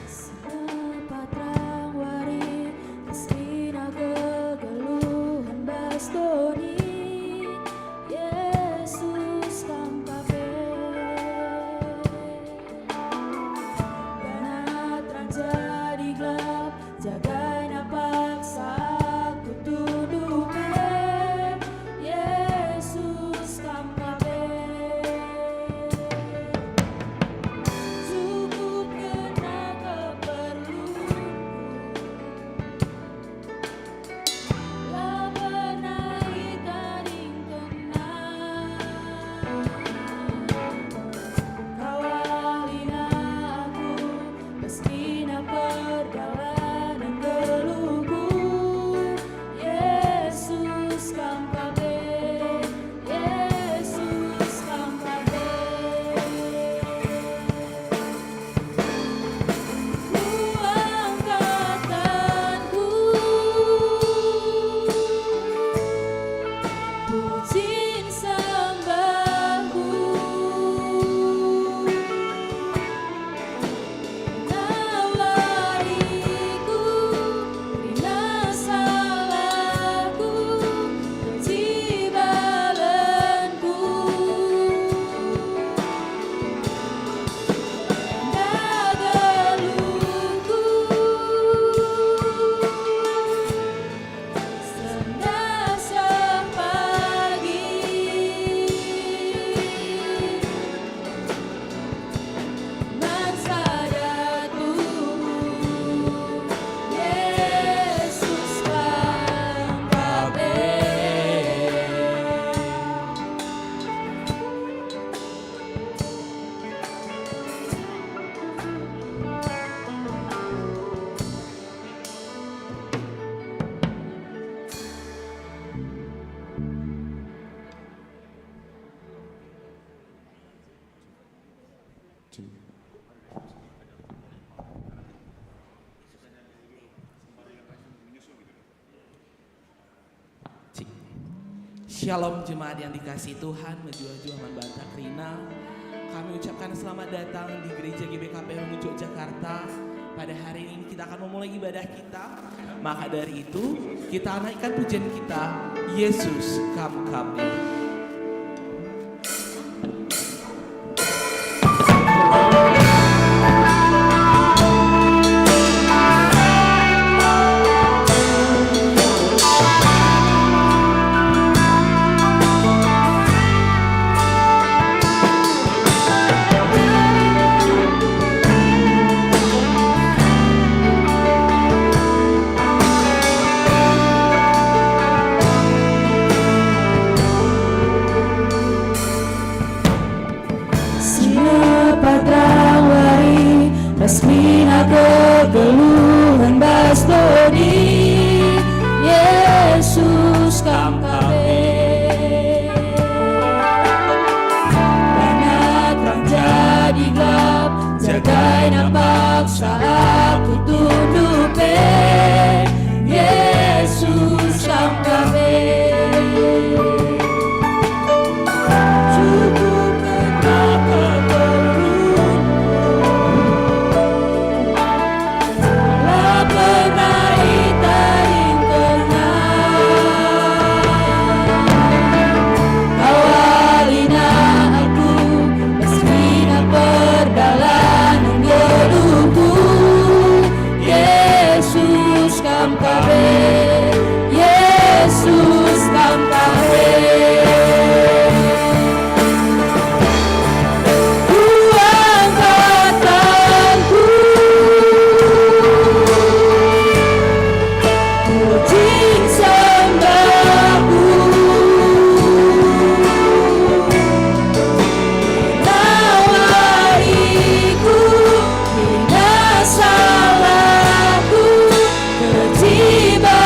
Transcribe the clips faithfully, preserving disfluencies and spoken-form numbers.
Sepat rang wari, kestina kegeluhen bas doni, Yesus kam ka pe. Bana terang jadi gelap, jagaina paksa aku tunduk pe, Yesus kam ka pe. Cukupkenna keperlunku, la pernah itadingkenna. Kawalina aku, kestina perdalanen geluhku, Yesus kam ka pe, Yesus kam ka pe. Kuangkat tanganku, pujin sembahku. Nawariku, kerina salahku, kejibalenku, enda geluhku, sendah seh pagi. Man sada tuhu, Yesus kam ka pe. Cik. Shalom jemaat yang dikasihi Tuhan, mejuah-juah man banta kerina. Kami ucapkan selamat datang di Gereja G B K P Hulu Jakarta. Pada hari ini kita akan memulai ibadah kita. Maka dari itu, kita naikkan pujian kita, Yesus kam ka pe. Senina kegeluhen bas doni, Yesus Kam ka pe. Bana terang jadi gelap, jagai nampak saat ku tunduk pe, Yesus Kam ka pe. Cukupkenlah keperluanku, la pernah itaringkenna. Awalina aku, meski na perdalanen geluhku, Yesus Kam ka pe, Yesus Kam ka pe. Kuangkat tanganku, puji sembahku, nawariku, kerna salahku, kejibalenku,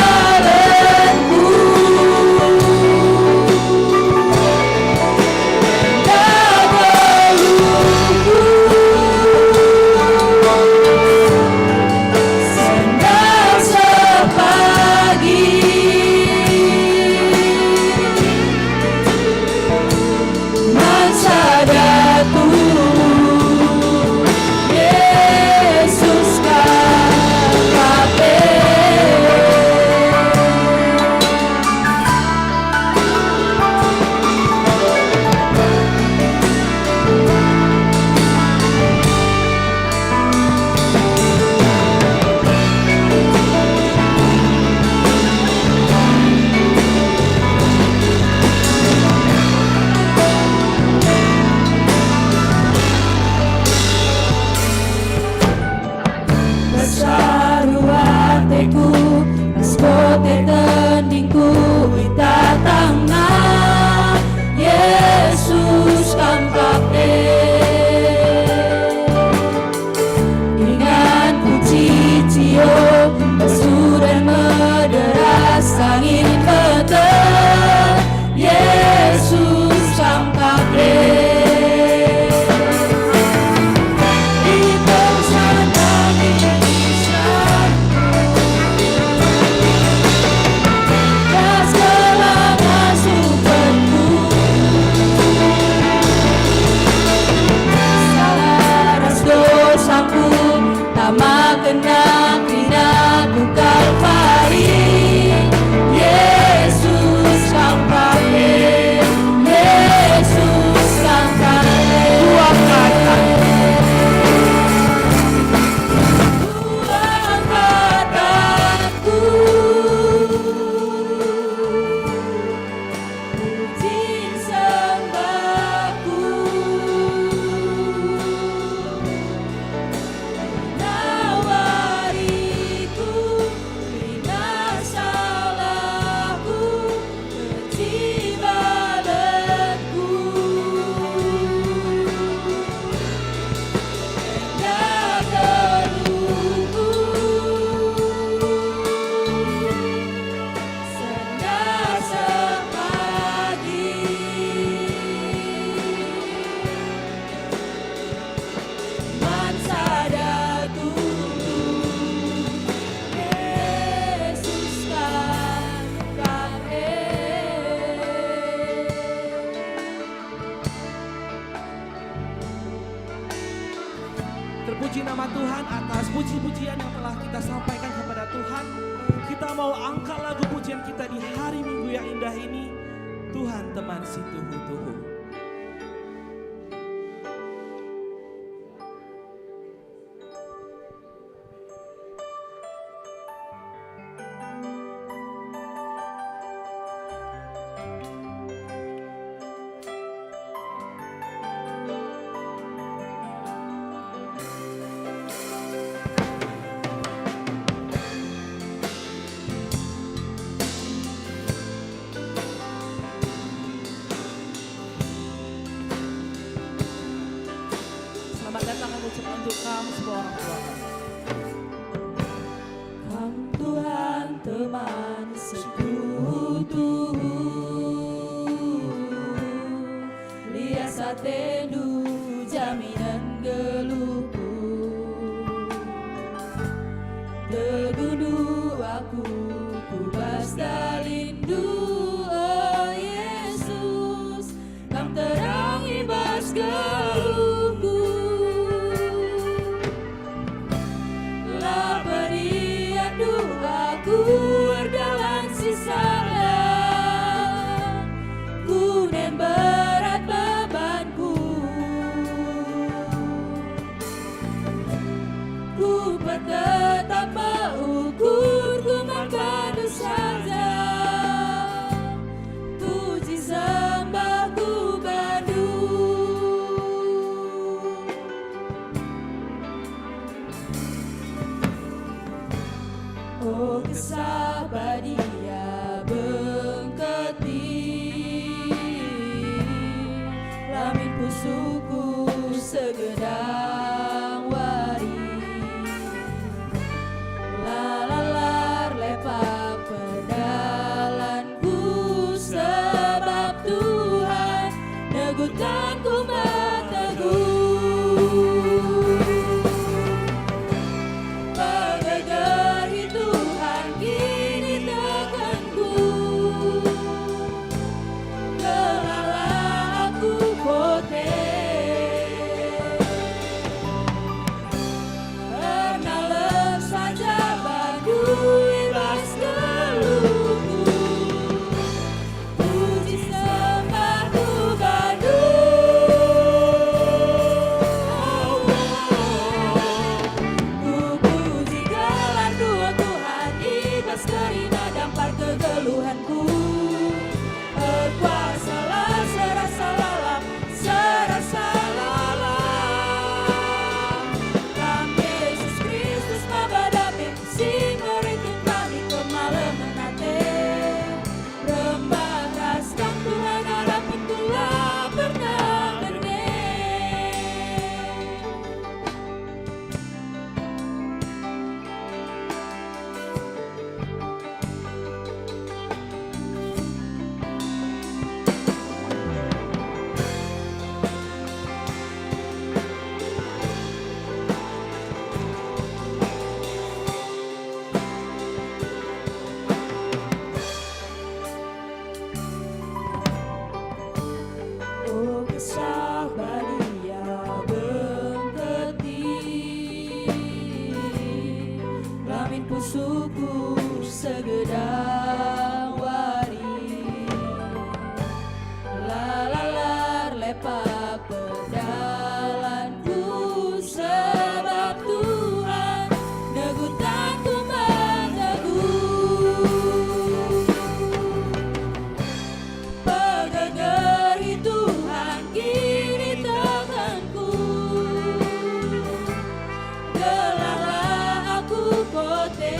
enda geluhku, sendal sepagi. Man sada Tuhan, Yesus Kam ka pe. Bersadu ateku, sebote tendingku, itatangna Yesus Kam ka pe. Inganku cicio, bas udan mederas, angin meteh, Yesus Kam ka pe. Ipersanangi Israel, ras kelana supenku, salah ras dosaku, tamakenna kerina ku Kalvari. Yesus Kam ka pe, Yesus Kam ka pe. Kuangkat tanganku. Kuangkat tanganku. Puji sembahku, nawariku, kerina salahku, kejibalenku, enda geluhku, sendal sepagi. Man sada Tuhan, Yesus Kam ka pe. Terpuji nama Tuhan atas puji-pujian yang telah kita sampaikan kepada Tuhan. Kita mau angkat lagu pujian kita di hari Minggu yang indah ini, Tuhan Teman Situhu-tuhu. Kam sebuah orang tua. Kam Tuhan teman sekutu, lias atendu jaminen geluhku. Teguhndu aku ku bas dalinndu, o Yesus. Kam terang i bas geluhku. La pediandu aku erdalan si sada, kunem berat bebanku. Kupertetap me ukurku man bandu saja, puji sembahku bandu. O Kesah Badia bengket i, lamin pusuhku segedang wari. La lalar lepak perdalanku, sebab Tuhan negutkanku me teguh. Pegegehi Tuhan kinitekenku, gelarlah aku kote. Ernalem saja bandu i bas geluhku. Puji sembahku bandu, Allah. Kupuji gelarNdu, Tuhan, i bas kerina dampar kegeluhanku. Erkuasalah, serasalah, serasalah. Kam Yesus Kristus maba dame si mereken kami kemalemen ate. Rembah ras Kam Tuhan, arapku la pernah bene. O Kesah Badia bengket i, lamin pusuhku segedang wari. La lalar lepak perdalanku, sebab Tuhan negutkanku me teguh. Pegegehi Tuhan kinitekenku, gelarlah aku kote.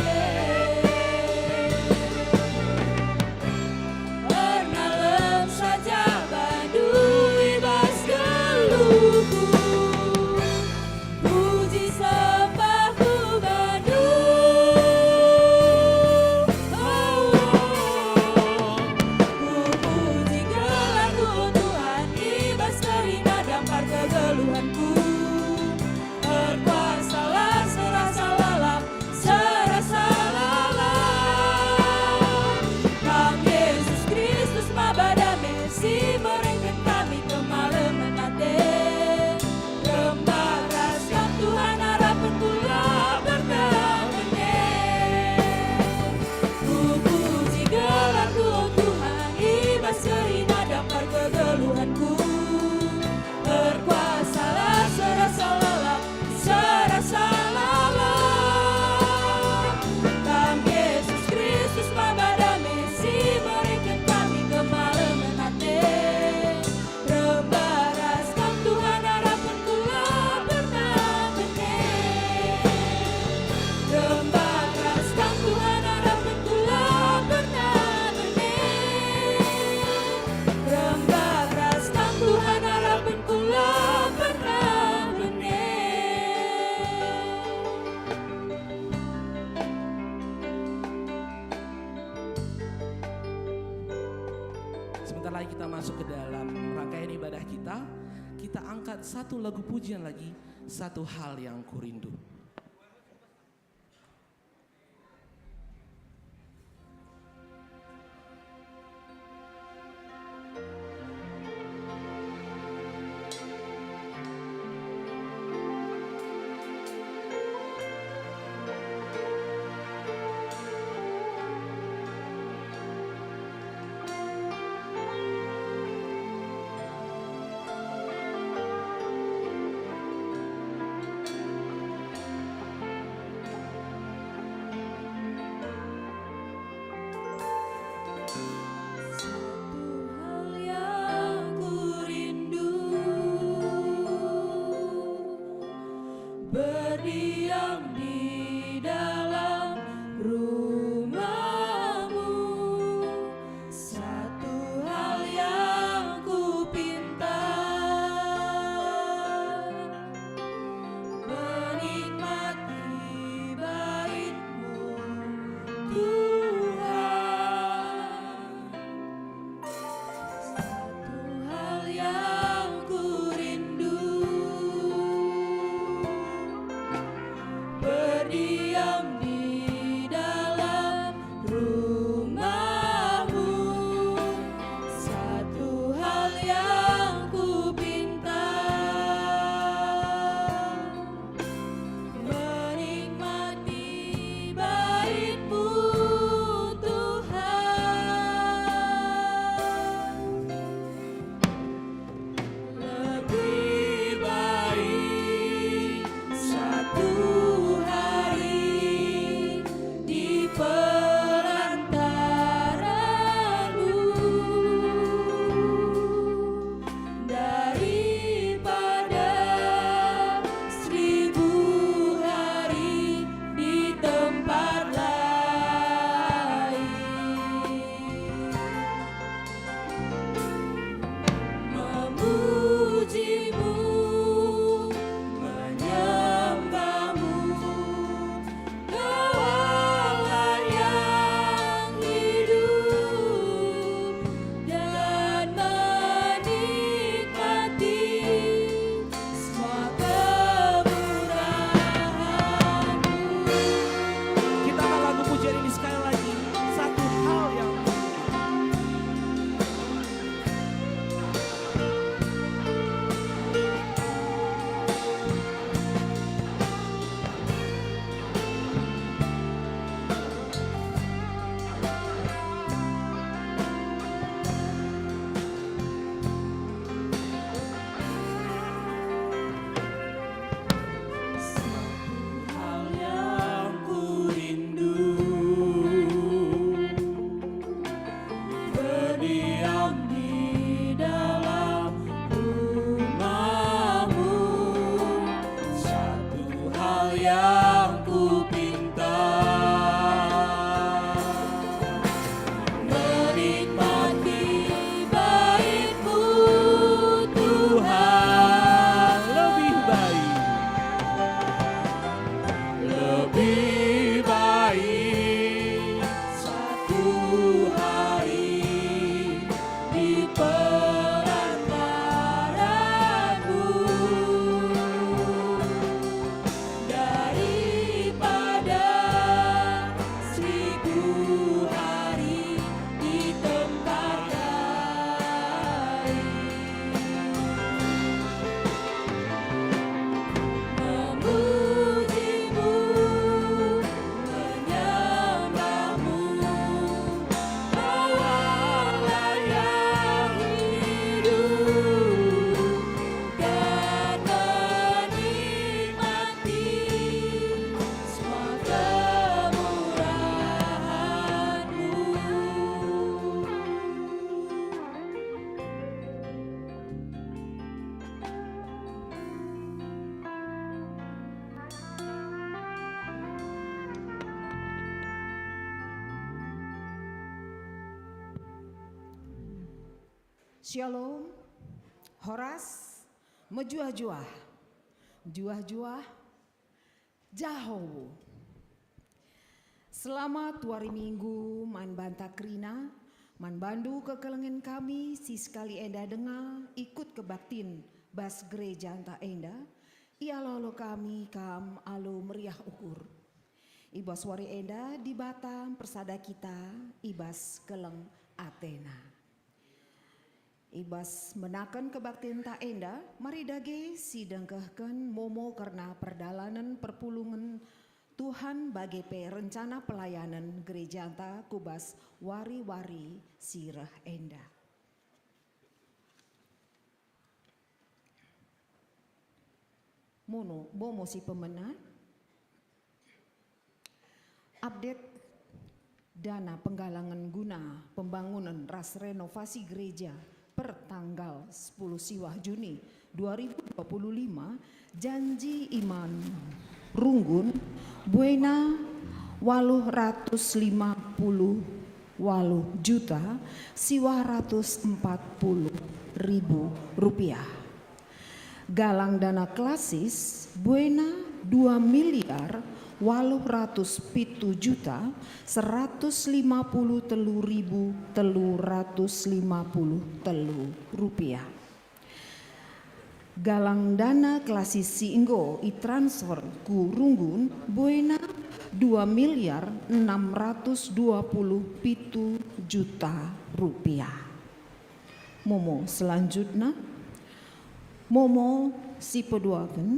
Kita masuk ke dalam rangkaian ibadah kita, kita angkat satu lagu pujian lagi, Satu Hal Yang Kurindu. Satu hal yang kurindu, berdiam di dalam rumah-Mu. Satu hal yang kupinta, menikmati bait-Mu, Tuhan. Satu hal yang kurindu, berdiam di dalam rumah-Mu. Satu hal yang kupinta, menikmati bait-Mu, Tuhan. Lebih baik satu hari di perantaran-Mu daripada seribu hari di tempat lain. Memuji-Mu, menyembah-Mu, Kau Allah yang hidup dan menikmati semua kemurahan-Mu. Kita angkat lagu pujian ini sekali lagi. Satu hal yang Satu hal yang kurindu, berdiam di dalam rumah-Mu. Satu hal yang kupinta, menikmati bait-Mu, Tuhan. Lebih baik, lebih baik satu hari di perantaran-Mu daripada seribu hari di tempat lain. Memuji-Mu, menyembah-Mu, Kau Allah yang hidup dan menikmati semua kemurahan-Mu. Shalom, horas, mejuah-juah, mejuah-juah, jaho. Selamat wari Minggu man banta kerina, Man bandu kekelengen kami si sekali enda denga ikut kebaktin bas gerejanta enda, ialo-alo kami kam alu meriah ukur. I bas wari enda Dibata mpersada kita i bas keleng ateNa. I bas menaken kebaktinta enda, mari dage sidengkehken momo kerna perdalanen perpulungen Tuhan bage pe rencana pelayanen gerejanta ku bas wari-wari si reh enda. Mono, momo si pemena. Update dana penggalangan guna pembangunan ras renovasi gereja per tanggal sepuluh siwah Juni dua ribu dua puluh lima, janji Imam Runggun, buena waluh ratus lima puluh waluh juta siwah ratus empat puluh ribu rupiah. Galang dana klasis buena dua miliar waluh ratus pitu juta seratus lima puluh telu ribu telu ratus lima puluh telu rupiah. Galang dana klasis si enggo itransfer ku Runggun buena dua miliar enam ratus dua puluh pitu juta rupiah. Momo selanjutna, momo si peduaken,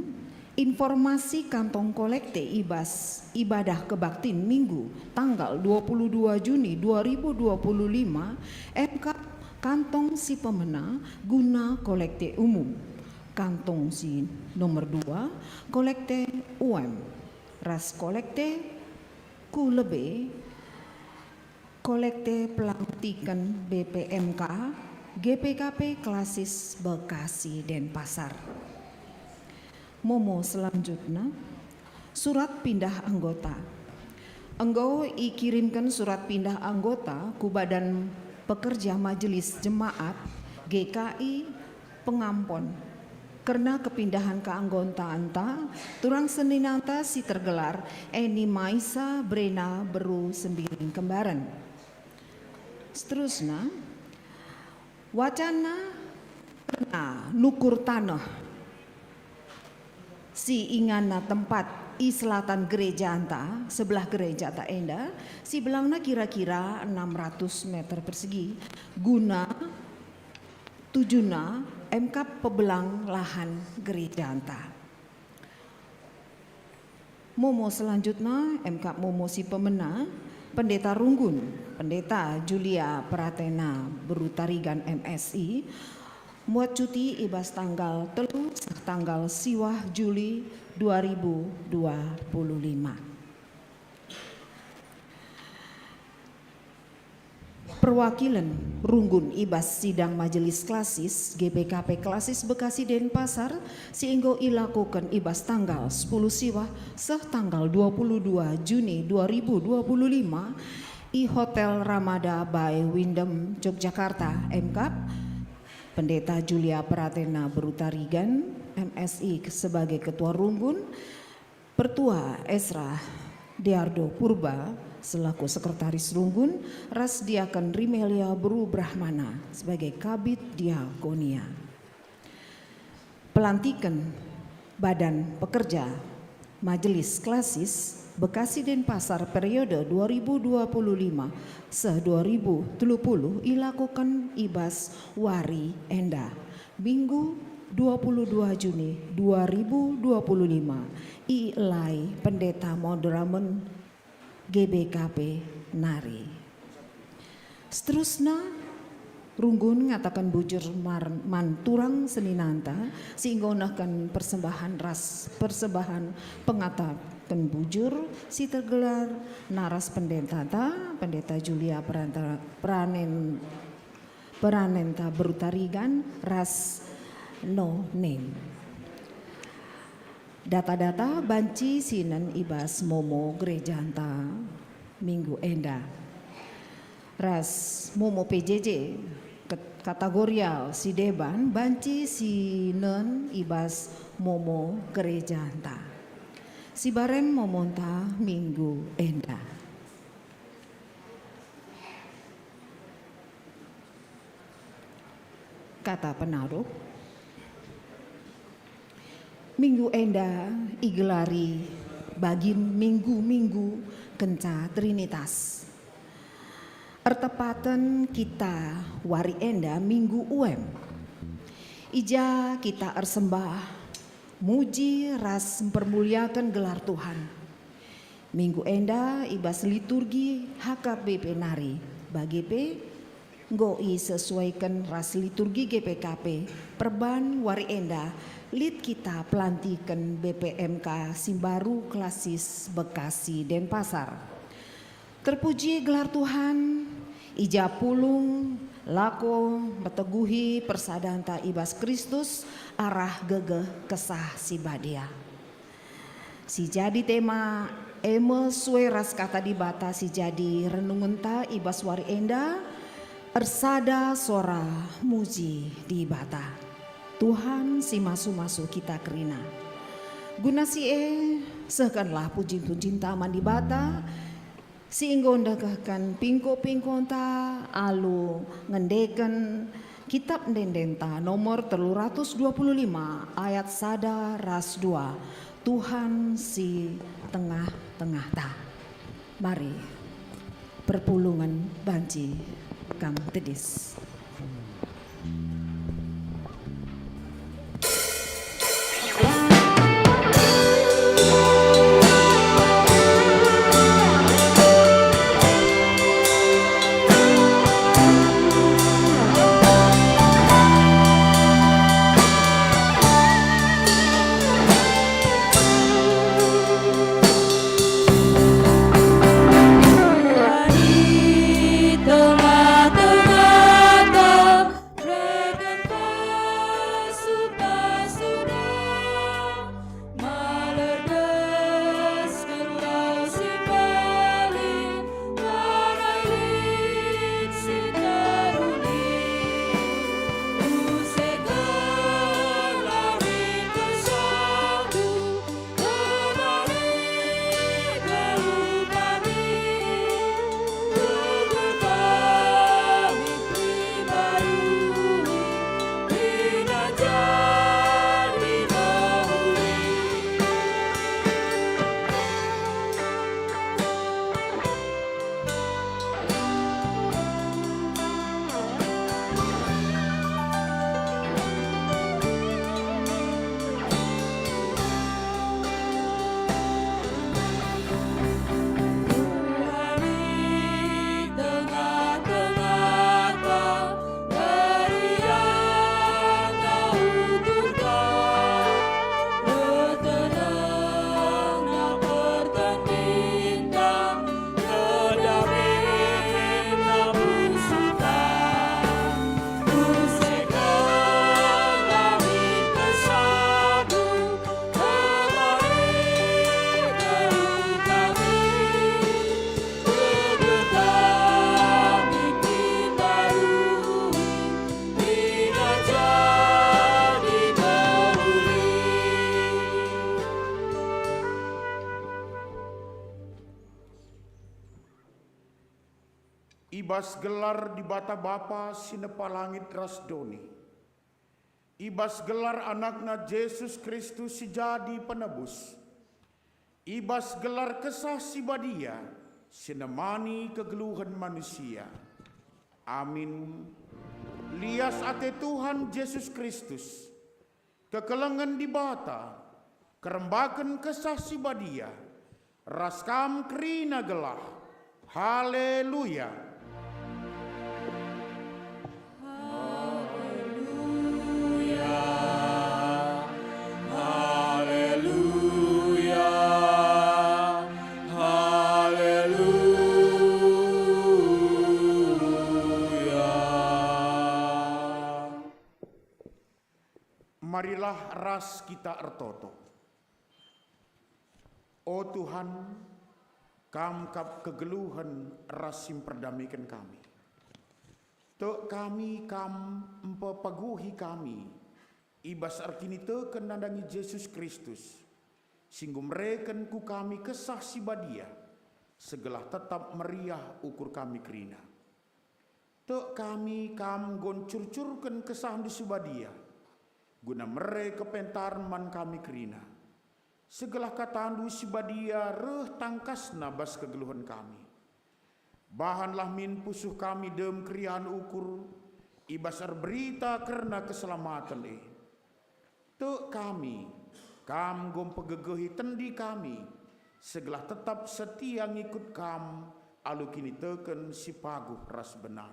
informasi kantong kolekte i bas ibadah kebaktin Minggu tanggal dua puluh dua Juni dua ribu dua puluh lima, emkap kantong si pemena guna kolekte umum. Kantong si nomor dua, kolekte U M, ras kolekte ku lebe, kolekte pelantiken B P M K, G P K P Klasis Bekasi Denpasar. Momo selanjutna, surat pindah anggota. Enggo ikirimken surat pindah anggota ku Badan Pekerja Majelis Jemaat G K I Pengampon. Kerna kepindahan keanggotaanta, turang seninanta si tergelar Eni Maisa Brena Beru Sembiring Kembaren. Seterusna, wacana kerna nukur taneh si inganna tempat i selatan gerejanta, sebelah gerejanta enda, si belangna kira-kira enam ratus meter persegi, guna tujuna emkap pebelang lahan gerejanta. Momo selanjutna, emkap momo si pemena, Pendeta Runggun, Pendeta Julia Pratena Beru Tarigan M Si, muat cuti i bas tanggal telu seh tanggal siwah Juli dua ribu dua puluh lima. Perwakilen Runggun i bas sidang Majelis Klasis G P K P Klasis Bekasi Denpasar si enggo ilakoken i bas tanggal sepuluh siwah seh tanggal dua puluh dua Juni dua ribu dua puluh lima i Hotel Ramada by Wyndham, Yogyakarta, emkap Pendeta Julia Pratena Beru Tarigan, M Si, sebagai Ketua Runggun, Pertua Esra Diardo Purba selaku Sekretaris Runggun, ras Diaken Rimelia Beru Brahmana sebagai Kabid Diakonia. Pelantiken Badan Pekerja Majelis Klasis Bekasi Denpasar periode dua ribu dua puluh lima seh dua ribu telu puluh ilakoken i bas wari enda, Minggu dua puluh dua Juni dua ribu dua puluh lima, i Elai Pendeta Moderamen G B K P nari. Seterusna, Runggun ngataken bujur mar-, man turang seninanta si enggo nehken persembahan ras persembahan pengataken bujur si tergelar naras pendetata, Pendeta Julia Peranta-, Peranen, Peranenta Beru Tarigan ras Nonem. Data-data banci sinen i bas momo gerejanta minggu enda. Ras momo P J J ket-, kategorial si deban banci sinen i bas momo gerejanta. Sibaren momonta minggu enda. Kata penaruh. Minggu enda igelari bagin minggu-minggu kenca Trinitas. Ertepaten kita wari enda Minggu Uem. I ja kita ersembah, muji ras mpermuliaken gelar Tuhan. Minggu enda i bas liturgi H K B P nari, bage pe enggo isesuaiken ras liturgi G P K P, perban wari enda lit kita pelantiken B P M K si mbaru klasis Bekasi Denpasar. Terpuji gelar Tuhan, i ja pulung lako meteguhi persadanta i bas Kristus arah gegeh Kesah Si Badia. Si jadi tema e me sue ras Kata Dibata si jadi renungenta i bas wari enda, ersada sora muji Dibata. Tuhan si masu-masu kita kerina. Guna si e, sehkenlah pujin-pujinta man Dibata, si enggo ndekehken pingko-pingkonta alu ngendeken Kitab Ende-endenta nomor telu ratus dua puluh lima ayat sada ras dua, Tuhan si tengah-tengahta. Mari, perpulungen banci kam tedis. Reken pasu-pasuna, malergesken lau si mbelin, lanai lit si teruli. Use gelah lit kesahku, I bas gelar Dibata Bapa si nepa langit ras doni, i bas gelar AnakNa Jesus Kristus si jadi Penebus, i bas gelar Kesah Si Badia si nemani kegeluhen manusia. Amin. Lias ate Tuhan Jesus Kristus, kekelengen Dibata, kerembaken Kesah Si Badia, ras kam kerina gelah. Haleluya! Haleluya, haleluya, haleluya. Marilah ras kita ertoto. O Tuhan, Kam kap kegeluhen ras si mperdameken kami. Tek kami Kam mpepaguhi kami i bas erkiniteken nandangi Jesus Kristus, si enggo mereken ku kami Kesah Si Badia, segelah tetap meriah ukur kami kerina. Tek kami Kam enggo ncurcurken KesahNdu si Badia, guna mere kepentaren man kami kerina. Segelah KataNdu si Badia reh tangkasna bas kegeluhen kami. Bahanlah min pusuh kami dem keriahen ukur, i bas erberita kerna keselamaten e. Tek kami, Kam enggo mpegegehi tendi kami, segelah tetap setia ngikut Kam alu kiniteken si paguh ras benar.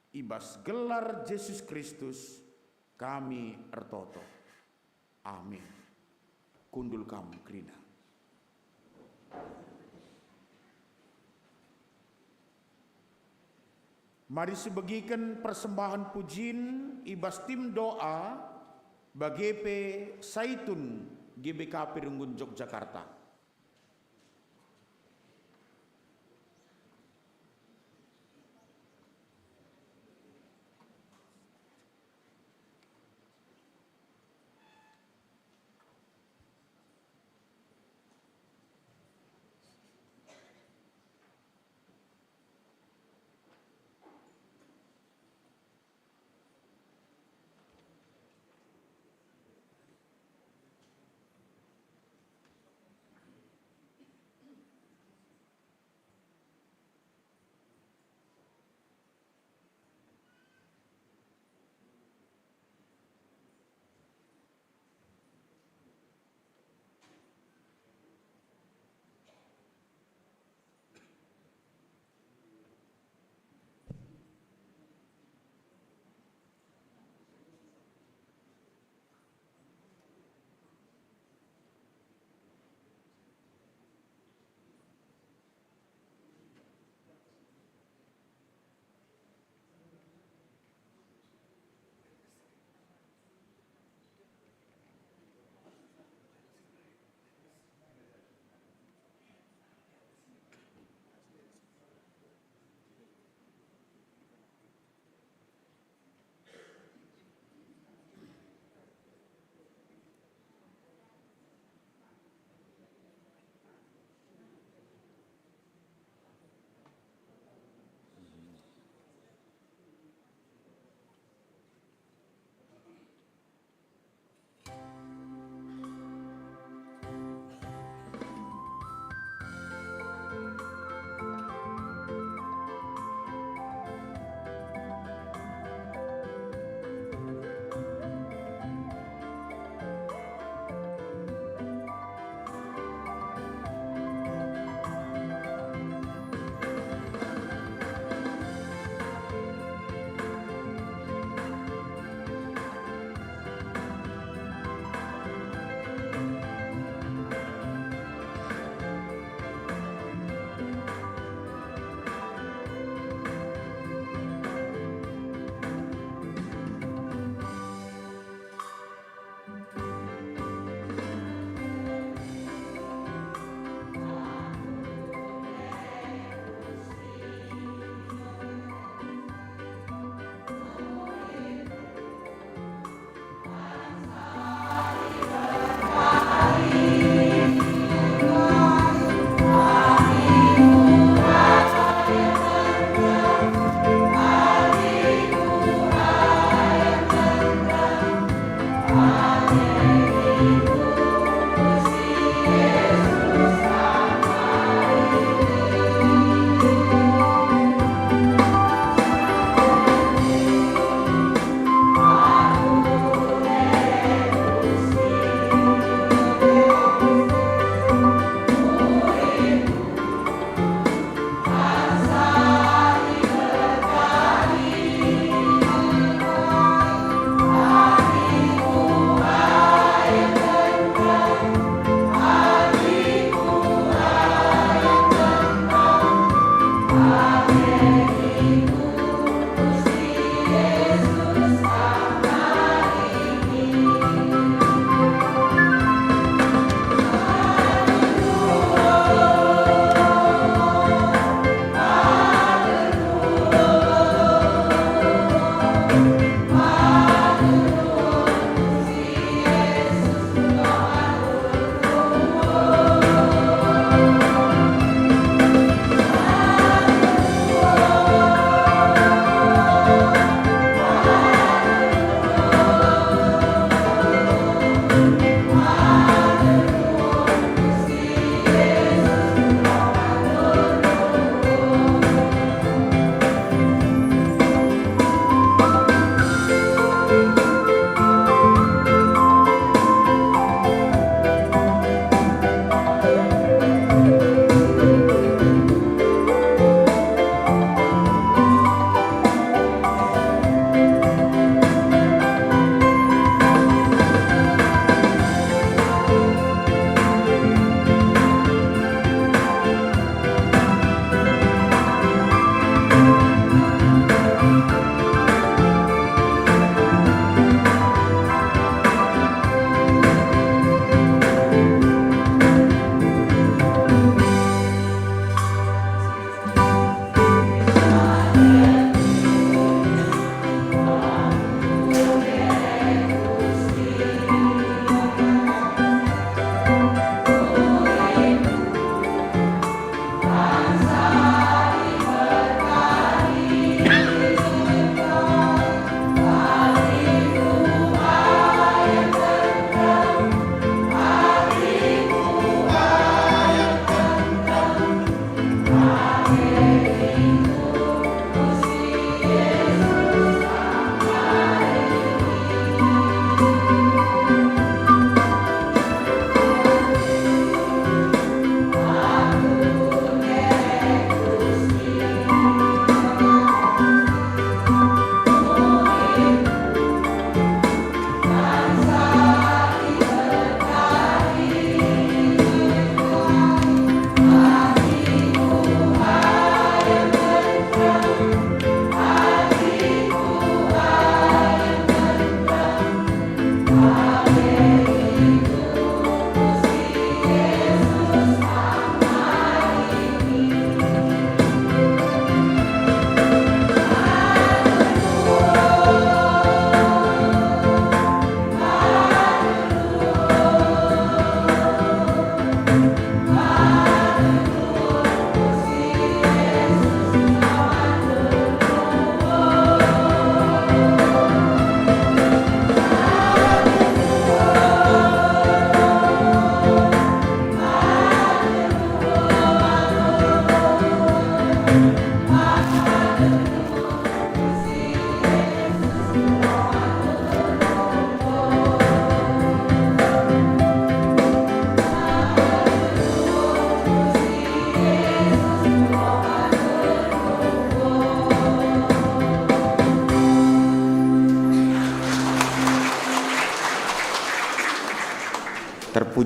I bas gelar Jesus Kristus kami ertoto. Amin. Kundul kam kerina. Mari sibegiken persembahen pujin i bas tim doa bage pe Saitun G B K P Runggun Jogjakarta.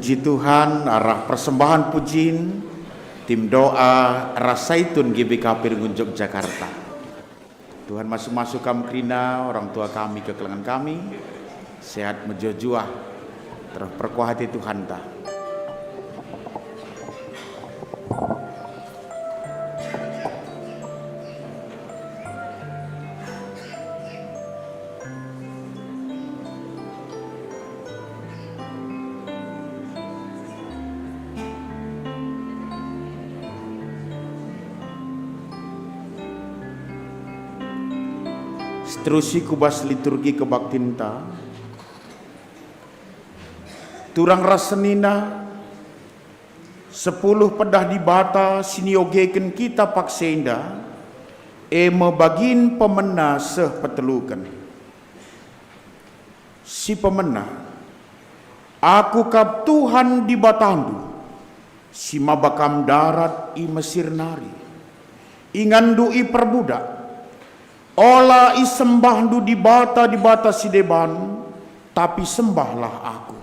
Puji Tuhan, arah persembahan pujin, tim doa ras Saitun G B K P Runggun Jogjakarta. Tuhan masu-masu kam kerina, orang tua kami, kekelengen kami, sehat mejuah-juah, terus perkuah ate Tuhanta. Seterusna ku bas liturgi kebaktinta, turang ras senina, sepuluh pedah Dibata si niogeken kita paksa enda, e me bagin pemena seh peteluken. Si pemena, Aku kap Tuhan Dibatandu, si maba kam ndarat i Mesir nari. Inganndu iperbudak. Ola isembahndu dibata-dibata si deban, tapi sembahlah Aku.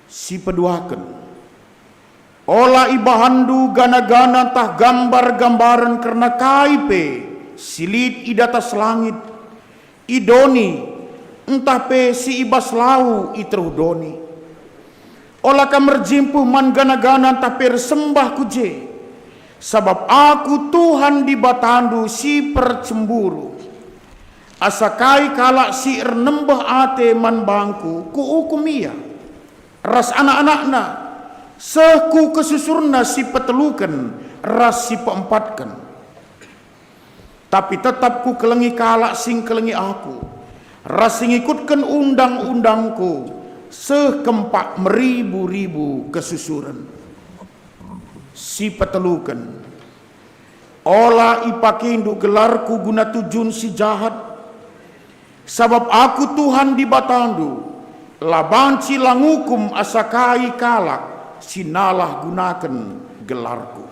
Si peduaken, ola ibahanndu gana-gana ntah gambar-gambaren kerna kai pe si lit i datas langit, i doni, ntah pe si i bas lau i teruh doni. Ola kam erjimpuh man gana-gana ntah pe ersembah ku je, sabap Aku Tuhan Dibatandu si percemburu. Asa kai kalak si ernembeh ate man bangKu, Kuukum ia, ras anak-anakna, seh ku kesusurna si peteluken ras si peempatken. Tapi tetap Kukelengi kalak si ngkelengi Aku, ras si ngikutken undang-undangKu, seh kempak meribu-ribu kesusuren. Si peteluken, ola ipakendu gelarKu guna tujun si jahat, sabap Aku Tuhan Dibatandu, la banci la ngukum asa kai kalak si nalah gunaken gelarKu.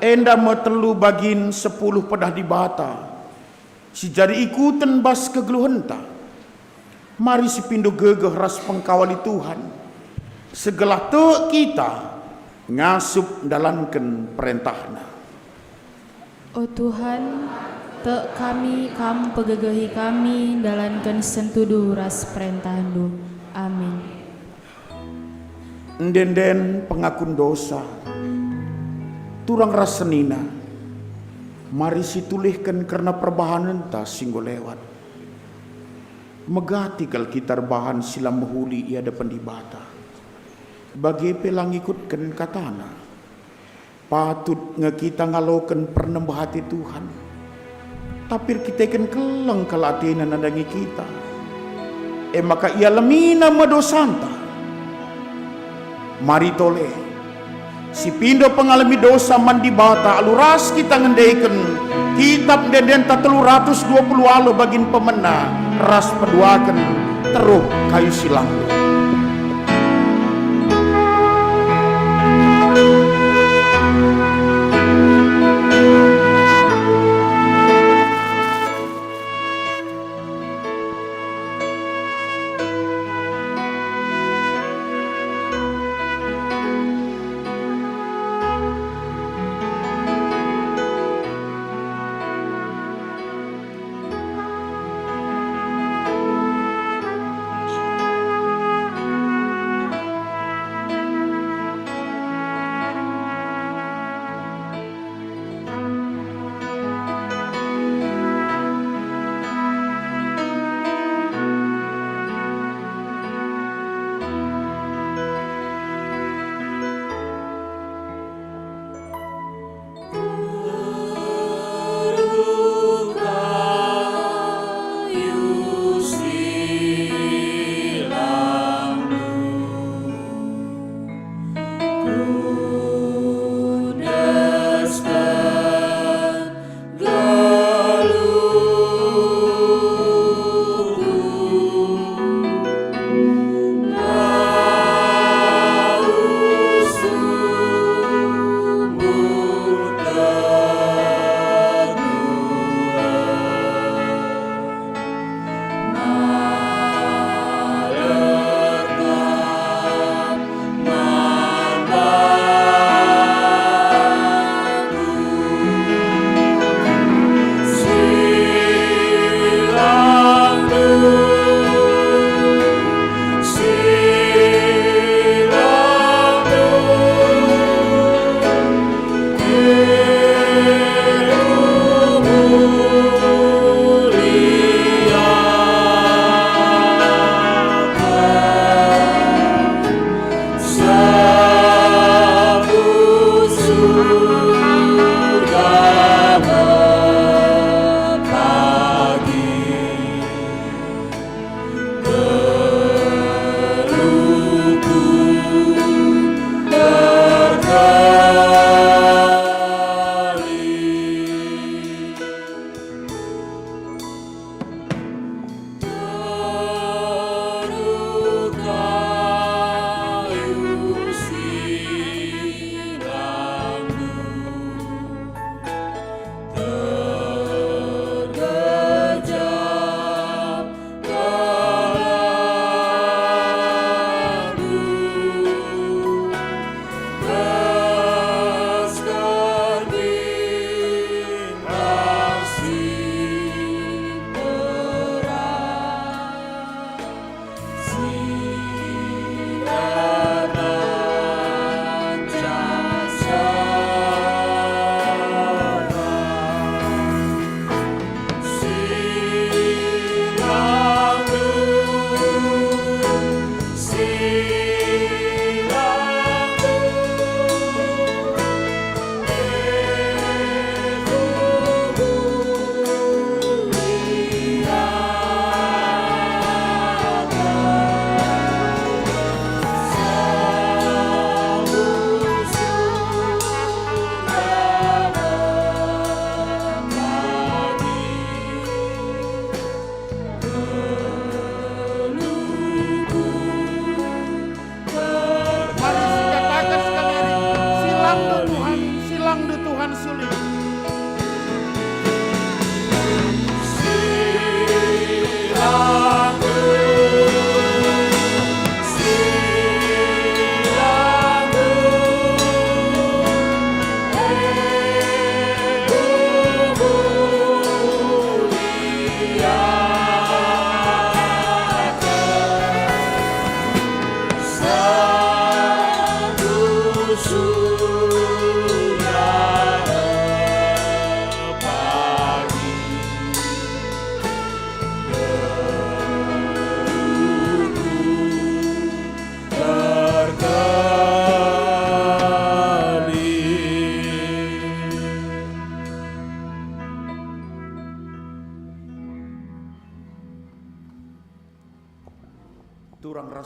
Enda me telu bagin sepuluh pedah Dibata si jadi ikuten bas kegeluhenta. Mari sipindo gegeh ras pengkawali Tuhan, segelah tek kita ngasup ndalanken perentahNa. O Tuhan, tek kami Kam pegegehi kami ndalanken sentudu ras perentahNdu. Amin. Ende-enden pengakun dosa, turang ras senina, mari situlihken kerna perbahanenta si enggo lewat. Megati kal kita erbahan si la mehuli i adepen Dibata, bage pe la ngikutken kataNa. Patut nge kita ngaloken pernembeh ate Tuhan. Tapi erkiteken keleng kal ateNa nandangi kita, e maka ialemiNa me dosanta. Mari tole, sipindo pengalemi dosa man Dibata alu ras kita ngendeken Kitap Ende-endenta telu ratus dua puluh waluh bagin pemena ras peduaken teruh kayu silang.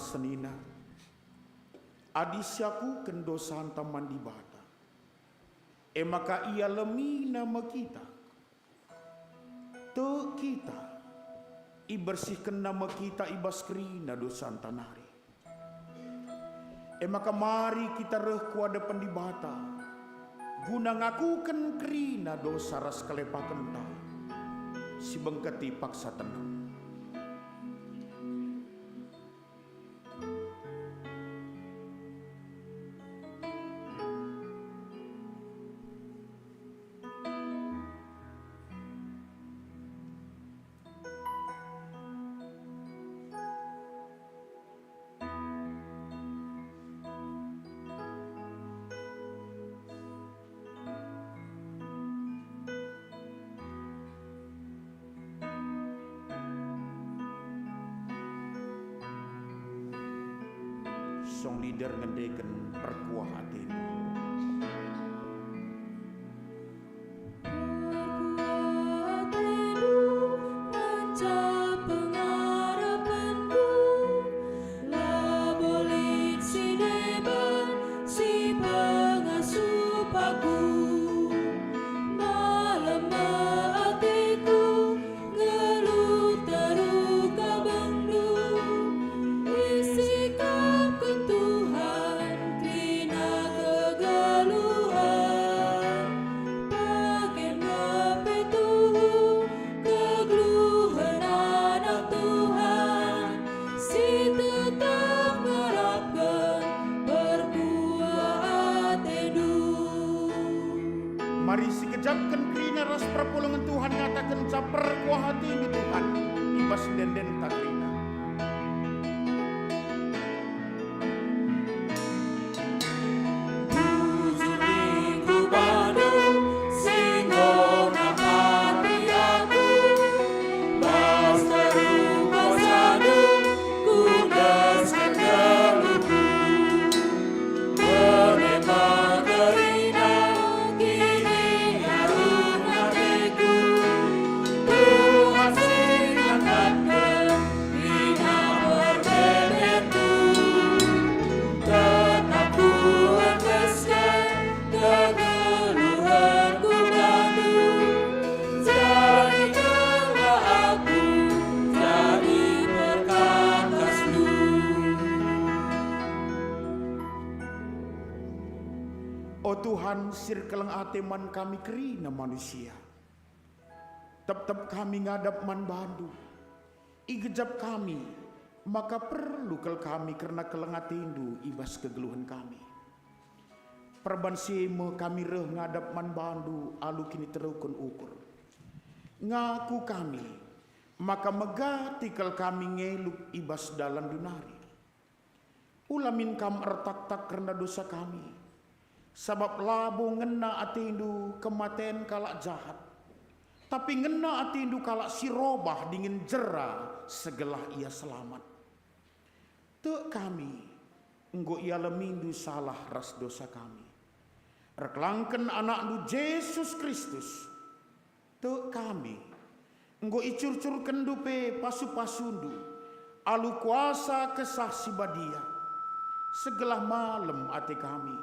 senina, adi siakuken dosanta man Dibata, e maka ialemiNa me kita. Tek kita, ibersihkenNa me kita i bas kerina dosanta nari. E maka mari kita reh ku adepen Dibata, guna ngakuken kerina dosa ras kelepakenta si bengketi paksa tenang. Song leader ngendeken perkuah atendu. Perkuah atendu ngancap pengarapenku, labo lit si deban si pengasup aku. Malem me ateku, nggeluh teruka bendu, isikapken Tuhan kerina kegeluhen. Bage me pe tuhu kegeluhen anak Tuhan, si tetap ngarapken perkuah atendu. Mari sigejapken kerina ras perpulungen Tuhan ngatakenca perkuah atendu Tuhan i bas ende-endenta kerina. Bujur ningku bandu, si enggo napati aku, bas teruh kuasandu, kuendesken geluhku. Bage me kerina kiniarun ateku, Tuhan si ngangkatken kerina perbebenku. Tetap kuendesken kegeluhenku bandu, jadikenlah aku jadi perkakasndu. O Tuhan, si erkeleng ate man kami kerina manusia. Tep-tep kami ngadap man bandu. Igejap kami, maka perlu kal kami kerna keleng atendu i bas kegeluhen kami. Perban si e me kami reh ngadap man bandu alu kiniteruken ukur. Ngaku kami, maka megati kal kami ngeluk i bas dalanndu nari. Ula min kam ertaktak kerna dosa kami, sabap labo ngena atendu kematen kalak jahat, tapi ngena atendu kalak si robah dingen jera segelah ia selamat. Tek kami, enggo ialemindu salah ras dosa kami. Erkelangken anakndu Jesus Kristus, tek kami, enggo icurcurkenndu pe pasu-pasundu alu kuasa Kesah Si Badia. Segelah malem ate kami,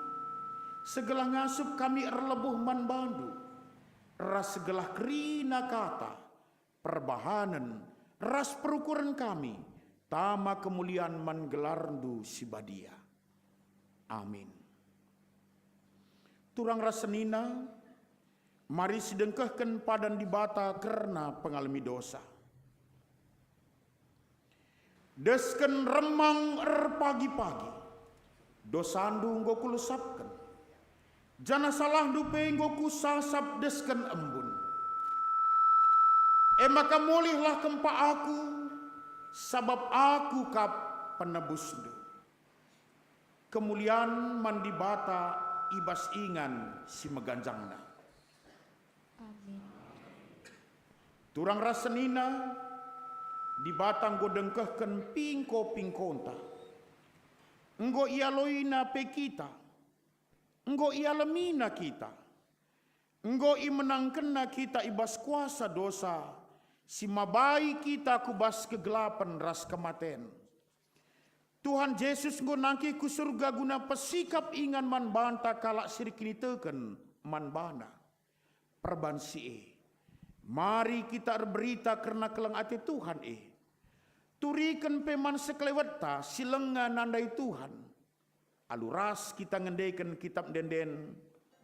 segelah ngasup kami erlebuh man bandu, ras segelah kerina kata, perbahanen, ras perukuren kami, tama kemulian man gelarndu si badia. Amin. Turang ras senina, mari sidengkehken padan Dibata kerna pengalemi dosa. Desken remang erpagi-pagi, dosandu enggo kulesapken, janah salahndu pe enggo kusasap desken embun. E maka mulihlah kempak aku, sabap aku kap penebusndu. Kemulian man Dibata i bas ingan si meganjangna. Amin. Turang ras senina, Dibata enggo dengkehken pingko-pingkonta. Enggo ialoiNa pe kita. Enggo ialemiNa kita. Enggo imenangkenNa kita i bas kuasa dosa, si mabai kita ku bas kegelapen ras kematen. Tuhan Jesus enggo nangkih ku Surga guna pesikap ingan man banta kalak si erkiniteken man baNa. Perban si e, mari kita erberita kerna keleng ate Tuhan e. Turiken pe man sekelewetta si langa nandai Tuhan. Alu ras kita ngendeken Kitap Ende-enden,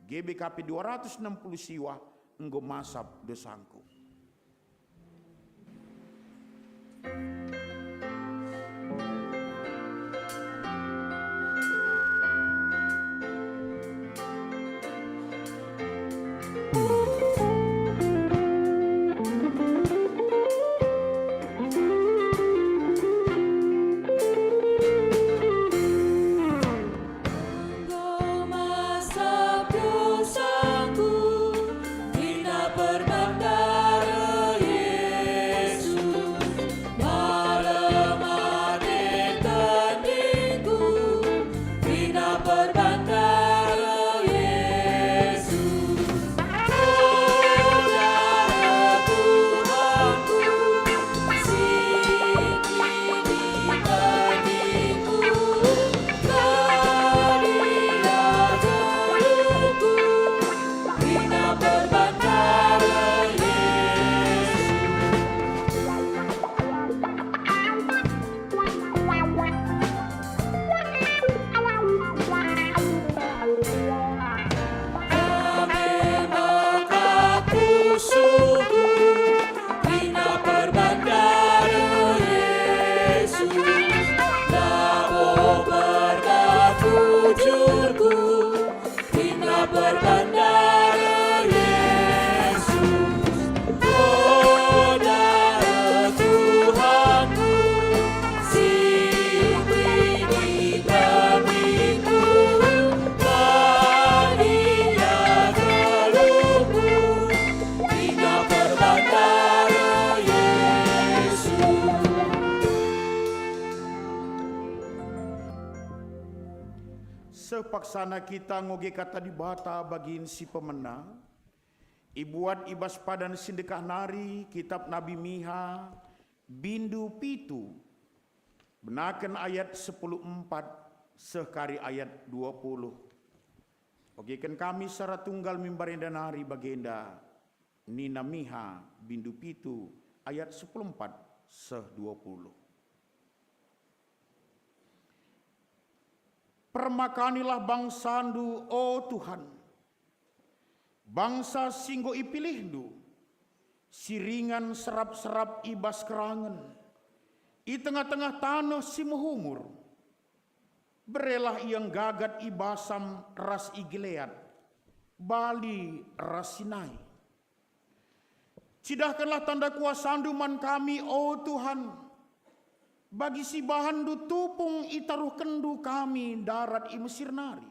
G B K P dua ratus enam puluh siwah, enggo masap dosangku. Enggo masap dosangku, kerina perban dareh Yesus. Malem ate tendingku, kerina perban dareh Yesus. O dareh Tuhanku, si Ame maka kusuhku, kerina perban dareh Yesus, labo perga bujurku, kerina perban dareh Yesus. O dareh Tuhanku, si mpidi pemingku, badia geluhku, kerina perban dareh Yesus. Seh paksana kita ngoge Kata Dibata bagin si pemena, ibuat i bas padan si ndekah nari, Kitap Nabi Miha, bindu pitu, benaken ayat sepuluh empat seh kari ayat dua puluh. Ogeken kami secara tunggal mimbar enda nari bagenda, nina Miha, bindu pitu, ayat sepuluh empat seh dua puluh. Permakanilah bangsandu, o Tuhan, bangsa si enggo ipilihndu, si ringan serap-serap i bas kerangen, i tengah-tengah taneh si mehumur. Berelah ia nggagat i Basam ras i Gilead, bali ras Sinai. Cidahkenlah tanda kuasandu man kami, o Tuhan, bagi si ibahanndu tupung itaruhkenndu kami ndarat i Mesir nari.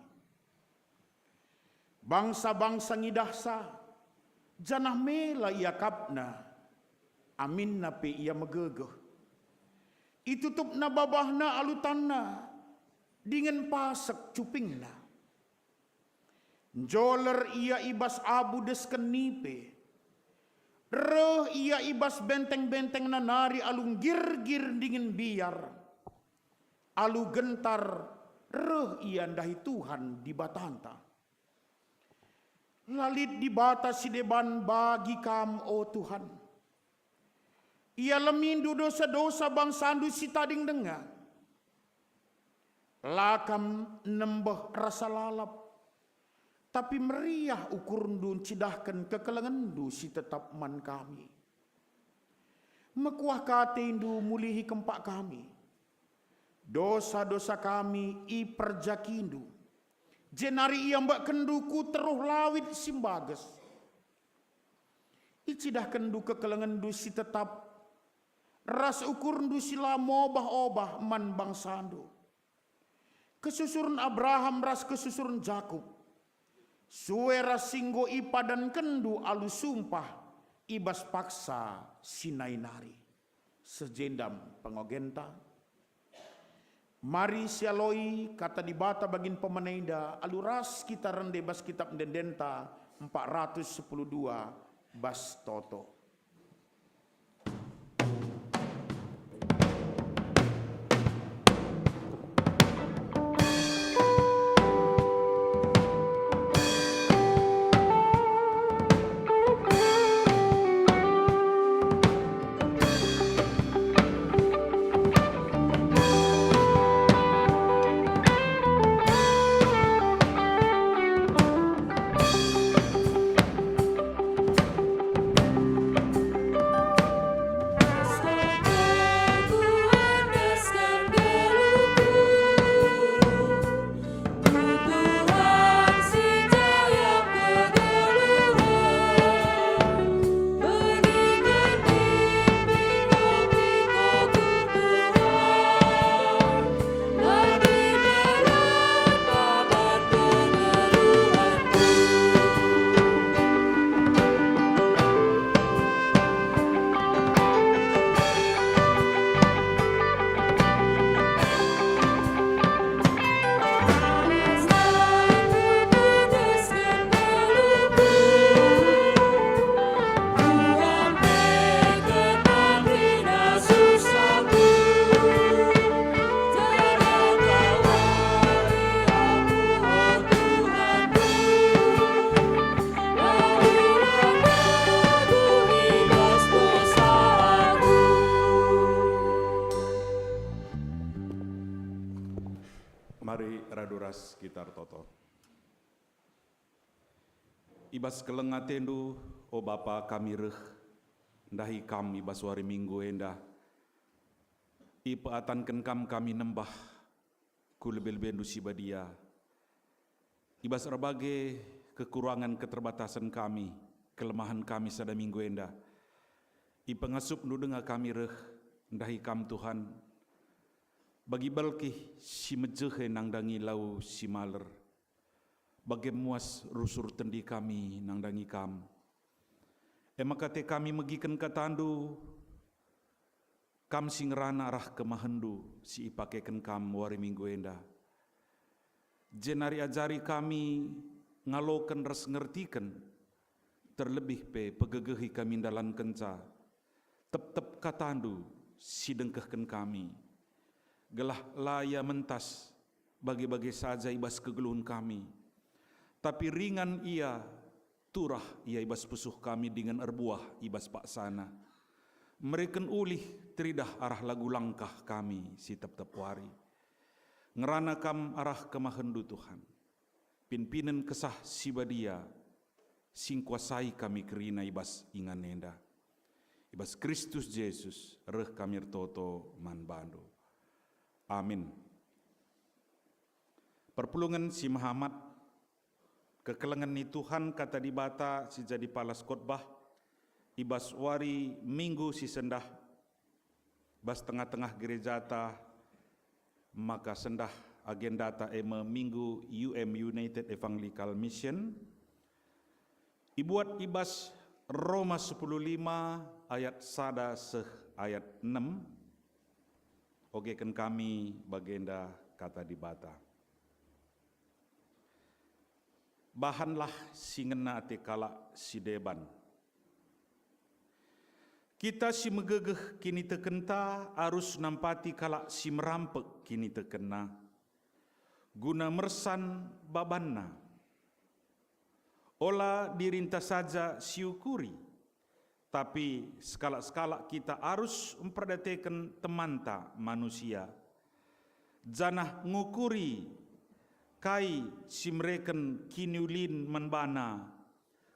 Bangsa-bangsa ngidahsa, janah mela iakapna, aminna pe ia megegeh. Itutupna babahna alu tanna, dingen pasek cupingna. Njoler ia i bas abu desken nipe. Reh ia i bas benteng-bentengna nari alu nggirgir dingen mbiar. Alu gentar reh ia ndahi Tuhan Dibatanta. La lit Dibata si deban bagi kam, o Tuhan. Ialemindu dosa-dosa bangsandu si tading denga. La kam nembeh rasa lalap, tapi meriah ukurndu ncidahken kekelengenndu si tetap man kami. Mekuah ka atendu mulihi kempak kami. Dosa-dosa kami iperjakindu, jenari iambekkenndu ku teruh lawit si mbages. Icidahkenndu kekelengenndu si tetap, ras ukurndu si la mobah-obah man bangsandu. Kesusuren Abraham ras kesusuren Jakup, sue ras si enggo ipadankenndu alu sumpah i bas paksa Sinai nari. Seh jenda me pengogenta. Mari sialoi Kata Dibata bagin pemena enda alu ras kita rende bas Kitap Ende-endenta empat ratus sepuluh dua bas toto. Kita ertoto. I bas keleng atendu, o Bapa, kami reh ndahi Kam i bas wari Minggu enda. Ipeatanken Kam kami nembah ku lebe-lebeNdu si badia. I bas erbage kekurangen keterbatasen kami, kelemahen kami sada minggu enda, ipengasup-Ndu denga kami reh ndahi Kam, Tuhan, bagi balkih si mejehe nandangi lau si maler, bage muas rusur tendi kami nandangi Kam. E maka te kami megiken kataNdu, Kam si ngerana arah kemahenNdu si ipakeken Kam wari Minggu enda. Jenari ajari kami ngaloken ras ngertiken, terlebih pe pegegehi kami ndalankenca tep-tep kataNdu si dengkehken kami, gelah la ia mentas bage-bage saja i bas kegeluhen kami, tapi ringan ia, turah ia i bas pusuh kami dingen erbuah i bas paksana, mereken ulih teridah arah lagu langkah kami si tep-tep wari. Ngerana Kam arah kemahenNdu, Tuhan. Pinpinen Kesah Si Badia si ngkuasai kami kerina i bas ingan enda. I bas Kristus Jesus reh kami ertoto man baNdu. Amin. Perpulungen si mehamat, kekelengen ni Tuhan, Kata Dibata si jadi palas khotbah i bas wari Minggu si sendah, bas tengah-tengah gerejata, maka sendah agendata e me Minggu U M, United Evangelical Mission. Ibuat i bas Roma sepuluh lima ayat sada seh ayat enem. Ogeken kami bagenda Kata Dibata. Bahanlah si ngena ate kalak si deban. Kita si megegeh kinitekenta arus nampati kalak si merampek kinitekenna, guna mersan babanna. Ola dirinta saja siukuri, tapi sekalak-sekalak kita arus mperdateken temanta manusia, janah ngukuri kai si mereken kiniulin man bana,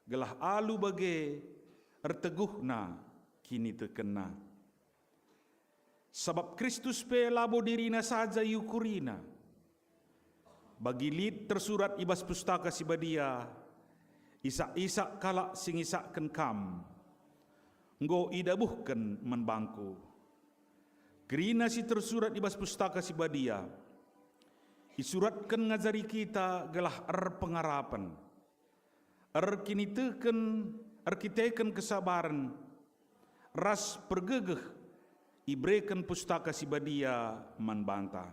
gelah alu bage erteguhna kinitekenna. Sabap Kristus pe labo diriNa saja iukurina. Bagi lit tersurat i bas Pustaka Si Badia, "Isak-isak kalak si ngisakken Kam, enggo idabuhken man bangKu." Kerina si tersurat i bas Pustaka Si Badia isuratken ngajari kita gelah erpengarapen, erkiniteken, erkiteken kesabaren ras pergegeh ibereken Pustaka Si Badia man banta.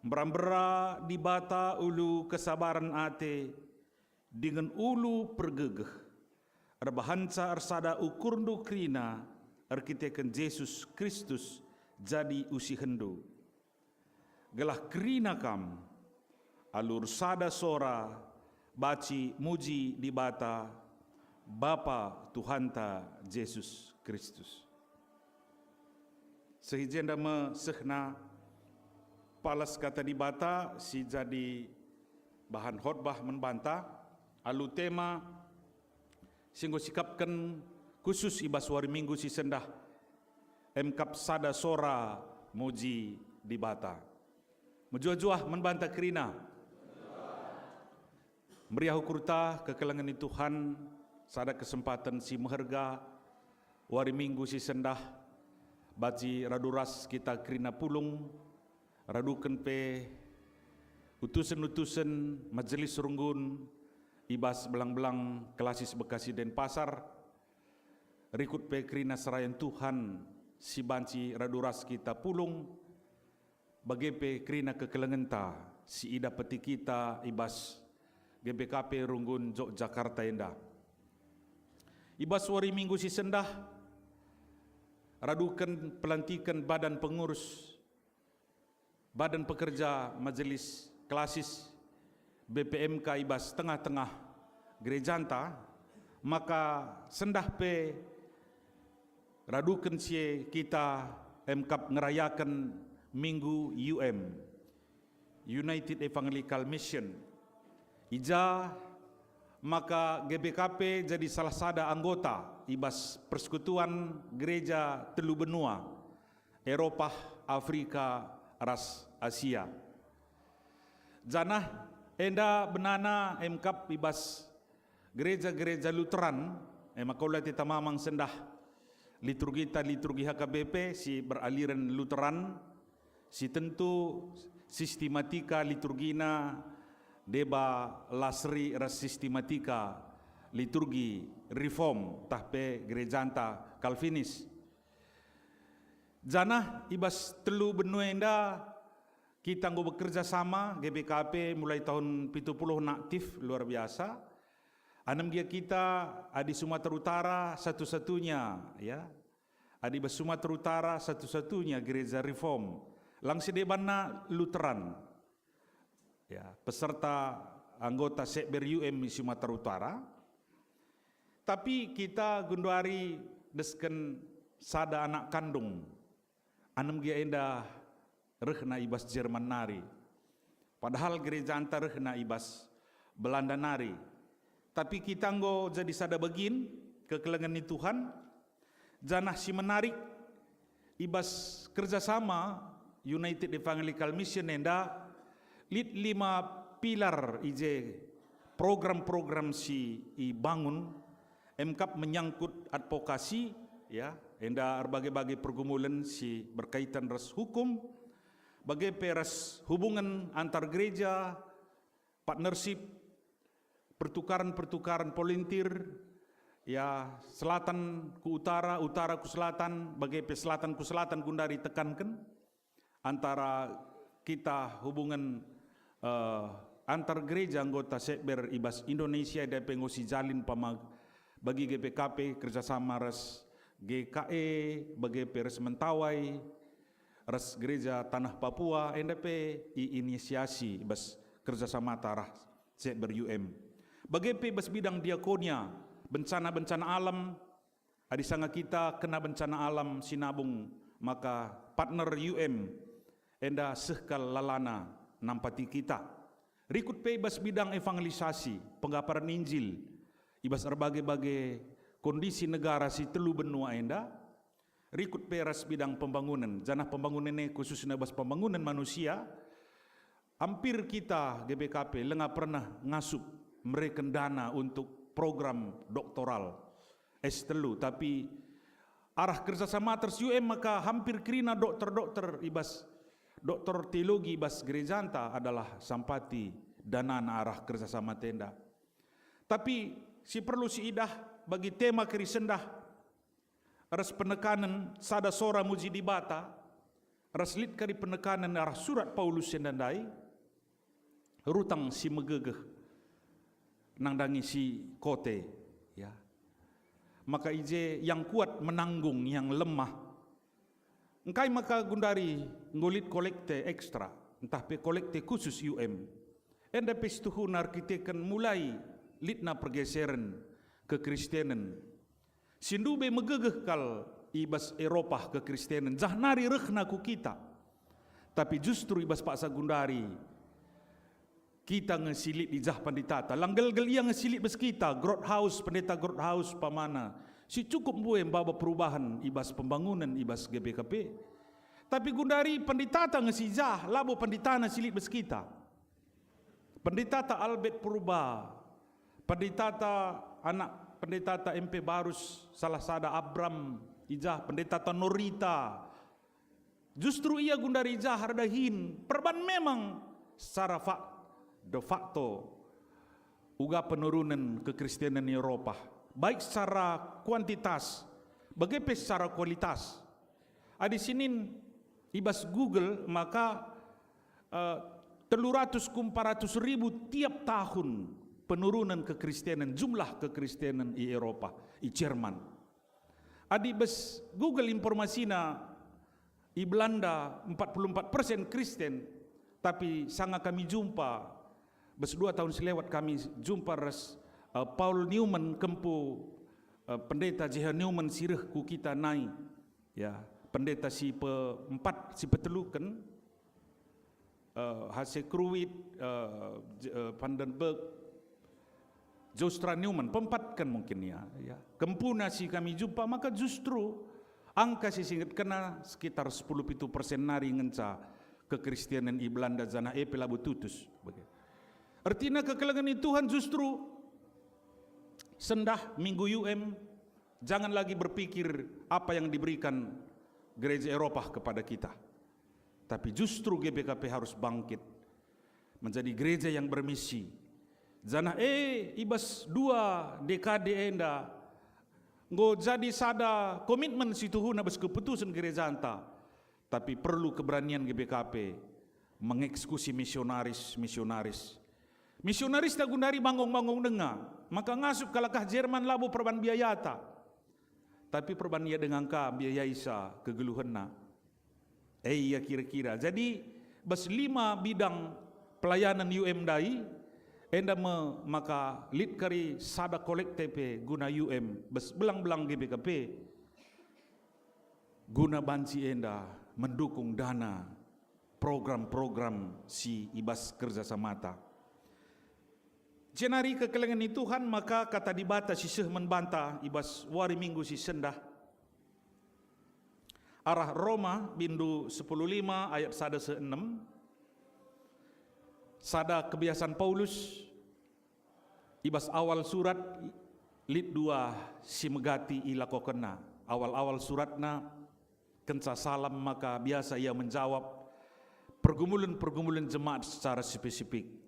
Mbera-mbera Dibata ulu kesabaren ate dingen ulu pergegeh, erbahanca ersada ukurndu kerina erkiteken Jesus Kristus jadi usihenndu. Gelah kerina kam, alu ersada sora, banci muji Dibata, Bapa Tuhanta Jesus Kristus. Seh i jenda me sehna palas Kata Dibata si jadi bahan khotbah man banta, alu tema si enggo sikapken khusus i bas wari Minggu si sendah, emkap sada sora muji Dibata. Mejuah-juah man banta kerina. Meriah ukurta kekelengen ni Tuhan, sada kesempaten si meherga, wari Minggu si sendah, banci radu ras kita kerina pulung, raduken pe utusen-utusen Majelis Runggun i bas belang-belang Klasis Bekasi Denpasar, rikut pe kerina serayan Tuhan si banci radu ras kita pulung, bage pe kerina kekelengenta si idapeti kita i bas G B K P Runggun Yogyakarta enda. I bas wari Minggu si sendah, raduken pelantiken badan pengurus, badan pekerja Majelis Klasis B P M K i bas tengah-tengah gerejanta, maka sendah pe raduken si e kita emkap ngerayaken Minggu U M. United Evangelical Mission. I ja maka G B K P jadi salah sada anggota i bas Persekutuan Gereja Telu Benua, Eropah, Afrika, ras Asia. Janah enda benana emkap i bas gereja-gereja Lutheran, e maka ula kita mamang sendah liturgita liturgi H K B P si beraliran Lutheran, si tentu sistematika liturgina deba la seri ras sistematika liturgi Reform tah pe gerejanta Calvinis. Janah i bas telu benua enda kita enggo bekerja sama, G B K P mulai tahun pitu puluh aktif luar biasa. Anem gia kita adi Sumatera Utara satu-satunya, ya. Adi bas Sumatera Utara satu-satunya gereja Reform. Lang si debanna Lutheran. Ya, peserta anggota Sekber U M i Sumatera Utara. Tapi kita genduari desken sada anak kandung. Anem gia enda rehna i bas Jerman nari. Padahal gerejanta rehna i bas Belanda nari. Tapi kita enggo jadi sada bagin kekelengen ni Tuhan, janah si menarik, i bas kerjasama United Evangelical Mission enda lit lima pilar i je program-program si ibangun, emkap menyangkut advokasi, ya, enda erbage-bage pergumulan si berkaitan ras hukum, bage pe ras hubungen antar gereja, partnership, pertukaren-pertukaren volunteer, ya, selatan ku utara, utara ku selatan, bage pe selatan ku selatan gundari tekanken antara kita hubungen, eh, antar gereja anggota Sekber i bas Indonesia, enda pe enggo sijalin pama bagi G B K P kerjasama ras G K E, bage pe ras Mentawai, ras Gereja Tanah Papua, enda pe iinisiasi bas kerjasamata ras Sekber U M. Bage pe bas bidang diakonia, bencana-bencana alam, adi sanga kita kena bencana alam sinabung, maka partner U M enda seh kal lalana nampati kita. Rikut pe i bas bidang evangelisasi, pengaparen Injil, i bas erbage-bage kondisi negara si telu benua enda, rikut pe ras bidang pembangunen, janah pembangunen e khususna bas pembangunen manusia, ampir kita G B K P langa pernah ngasup mereken dana untuk program doktoral S telu, tapi arah kerjasama ras U M maka hampir kerina dokter-dokter i bas, dokter teologi i bas gerejanta adalah sampati danana arah kerjasama enda. Tapi si perlu siidah bagi tema kerisendah ras penekanen sada sora muji Dibata, ras lit kari penekanen arah surat Paulus enda ndai, rutang si megegeh nandangi si kote, ya. Maka i je yang kuat menanggung yang lemah. Engkai maka gundari enggo lit kolekte ekstra, ntah pe kolekte khusus U M? Enda pe situhuna erkiteken mulai litna pergeseren kekristenen. Si ndube megegeh kal i bas Eropah kekristenen, jah nari rehna ku kita. Tapi justru i bas paksa gundari, kita nge si lit i jah penditata. Lang gelgel ia nge si lit bas kita, Groothuis, pendeta Groothuis umpamana, si cukup mbue maba perubahan i bas pembangunen i bas G B K P. Tapi gundari penditata nge si jah, labo penditana si lit bas kita. Penditata Albert Purba, penditata anak penditata M P Barus, salah sada Abram i jah, penditata Norita, justru ia gundari i jah erdahin perban memang secara fak-, de facto uga penurunen kekristenen i Eropah, baik secara kuantitas, bage pe secara kualitas. Adi sinin i bas Google, maka, eh, telu ratus ku empat ratus ribu tiap tahun penurunen kekristenen, jumlah kekristenen i Eropah, i Jerman. Adi bas Google informasiNa, i Belanda empat puluh empat persen Kristen, tapi sanga kami jumpa, bas dua tahun selewat kami jumpa ras, eh, Paul Newman, kempu, eh, pendeta J H Newman si reh ku kita nai, ya, pendeta si peempat, si peteluken. eh, H C Cruit, eh, J-, eh, Vandenberg, Joustra Newman, pempatken mungkin ia, ya. Kempuna si kami jumpa, maka justru angka si singetkenna sekitar sepuluh pitu persen nari ngenca kekristenan i Belanda, janah e pe labo tutus. Ertina kekelengen ni Tuhan justru sendah Minggu U M, jangan lagi berpikir apa yang diberikan gereja Eropa kepada kita. Tapi justru G B K P harus bangkit menjadi gereja yang bermisi. Janah e, i bas dua dekade enda, enggo jadi sada komitmen si tuhuna bas keputusen gerejanta. Tapi perlu keberanian G B K P mengeksekusi misionaris-misionaris. Misionaris ta gundari bangung-bangung denga, maka ngasup kalak ah Jerman labo perban biayata. Tapi perban ia denga ka biayaisa kegeluhenna. E ia kira-kira. Jadi, bas lima bidang pelayanan U M ndai, enda me maka lit kari sada kolekte pe guna U M, bas belang-belang G B K P, guna banci enda mendukung dana program-program si i bas kerja samata. Jenari kekelengen ni Tuhan, maka kata Dibata si seh man banta i bas wari Minggu si sendah, arah Roma bindu sepuluh lima ayat sada seh enem, sada kebiasaan Paulus i bas awal surat, lit dua si megati ilakokenna. Awal-awal suratna kenca salam maka biasa ia menjawab pergumulen-pergumulen jemaat secara spesifik.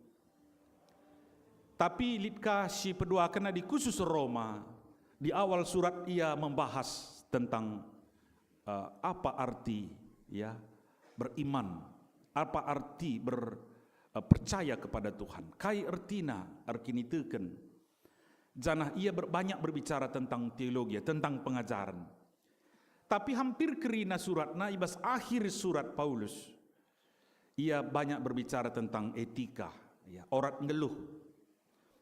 Tapi lit ka si peduakenna di khusus Roma, di awal surat ia membahas tentang, eh, apa arti, ya, beriman, apa arti ber-, eh, percaya kepada Tuhan, kai ertina erkiniteken. Janah ia ber-, banyak berbicara tentang teologi, tentang pengajaren. Tapi hampir kerina suratna i bas akhir surat Paulus, ia banyak berbicara tentang etika, ya, orat nggeluh.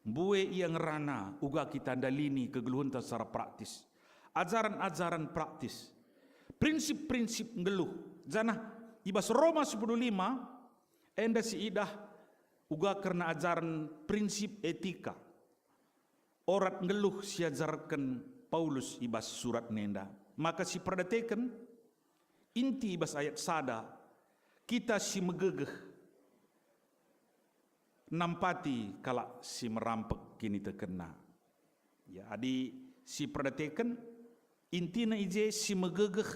Mbue ia ngerana uga kita ndalini kegeluhenta secara praktis. Ajaren-ajaren praktis, prinsip-prinsip nggeluh. Janah i bas Roma sepuluh lima, enda siidah uga kerna ajaren prinsip etika. Orat nggeluh siajarken Paulus i bas surat nenda. Maka siperdateken inti i bas ayat sada, kita si megegeh nampati kalak si merampek kinitekenna. Ya, adi siperdateken, intina i je si megegeh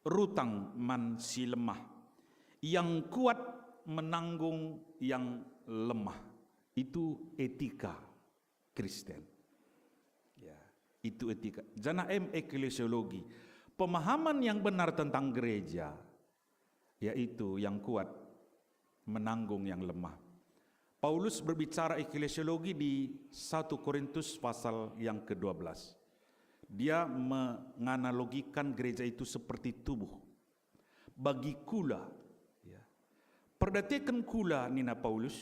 rutang man si lemah. Yang kuat menanggung yang lemah. Itu etika Kristen. Ya, itu etika. Janah em eklesiologi. Pemahaman yang benar tentang gereja, yaitu yang kuat menanggung yang lemah. Paulus berbicara eklesiologi di satu Korintus pasal yang kedua belas. Dia menganalogikan gereja itu seperti tubuh. Bagi kula, ya. Perdateken kula, nina Paulus,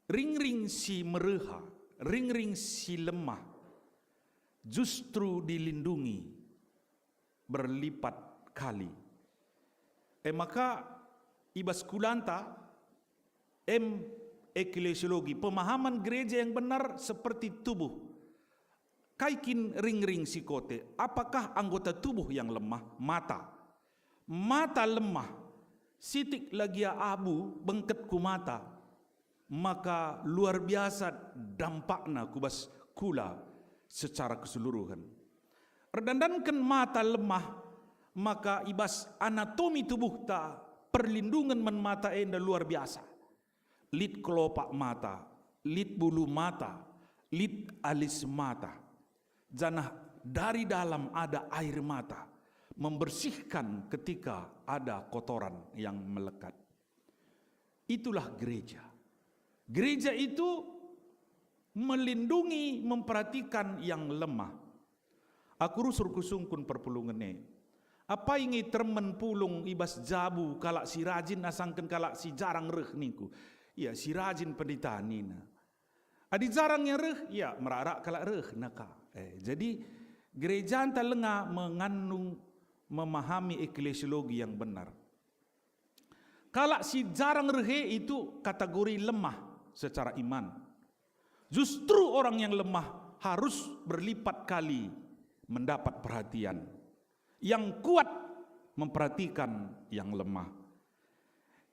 ringring si mereha, ringring si lemah, justru dilindungi berlipat kali. E maka, i bas kulanta, em eklesiologi, pemahaman gereja yang benar seperti tubuh. Kai kin ringring si kote? Apakah anggota tubuh yang lemah? Mata. Mata lemah, sitik lagia abu bengket ku mata, maka luar biasa dampakna ku bas kula secara keseluruhen. Erdandanken mata lemah, maka i bas anatomi tubuhta perlindungen man mata enda luar biasa. Lit kelopak mata, lit bulu mata, lit alis mata. Janah dari dalam ada air mata, membersihkan ketika ada kotoran yang melekat. Itulah gereja. Gereja itu melindungi, memperhatikan yang lemah. Aku rusur kusungkun perpulungen e. Apai nge termen pulung i bas jabu kalak si rajin asangken kalak si jarang reh ningku. Ia si rajin pendeta nina. Adi jarang yang reh, ia merarak kalak reh naka. Eh, jadi gerejanta lenga mengandung memahami eklesiologi yang benar. Kalak si jarang rehe itu kategori lemah secara iman. Justru orang yang lemah harus berlipat kali mendapat perhatian. Yang kuat memperhatikan yang lemah.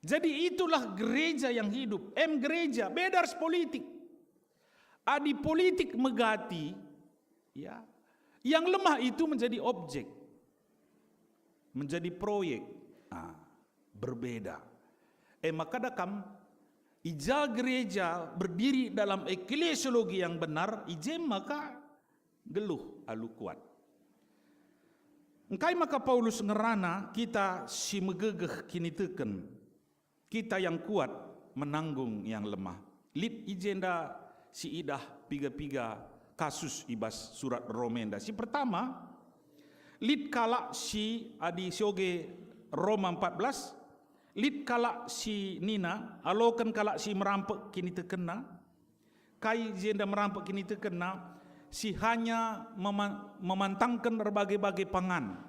Jadi itulah gereja yang hidup. Em gereja, beda ras politik. Adi politik megati, ya, yang lemah itu menjadi objek, menjadi proyek. Ah, berbeda. Eh, maka da kam, i ja gereja berdiri dalam eklesiologi yang benar, i je maka geluh alu kuat. Engkai maka Paulus ngerana kita si megegeh kiniteken, kita yang kuat menanggung yang lemah. Lit i jenda si idah piga-piga kasus i bas surat Roma enda. Si pertama, lit kalak si adi sioge Roma empat belas, lit kalak si nina, aloken kalak si merampek kinitekenna, kai jenda merampek kinitekenna, si hanya mema-, memantangken erbage-bage pangan.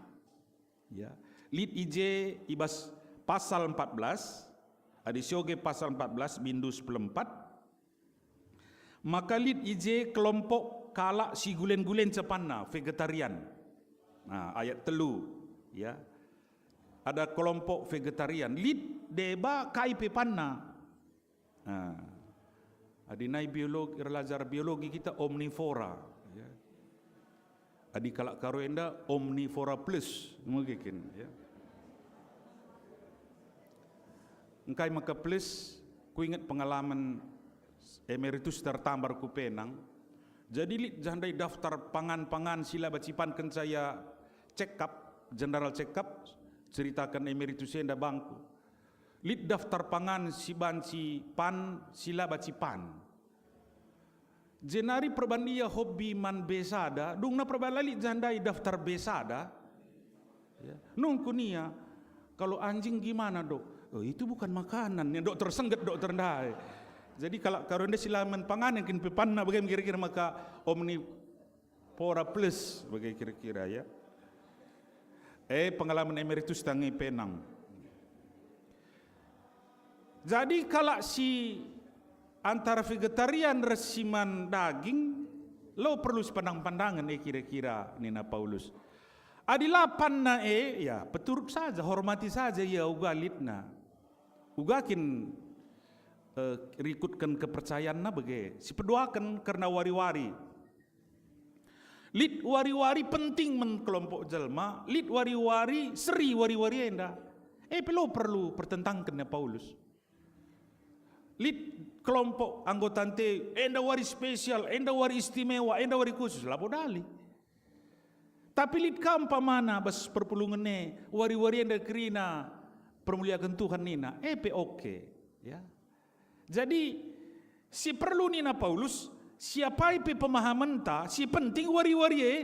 Ya. Lit i je i bas pasal empat belas, adi sioge pasal empat belas bindu sepuluh empat, maka lit i je kelompok kalak si gulen-gulen cepanna, vegetarian. Nah, ayat telu, ya. Ada kelompok vegetarian, lit deba kai pe panna. Nah, adi nai biologi, erlajar biologi kita omnivora, ya. Adi kalak Karo enda omnivora plus, mungkin, ya. Engkai maka plus, kuinget pengalaman emeritus tertambar ku Penang. Jadi lit jandai daftar pangan-pangan si la banci pan kenca ia check up, general check up, ceritaken emeritus enda bangku. Lit daftar pangan si banci pan, si la banci pan. Jenari perban ia hobi man be sada, dungna perban la lit jandai daftar be sada. Ya. Nungkun ia, "Kalau anjing gimana, Dok?" "Oh, itu bukan makanan," nina dokter sengget, dokter ndai. Jadi kalak Karo enda si la man pangan kin pe panna bage kira-kira maka omni pora plus bage kira-kira, ya. Eh, pengalaman emeritus tangi Penang. Jadi kalak si antara vegetarian ras si man daging, lo perlu sipandang-pandangen, eh, kira-kira, nina Paulus. Adi la panna, eh, ya, peturut saja, hormati saja ia uga litna. Uga kin, eh, rikutken kepercayanna bage, sipeduaken kerna wari-wari. Lit wari-wari penting man kelompok jelma, lit wari-wari seri wari-wari enda. E pe lo perlu pertentangken nina Paulus. Lit kelompok anggota ente, enda wari spesial, enda wari istimewa, enda wari khusus, labo dali. Tapi lit ka umpamana bas perpulungen e, wari-wari enda kerina permuliaken Tuhan nina, e pe oke, ya. Jadi, si perlu nina Paulus, siapai pe pemahamenta, si penting wari-wari e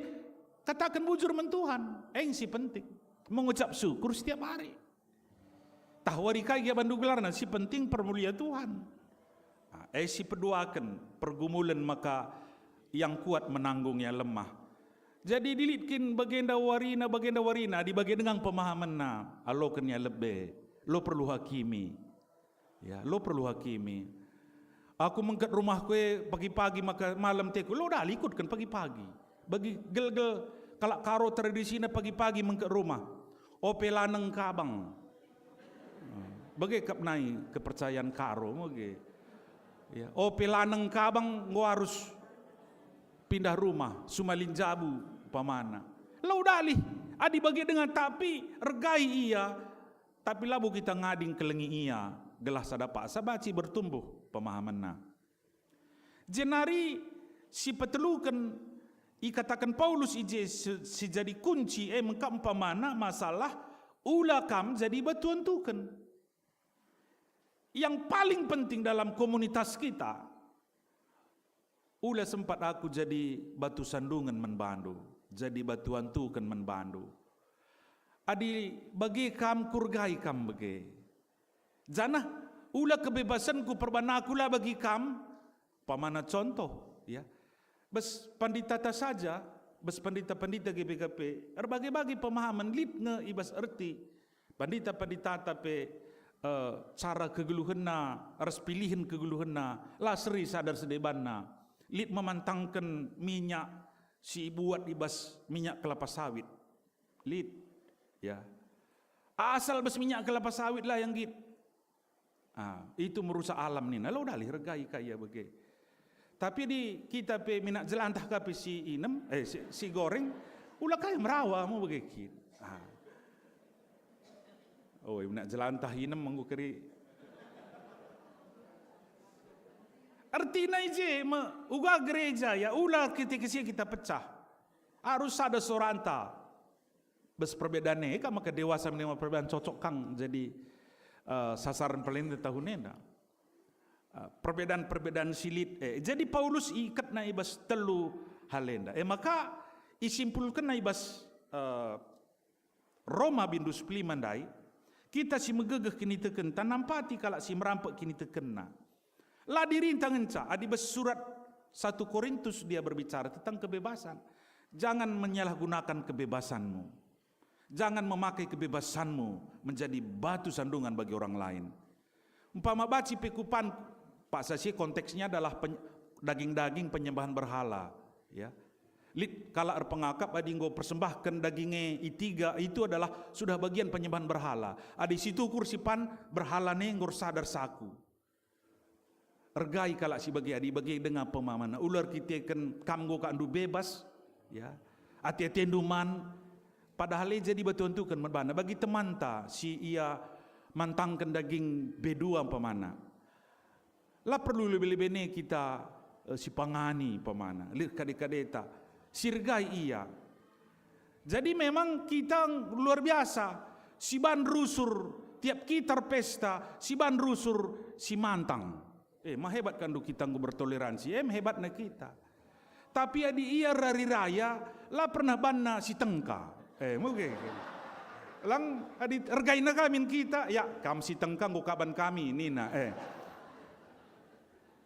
kataken bujur man Tuhan. Eng si penting. Mengucap syukur setiap hari. Tah wari kai gia bandu gelarna, si penting permulia Tuhan. Nah, e si peduaken pergumulen maka yang kuat menanggung yang lemah. Jadi dilitkin bagenda warina, bagenda warina, di bage denga pemahamenna, aloken ia lebe, lo perlu hakimi. Ya, lo perlu hakimi. Aku mengket rumahku e pagi-pagi maka malem teku, lo dali ikutken pagi-pagi. Bagi gelgel kalak Karo tradisina pagi-pagi mengket rumah. Ope laneng kabang. Bage kap nai kepercayaan Karo, bage. Ya, ope laneng kabang enggo arus pindah rumah, sumalin jabu umpamana. Lo dali, adi bage denga tapi ergai ia, tapi labo kita ngading kelengi ia, gelah sada paksa banci bertumbuh pemahamenna. Jenari si peteluken ikataken Paulus i je si, si jadi kunci e mengkap umpamana masalah ula kam jadi batuan tuken. Yang paling penting dalam komunitas kita, ula sempat aku jadi batu sandungen man bandu, jadi batuan tuken man bandu. Adi bage kam, kurgai kam bage. Janah ula kebebasenku perban aku la bagi kam, umpamana contoh, ya. Bas panditata saja, bas pandita-pandita G B K P, erbage-bage pemahamen lit nge i bas erti. Pandita-panditata pe eh, cara kegeluhenna, ras pilihen kegeluhenna, la seri sada ras debanna. Lit memantangken minyak si ibuat i bas minyak kelapa sawit. Lit, ya. Asal bas minyak kelapa sawit la yang nggit. Ah, itu merusak alam nina. Lo dalih regai ka ia bage. Tapi di kita pe minak jelantah ka pe si inem, eh, si, si goreng, ula kai merawa mu bage kin. Ah. Oh, minak jelantah inem menggo keri. Ertina i je me, uga gereja ya, ula ketika si kita pecah. Arus sada soranta. Bas perbedaan e, ka maka dewasa menerima perbedaan cocok kang jadi, eh, sasaran perlindungan tahun enda. Eh, perbedaan-perbedaan silit, eh, jadi Paulus iketna i bas telu hal enda. Eh, maka isimpulkenna i bas, eh, Roma bindu sepuluh lima ndai, kita si megegeh kinitekenta nampati kalak si merampek kinitekenna. La dirinta ngenca, adi bas surat satu Korintus dia berbicara tentang kebebasan. Jangan menyalahgunakan kebebasanmu. Jangan memakai kebebasanmu menjadi batu sandungan bagi orang lain. Umpama banci pe kupan, paksa si konteksnya adalah peny-, daging-daging penyembahan berhala, ya. Lit kalak erpengakap adi enggo persembahken dagingnya i tiga, itu adalah sudah bagian penyembahan berhala. Adi situkur sipan berhala ne enggo ersadar saku. Ergai kalak si bage adi bage denga pemahamanna. Ula erkiteken kam enggo kakndu bebas, ya. Ate-atendu man, padahal e jadi batu antuken man bana. Bagi temanta si ia mantangken daging B dua umpamana. La perlu lebe-lebe ne kita, eh, sipangani umpamana, lit kade-kadeta, si ergai ia. Jadi memang kita luar biasa, siban rusur tiap kita erpesta, siban rusur si mantang. Eh, mehebat kan do kita enggo bertoleransi, em hebatna kita. Tapi adi ia rari raya, la pernah banna si tengka. Eh, muge. Lang adi ergaina kamin kita, ya, kam si tengka enggo kaban kami, nina. Eh.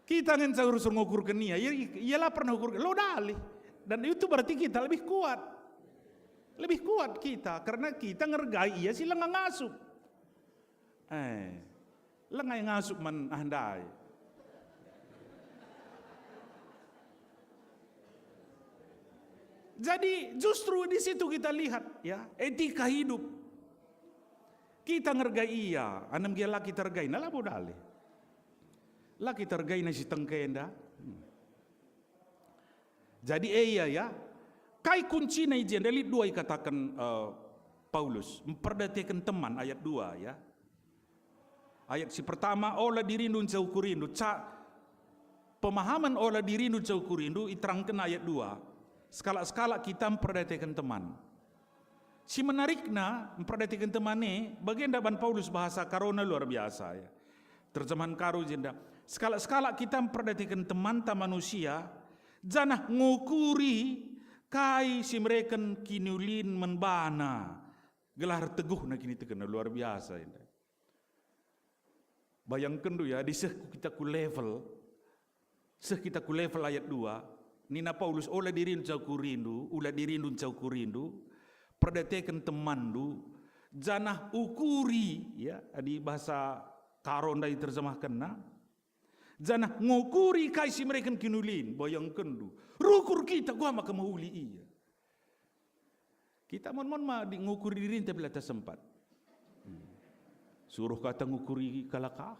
Kita ngenca rusur ngukurken ia, ia, ia la pernah ukur, lo dalih. Dan itu berarti kita lebih kuat. Lebih kuat kita, karena kita ngergai ia si langa ngasup. Eh, lengai ngasup man ah ndai. Jadi justru di situ kita lihat, ya, etika hidup. Kita ngergai ia, anem gia la kita ergaina, labo dalih. La kita ergaina si tengka enda. Hmm. Jadi e ia, ya, kai kuncina i jenda? Lit dua ikataken, eh, Paulus, mperdateken teman, ayat dua, ya. Ayat si pertama, ola dirindu nca ukurindu. Ca-, pemahaman ola dirindu nca ukurindu iterangken ayat dua. Sekalak-sekalak kita mperdateken teman. Si menarikna, mperdateken teman e, bagenda ban Paulus bahasa Karona luar biasa, ya. Terjemahan Karo jenda, sekalak-sekalak kita mperdateken temanta manusia, janah ngukuri kai si mereken kiniulin man bana, gelah erteguhna kinitekenna, luar biasa enda. Bayangkenndu ya, adi seh ku kita ku level, seh kita ku level ayat dua, nina Paulus, "Ola dirindu nca ukurindu, ula dirindu nca ukurindu, perdateken temanndu, janah ukuri," ya, adi bahasa Karo ndai terjemahkenna, "janah ngukuri kai si mereken kiniulin." Bayangkenndu, rukur kita kuga maka mehuli ia. Kita mon-mon ma di-, ngukur dirinta bila tasempat. Hmm. Suruh kata ngukuri kalak ah.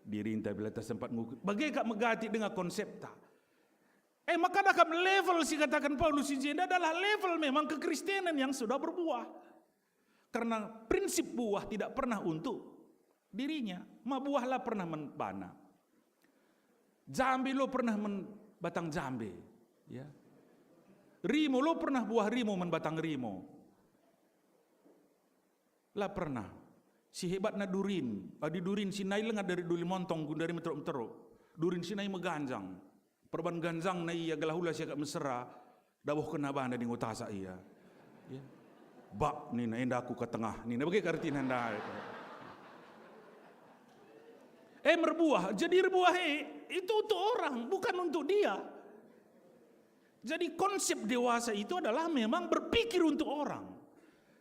Dirinta bila tasempat ngukur. Bage kap megati denga konsepta. Eh, maka dah kam level si kataken Paulus i jenda adalah level memang kekristenan yang sudah berbuah. Karena prinsip buah tidak pernah untuk dirinya, ma buah la pernah man bana. Jambe lo pernah man batang jambe, ya. Rimo lo pernah buah rimo man batang rimo. La pernah. Si hebatna durin, adi durin si nai lenga dari duri montong gundari meteruk-meteruk. Durin si nai meganjang. Perban ganjangna ia gelah ula siakap mesera, dabuhkenna bana dingo tasak ia. Ya. "Bak," nina, "enda aku ka tengah," nina, bage ka ertina ndai. Eh, merbuah, jadi erbuah e, itu untuk orang, bukan untuk dia. Jadi konsep dewasa itu adalah memang berpikir untuk orang.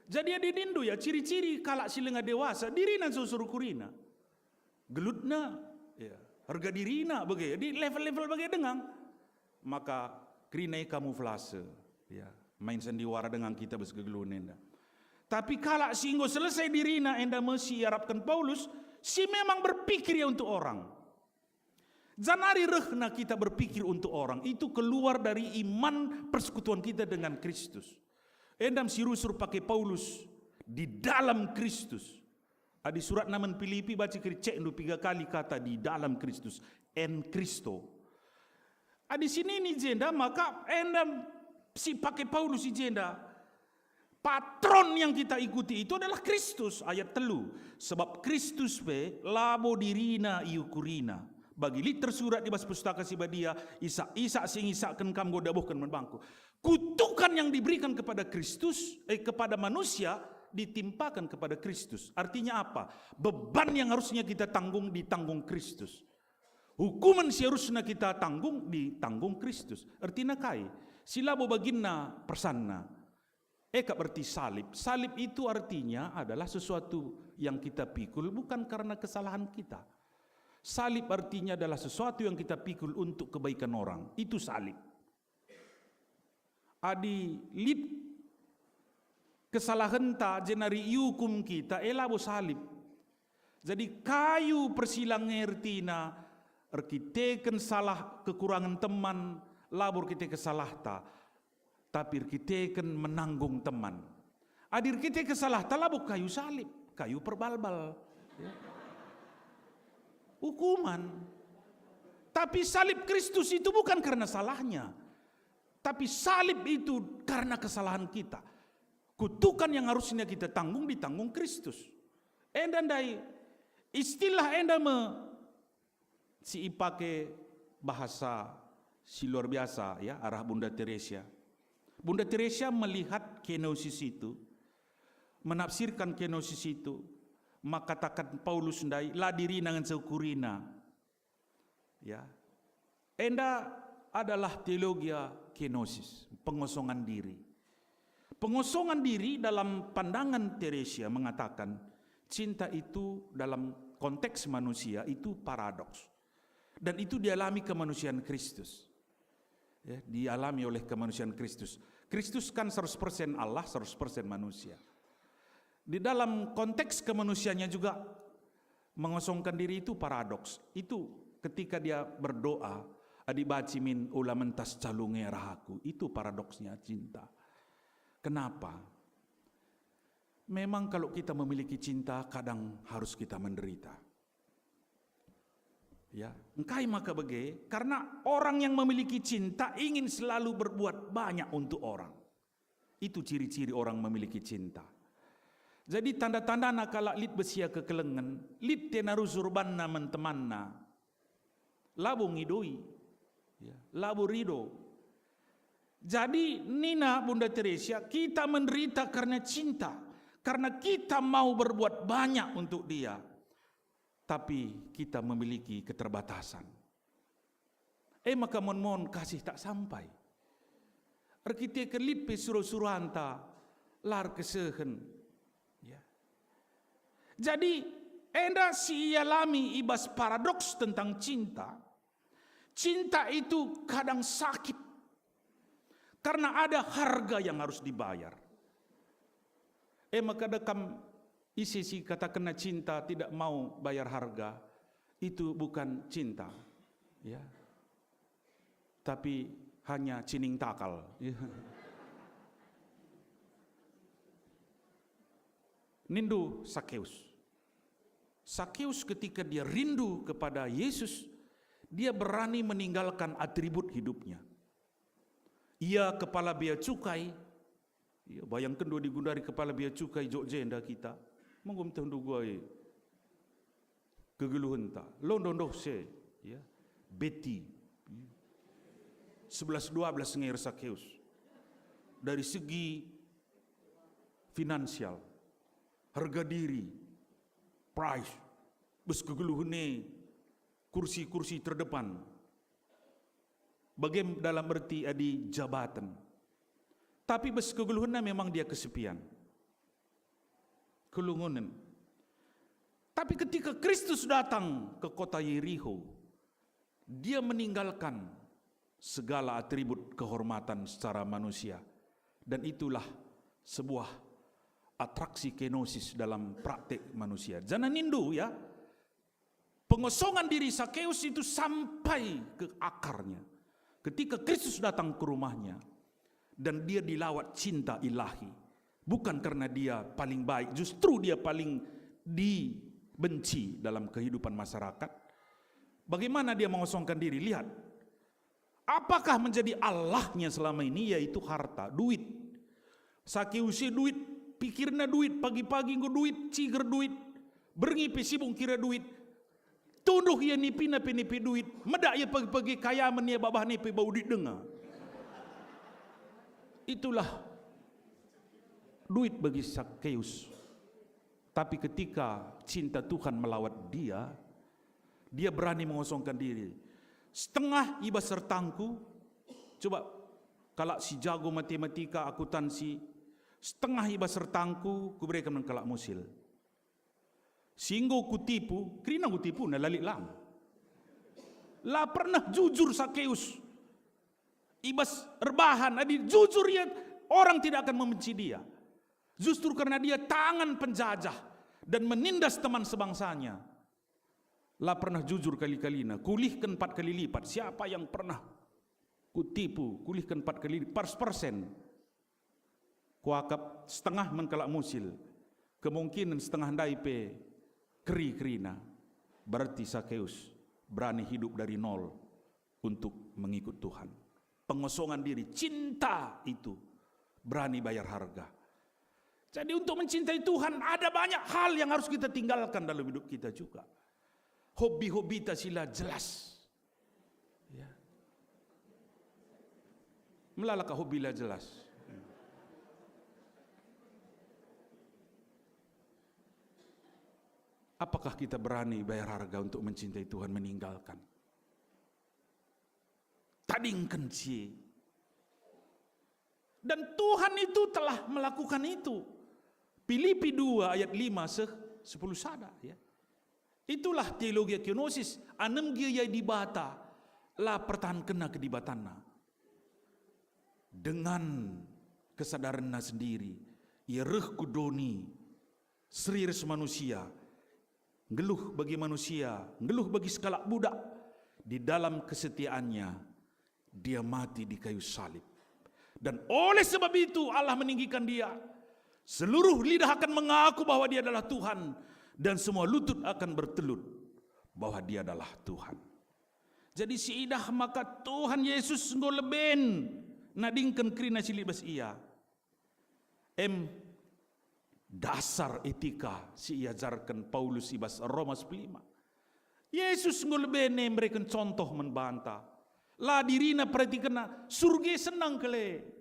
Jadi adi nindu ya ciri-ciri kalak si langa dewasa, dirina nso suruh kurina. Gelutna, ya, harga dirina bage, di level-level bage denga. Maka kerina e kamuflase, ya, main sandiwara denga kita bas kegeluhen enda. Tapi kalak si enggo selesai dirina enda me si iarapken Paulus, si memang berpikir ya untuk orang. Janari rehna kita berpikir untuk orang, itu keluar dari iman persekutuan kita dengan Kristus. Enda me si rusur pake Paulus, di dalam Kristus. Adi suratna man Pilipi baca keri cekndu piga kali kata di dalam Kristus, en Kristo. Adi si nini jenda maka enda si pake Paulus i jenda. Patron yang kita ikuti itu adalah Kristus, ayat telu. Sebab Kristus pe labo dirina iukurina. Bagi lit tersurat di bas Pustaka Si Badia, isak-isak si ngisakken kam enggo dabuhken man bangku. Kutukan yang diberikan kepada Kristus, eh, kepada manusia, ditimpakan kepada Kristus. Artinya apa? Beban yang harusnya kita tanggung, ditanggung Kristus. Hukuman si harusna kita tanggung, ditanggung Kristus. Ertina kai? Si labo baginna persanna. E kap erti salib. Salib itu artinya adalah sesuatu yang kita pikul bukan karena kesalahan kita. Salib artinya adalah sesuatu yang kita pikul untuk kebaikan orang. Itu salib. Adi lit kesalahenta jenari iukum kita, e labo salib. Jadi kayu persilang e ertina erkiteken salah kekurangen teman, labo erkiteken salahta, tapi erkiteken menanggung teman. Adi erkiteken salahta labo kayu salib, kayu perbalbal. Ya. Hukuman. Tapi salib Kristus itu bukan karena salahnya. Tapi salib itu karena kesalahan kita. Kutukan yang harusnya kita tanggung ditanggung Kristus. Enda ndai istilah enda me si ipake bahasa si luar biasa ya arah Bunda Teresia. Bunda Teresia melihat kenosis itu, menafsirkan kenosis itu, maka katakan Paulus ndai la dirina ngenca ukurina. Ya. Enda adalah teologia kenosis, pengosongan diri. Pengosongan diri dalam pandangan Teresia mengatakan cinta itu dalam konteks manusia itu paradoks. Dan itu dialami kemanusiaan Kristus. Ya, dialami oleh kemanusiaan Kristus. Kristus kan seratus persen Allah, seratus persen manusia. Di dalam konteks kemanusiaannya juga mengosongkan diri itu paradoks. Itu ketika dia berdoa, "Adi banci min ula mentas calu nge arah aku." Itu paradoksnya cinta. Kenapa? Memang kalau kita memiliki cinta, kadang harus kita menderita. Ya, engkai maka bage? Karena orang yang memiliki cinta ingin selalu berbuat banyak untuk orang. Itu ciri-ciri orang memiliki cinta. Jadi tanda-tandana kalak lit besia kekelengen, lit tena rusur banna man temanna. Labo ngidoi, ya, labo rido. Jadi nina Bunda Teresia, kita menderita karena cinta, karena kita mau berbuat banyak untuk dia. Tapi kita memiliki keterbatasan. E maka mon-mon kasih tak sampai. Erkiteken lit pe suro-suranta la erkesehen. Ya. Jadi, enda si ialami i bas paradoks tentang cinta. Cinta itu kadang sakit. Karena ada harga yang harus dibayar. E maka dekam ise si katakenna cinta tidak mau bayar harga, itu bukan cinta. Ya. Tapi hanya cining takal. Ya. Nindu Sakeus. Sakeus ketika dia rindu kepada Yesus, dia berani meninggalkan atribut hidupnya. Ia kepala bea cukai. Ya, bayangken dua digundari kepala bea cukai jok jenda kita. Menggum tehndu guai kegeluhenta. Londo ndoh se, ya. Beti. Sebelas dua belas nger Sakeus. Dari segi finansial, harga diri, price, bes kegeluhene, kursi-kursi terdepan. Bage dalam erti adi jabatan. Tapi bas kegeluhenna memang dia kesepian. Kelungunen. Tapi ketika Kristus datang ke kota Yeriho, dia meninggalkan segala atribut kehormatan secara manusia. Dan itulah sebuah atraksi kenosis dalam praktik manusia. Janah nindu, ya, pengosongan diri Sakeus itu sampai ke akarnya. Ketika Kristus datang ke rumahnya, dan dia dilawat cinta ilahi. Bukan karena dia paling baik, justru dia paling dibenci dalam kehidupan masyarakat. Bagaimana dia mengosongkan diri? Lihat, apakah menjadi allahnya selama ini, yaitu harta, duit. Sakeus e duit, pikirna duit, pagi-pagi enggo duit, ciger duit, berngi pe sibuk kira duit. Tunduh ia nipina pe nipi duit, medak ia pagi-pagi kayamen ia babah nipi bau duit denga. Itulah duit bagi Sakeus. Tapi ketika cinta Tuhan melawat dia, dia berani mengosongkan diri. Setengah i bas sertangku, coba, kalak si jago matematika, akuntansi, setengah i bas sertangku kubereken man kalak musil. Si enggo kutipu, kerina kutipu, nah, la lit lang. La pernah jujur Sakeus. I bas erbahan, adi jujur ia, orang tidak akan membenci dia. Justru karena dia tangan penjajah dan menindas teman sebangsanya. La pernah jujur kali-kalina, kulihken empat kali lipat. Siapa yang pernah kutipu, kulihken empat kali lipat, pars persen. Kuakap setengah man kalak musil, kemungkinan setengah ndai pe keri-kerina. Berarti Sakeus berani hidup dari nol untuk mengikut Tuhan. Pengosongan diri, cinta itu berani bayar harga. Jadi, untuk mencintai Tuhan, ada banyak hal yang harus kita tinggalkan dalam hidup kita juga. Hobi-hobita si la jelas. Ya. Melala ka hobi la jelas. Apakah kita berani bayar harga untuk mencintai Tuhan, meninggalkan? Tadingken si. Dan Tuhan itu telah melakukan itu. Filipi dua ayat lima seh sepuluh sada, ya. Itulah teologi kenosis, anem gia ia Dibata, la pertahankenna kedibatanna. Dengan kesadarenna sendiri, ia reh ku doni, seri ras manusia, nggeluh bagi manusia, nggeluh bagi sekalak budak, di dalam kesetiaannya, dia mati di kayu salib. Dan oleh sebab itu Allah meninggikan dia. Seluruh lidah akan mengaku bahwa dia adalah Tuhan, dan semua lutut akan bertelut bahwa dia adalah Tuhan. Jadi, siidah maka Tuhan Yesus enggo leben nadingken kerina si lit bas ia. Em, dasar etika si iajarken Paulus i bas Roma sepuluh lima. Yesus enggo leben e mereken contoh man banta. La dirina perhatikenna, surge senang kele.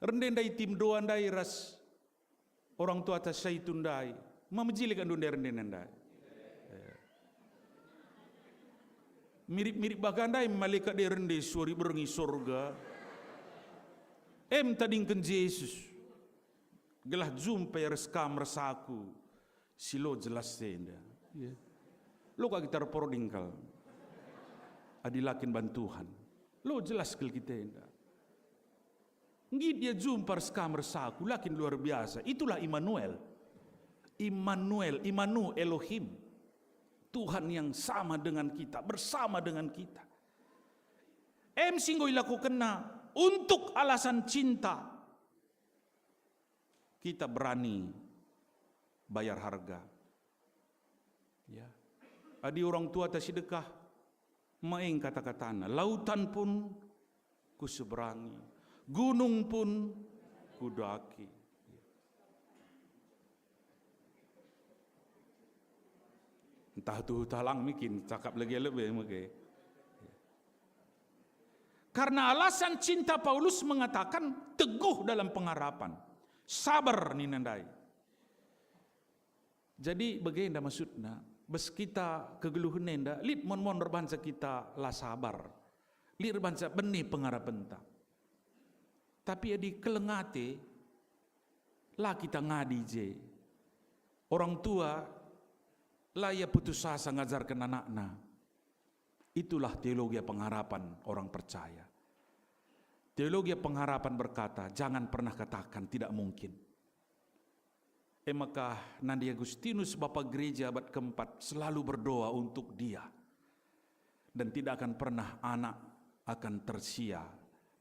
Rende ndai tim doa ndai ras orang tua atas Saitun ndai. Ma mejile kak ndai rende ndai. Mirip-mirip bage ndai malekat e rende suari berngi sorga. Em tadingken Jesus. Gelah jumpa ras kam ras aku si lo jelas enda. Ya. Lo ka kita erproding kal. Adi la kin ban Tuhan. Lo jelas kal kita enda. Nggit ia jumpa ras kam ras aku, la kin luar biasa. Itulah Immanuel. Immanuel, Immanu, Elohim. Tuhan yang sama dengan kita, bersama dengan kita. Em si enggo ilakokenna untuk alasan cinta. Kita berani bayar harga. Ya. Adi orang tuata si dekah, maing kata-katana, lautan pun kuseberangi, gunung pun kudaki. Ntah tuhu talang mikin cakap lagi lebe mege. Karena alasan cinta, Paulus mengatakan teguh dalam pengharapan, sabar nina ndai. Jadi, bagenda maksudna, bas kita kegeluhen enda, lit mon-mon erbanca kita la sabar, lit erbanca bene pengarapenta. Tapi adi keleng ate, La kita ngadi je. Orang tua la ia putus asa ngajarken anakna. Itulah teologia pengharapan orang percaya. Teologia pengharapan berkata, jangan pernah katakan tidak mungkin. E maka nande Agustinus, bapa gereja abad keempat, selalu berdoa untuk dia. Dan tidak akan pernah anak akan tersia.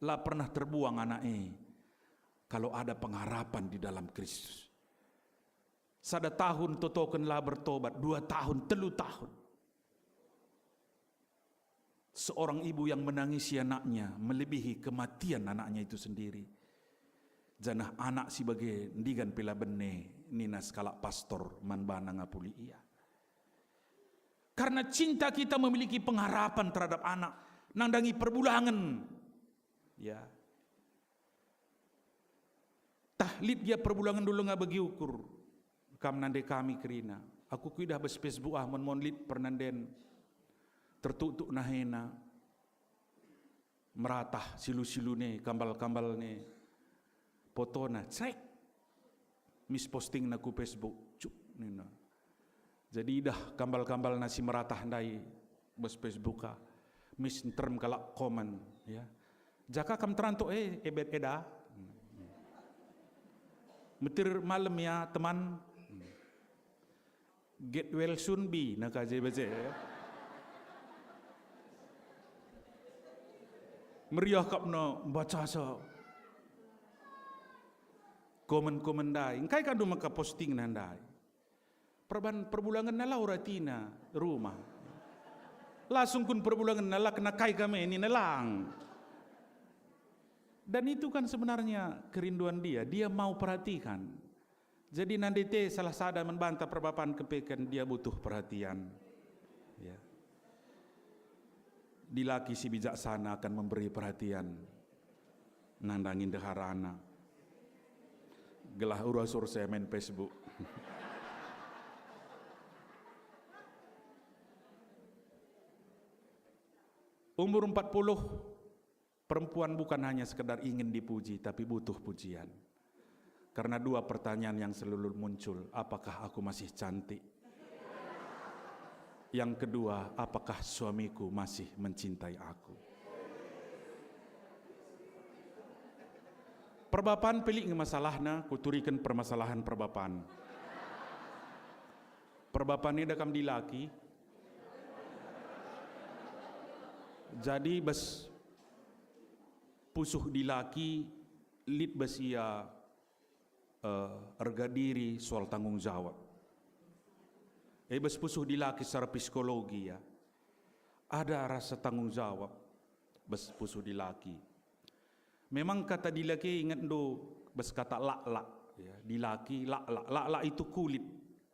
La pernah terbuang anak e kalau ada pengharapan di dalam Kristus. Sada tahun totoken la bertobat, dua tahun, telu tahun. Seorang ibu yang menangisi anaknya melebihi kematian anaknya itu sendiri. Janah anak si bage ndigan pe la bene, nina sekalak pastor man bana ngapuli ia. Karena cinta kita memiliki pengharapan terhadap anak, nandangi perbulangen. Ya. Tah lit gia perbulangen dulu nga bagi ukur. Kam nande kami kerina. Aku kuidah bas Facebook ah, mon-mon lit pernanden tertuktuk nahena. Meratah silu-silune, kambal-kambalne. Potona, cek. Mis postingna ku Facebook, cuk, nina. Jadi idah kambal-kambalna si meratah ndai bas Facebook ka. Mis nterem kalak komen, ya. Jaka kam terantuk, eh, ebet eda. Metir malem ya, teman. Get well soon be, naka je baca, ya. Meriah kap no baca sa komen-komen ndai. Engkai kandu maka postingna ndai? Perban perbulangenna la uratina rumah. Lasung kun perbulangenna la kena kai kame nina lang. Dan itu kan sebenarnya kerinduan dia. Dia mau perhatikan. Jadi nande te salah sada man banta perbapan kepeken dia butuh perhatian. Ya. Dilaki si bijaksana akan memberi perhatian nandangi ndeharana. Gelah urus-urus saya main Facebook. Umur empat puluh, perempuan bukan hanya sekedar ingin dipuji, tapi butuh pujian. Karena dua pertanyaan yang selalu muncul, apakah aku masih cantik? Yang kedua, apakah suamiku masih mencintai aku? Perbapan pelik nge masalahna, kuturiken permasalahan perbapan. Perbapan enda kam dilaki. Jadi bas pusuh dilaki lit bas ia eh, erga diri, soal tanggung jawab. Eh, bas pusuh dilaki secara psikologi, ya. Ada rasa tanggung jawab bas pusuh dilaki. Memang kata dilaki ingetndu bas kata laklak, ya. Dilaki laklak. Laklak itu kulit.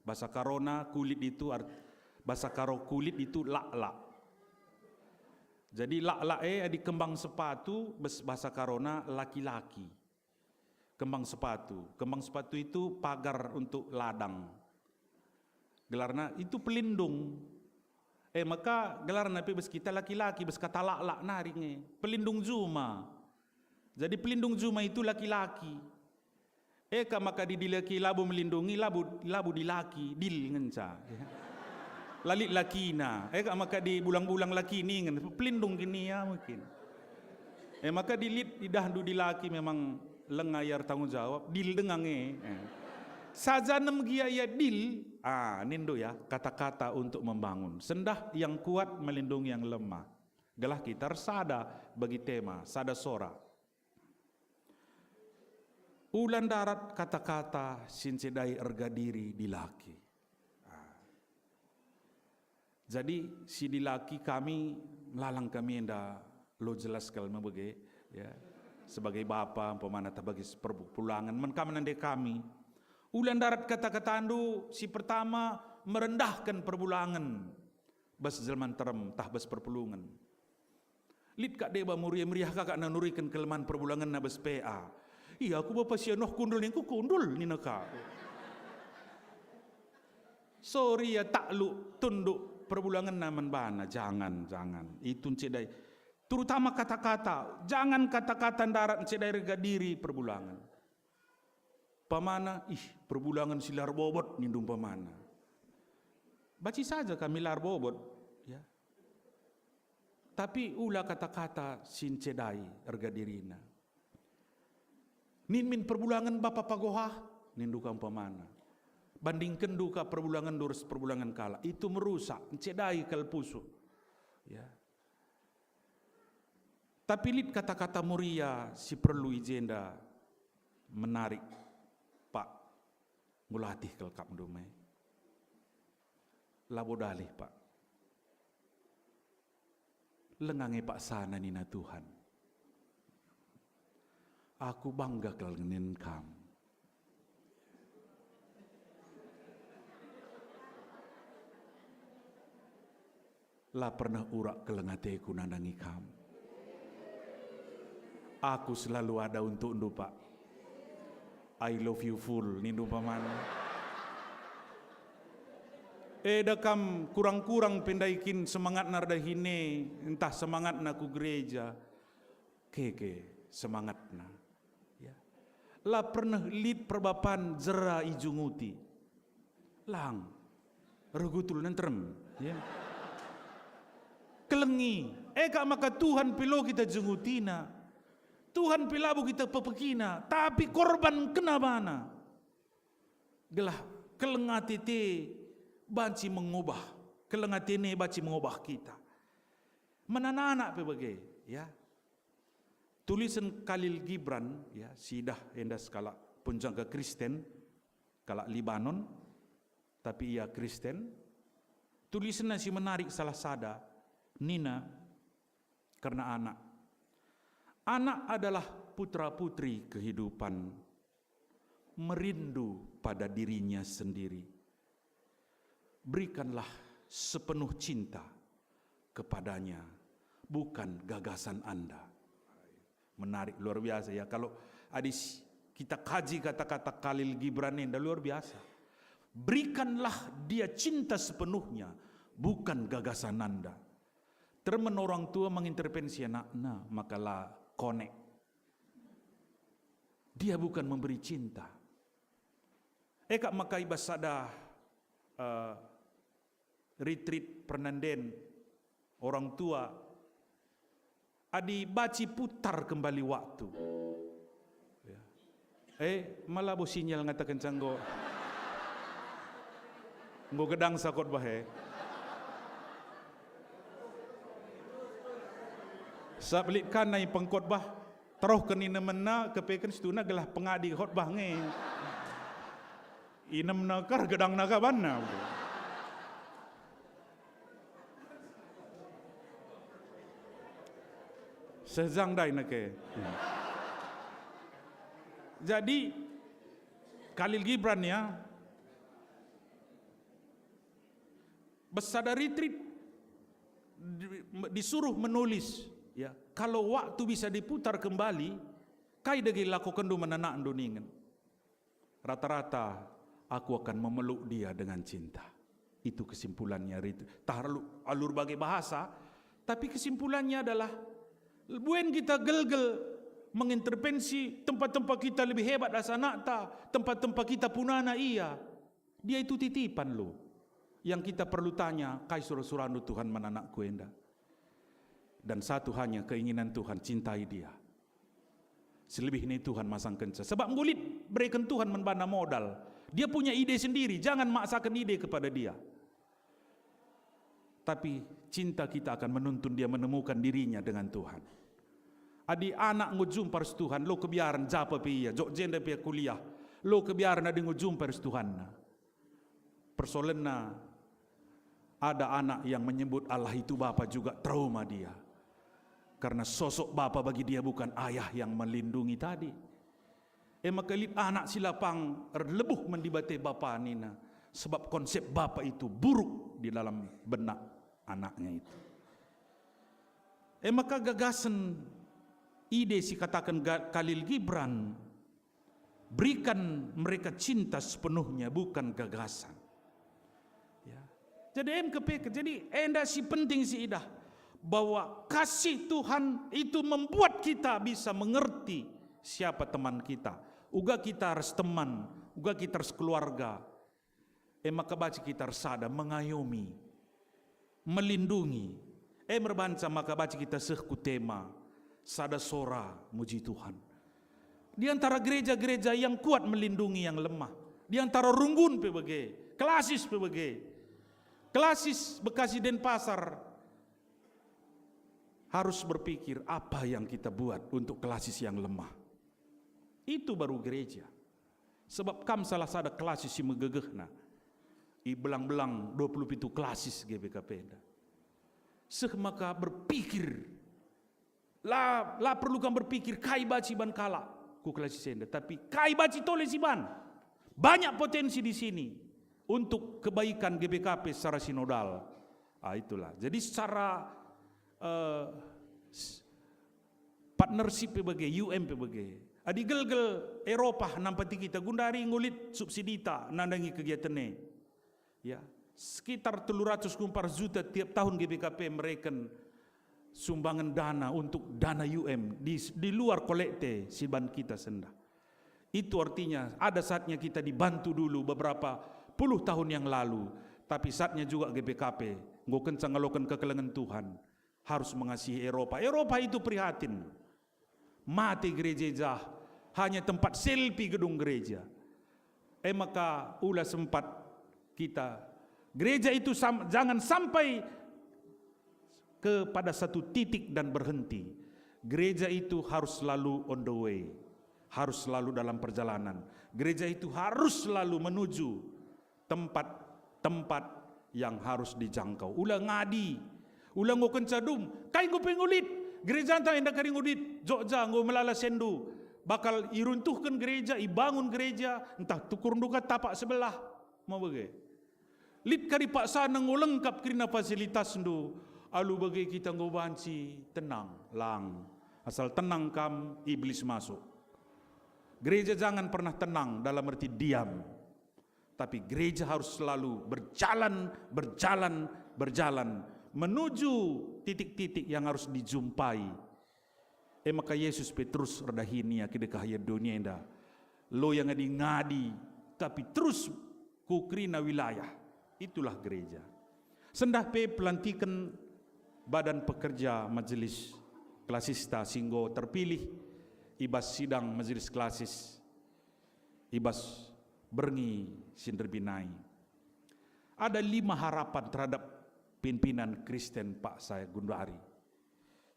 Bahasa Karona kulit itu art-, bahasa Karo kulit itu laklak. Jadi laklak e adi kembang sepatu bas bahasa Karona laki-laki. Kembang sepatu. Kembang sepatu itu pagar untuk ladang. Gelarna itu pelindung. Eh, maka gelarna pe bas kita laki-laki, bas kata laklak nari nge. Pelindung juma. Jadi pelindung juma itu laki-laki. Eh, ka maka di dilaki labo melindungi, labo, labo dilaki, dil ngenca. Lalit lakina. Eh, ka maka di bulang-bulang lakini ngen, pelindung kini ya mungkin. Eh, maka dilit idahndu dilaki memang lenga ia ertanggung jawab, dil denga nge. Eh. Saja nem gia ia dil, ah, nindu ya, kata-kata untuk membangun. Sendah yang kuat melindungi yang lemah. Gelah kita ersada bagi tema, sada sora. Ula ndarat kata-kata si ncedai erga diri dilaki. Ah. Jadi, si dilaki kami, lalang kami enda lo jelas kal mebege, ya. Sebagai bapa, umpamana tah bagi perbulangen, men kam nande kami. Ula ndarat kata-katandu, si pertama, merendahken perbulangen. Bas jelma nterem, tah bas perpulungen. Lit kak deba meriah-meriah kakak nanuriken kelemahen perbulangenna bas P A. Iya, aku bapa si anoh kundul ningku kundul, nina ka. Sorry ya, takluk, tunduk perbulangenna man bana. Jangan, jangan. Itu ncedai. Terutama kata-kata. Jangan kata-kata ndarat ncedai rega diri perbulangen. Umpamana, "Ih, perbulangen si la erbobot," nindu umpamana. Banci saja kami la erbobot, ya. Tapi ula kata-kata si ncedai erga dirina. "Nin min perbulangen bapa pagoh ah," nindu ka umpamana. Bandingkenndu ka perbulangenndu ras perbulangen kalak. Itu merusak, ncedai kal pusuh. Ya. Tapi lit kata-kata Moria si perlu i jenda menarik, Pak, ngulatih kal akapndu me. Labo dalih, Pak. Lenga nge paksana nina Tuhan, "Aku bangga kal ninen kam. La pernah urak keleng ateku nandangi kam. Aku selalu ada untukndu, Pak. I love you full," nindu umpamana. Eda kam kurang-kurang pe ndai kin semangatna erdahin e, ntah semangatna ku gereja. Keke semangatna. Ya. La pernah lit perbapan jera ijunguti. Lang. Ergutul nenterem. Ya. Kelengi. E kap maka Tuhan pe lo kita jungutina. Tuhan pe labo kita pepekina, tapi korban kena bana. Gelah keleng ate te banci mengubah, keleng ate ne banci mengubah kita. Man anak-anak pe bage, ya. Tulisen Khalil Gibran, ya, si idah enda sekalak penjaga Kristen, kalak Libanon, tapi ia Kristen. Tulisenna si menarik salah sada, nina, kerna anak. Anak adalah putra-putri kehidupan. Merindu pada dirinya sendiri. Berikanlah sepenuh cinta kepadanya, bukan gagasan Anda. Menarik, luar biasa, ya. Kalau adi s-, kita kaji kata-kata Khalil Gibran enda, luar biasa. Berikanlah dia cinta sepenuhnya, bukan gagasan Anda. Termen orang tua mengintervensi anakna, maka la konek. Dia bukan memberi cinta. E kap maka i bas sada, eh, retreat pernanden orang tua, adi banci putar kembali waktu. Ya. Eh, ma labo sinyal ngatakenca enggo, enggo gedangsa khotbah e. Sabap lit kan nai pengkhotbah, teruhken inemenna, kepeken situhuna gelah pengadi khotbah nge. Inemna kar, gedangna ka banna. Seh jang ndai neke. Jadi, Khalil Gibran, ya, bas sada retreat di-, disuruh menulis, ya, kalau waktu bisa diputar kembali, kai dage lakokenndu man anakndu ningen? Rata-rata, "Aku akan memeluk dia dengan cinta." Itu kesimpulannya, rit-, tah alu-, alur bage bahasa, tapi kesimpulannya adalah, buen kita gelgel mengintervensi tempat-tempat kita lebih hebat asa anakta, tempat-tempat kita punana ia. Dia itu titipan lo. Yang kita perlu tanya, kai sura-surandu Tuhan man anakku enda? Dan satu hanya keinginan Tuhan, cintai dia. Selebihna Tuhan masangkenca. Sebab enggo lit bereken Tuhan man bana modal. Dia punya ide sendiri, jangan maksakan ide kepada dia. Tapi cinta kita akan menuntun dia menemukan dirinya dengan Tuhan. Adi anak enggo jumpa ras Tuhan, lo kebiaren japa pe ia, jok jenda pe ia kuliah, lo kebiaren adi enggo jumpa ras Tuhanna. Persoalenna, ada anak yang menyebut Allah itu Bapa juga trauma dia. Karena sosok Bapa bagi dia bukan ayah yang melindungi tadi. E maka lit anak si lapang erlebuh man Dibata Bapa nina, sebab konsep Bapa itu buruk di dalam benak anaknya itu. E maka gagasen ide si kataken Ga-, Khalil Gibran, berikan mereka cinta sepenuhnya, bukan gagasan. Ya. Jadi em kepeken. Jadi enda si penting si idah, bahwa kasih Tuhan itu membuat kita bisa mengerti siapa teman kita. Uga kita ras teman, uga kita ras keluarga, e maka banci kita ersada mengayomi, melindungi. E merbanca maka banci kita seh ku tema sada sora muji Tuhan. Di antara gereja-gereja yang kuat melindungi yang lemah, di antara runggun pe bage, klasis pe bage. Klasis Bekasi Denpasar harus berpikir apa yang kita buat untuk klasis yang lemah. Itu baru gereja. Sebab kam salah sada klasis si megegehna. I belang-belang dua puluh pitu klasis G B K P enda. Seh maka berpikir. La, la perlu kam berpikir kai banci iban kalak ku klasis enda, tapi kai banci tole si iban. Banyak potensi di sini untuk kebaikan G B K P secara sinodal. Ah, itulah. Jadi secara, eh, s-, partnership pe bage, U M pe bage. Adi gelgel Eropa nampati kita, gundari ngulit subsidita nandangi kegiatan e. Ya, sekitar telu ratus kumpar juta tiap tahun G B K P mereken sumbangan dana untuk dana U M di, di luar kolekte si ban kita sendah. Itu artinya ada saatnya kita dibantu dulu beberapa puluh tahun yang lalu, tapi saatnya juga G B K P enggo kenca ngaloken kekelengen Tuhan harus mengasihi Eropa. Eropa itu prihatin. Mate gereja i jah, hanya tempat selfie gedung gereja. E maka ula sempat kita, gereja itu sam-, jangan sampai kepada satu titik dan berhenti. Gereja itu harus selalu on the way, harus selalu dalam perjalanan. Gereja itu harus selalu menuju tempat-tempat yang harus dijangkau. Ula ngadi, ula enggo kenca dum, kai enggo pe ngulit? Gerejanta enda kari ngulit, Jogja enggo melala sendu. Bakal iruntuhken gereja, ibangun gereja, ntah tukurndu ka tapak sebelah. Mau bage. Lit kari paksana enggo lengkap kerina fasilitasndu, alu bage kita enggo banci tenang, lang. Asal tenang kam, iblis masuk. Gereja jangan pernah tenang dalam arti diam. Tapi gereja harus selalu berjalan, berjalan, berjalan menuju titik-titik yang harus dijumpai. E maka Yesus pe terus erdahin ia kidekah ia dunia enda. Lo ia ngadi-ngadi, tapi terus ku kerina wilayah. Itulah gereja. Sendah pe pelantiken badan pekerja majelis klasista si enggo terpilih i bas sidang majelis klasis i bas berngi si nderbinai. Ada lima harapan terhadap pimpinan Kristen paksa gundari.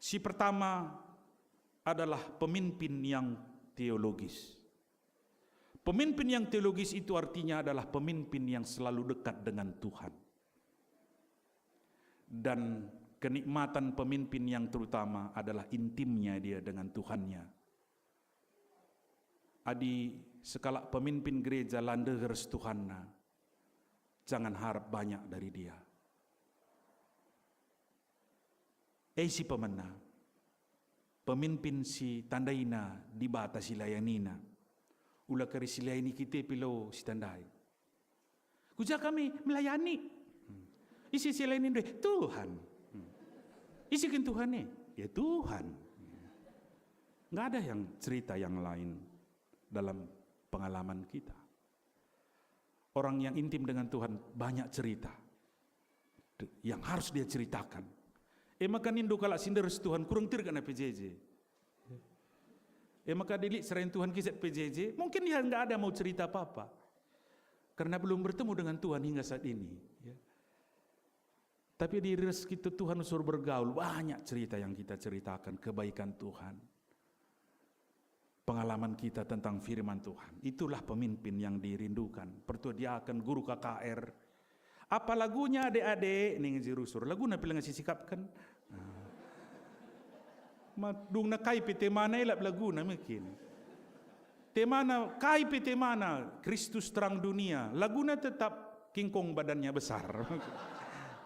Si pertama adalah pemimpin yang teologis. Pemimpin yang teologis itu artinya adalah pemimpin yang selalu dekat dengan Tuhan. Dan kenikmatan pemimpin yang terutama adalah intimnya dia dengan Tuhannya. Adi sekalak pemimpin gereja la ndeher ras Tuhanna, jangan harap banyak dari dia. E si pemena, pemimpin si tandaina Dibata si layanina, ula kari si layani kita pe lo si tandai. Kuja kami melayani. Hmm. Ise si layanindu? Tuhan. Hmm. Ise kin Tuhan e? Ya Tuhan. Nggak ada yang cerita yang lain dalam pengalaman kita. Orang yang intim dengan Tuhan banyak cerita yang harus dia ceritakan. E maka nindu kalak si ndeher ras Tuhan, kurang tirga na P J J. E maka adi lit serayan Tuhan kiset P J J, mungkin dia nggak ada mau cerita apa-apa. Karena belum bertemu dengan Tuhan hingga saat ini. Ya. Tapi di ras kita Tuhan suruh bergaul, banyak cerita yang kita ceritakan, kebaikan Tuhan. Pengalaman kita tentang firman Tuhan. Itulah pemimpin yang dirindukan. Pertua diaken, guru K K R. Apa lagunya, adik-adik? Nina si rusur. Laguna pe langa sisikapken. Nah. Ma-, dungna kai pe temana, elap laguna mungkin. Temana, kai pe temana, Kristus terang dunia. Laguna tetap King Kong badannya besar.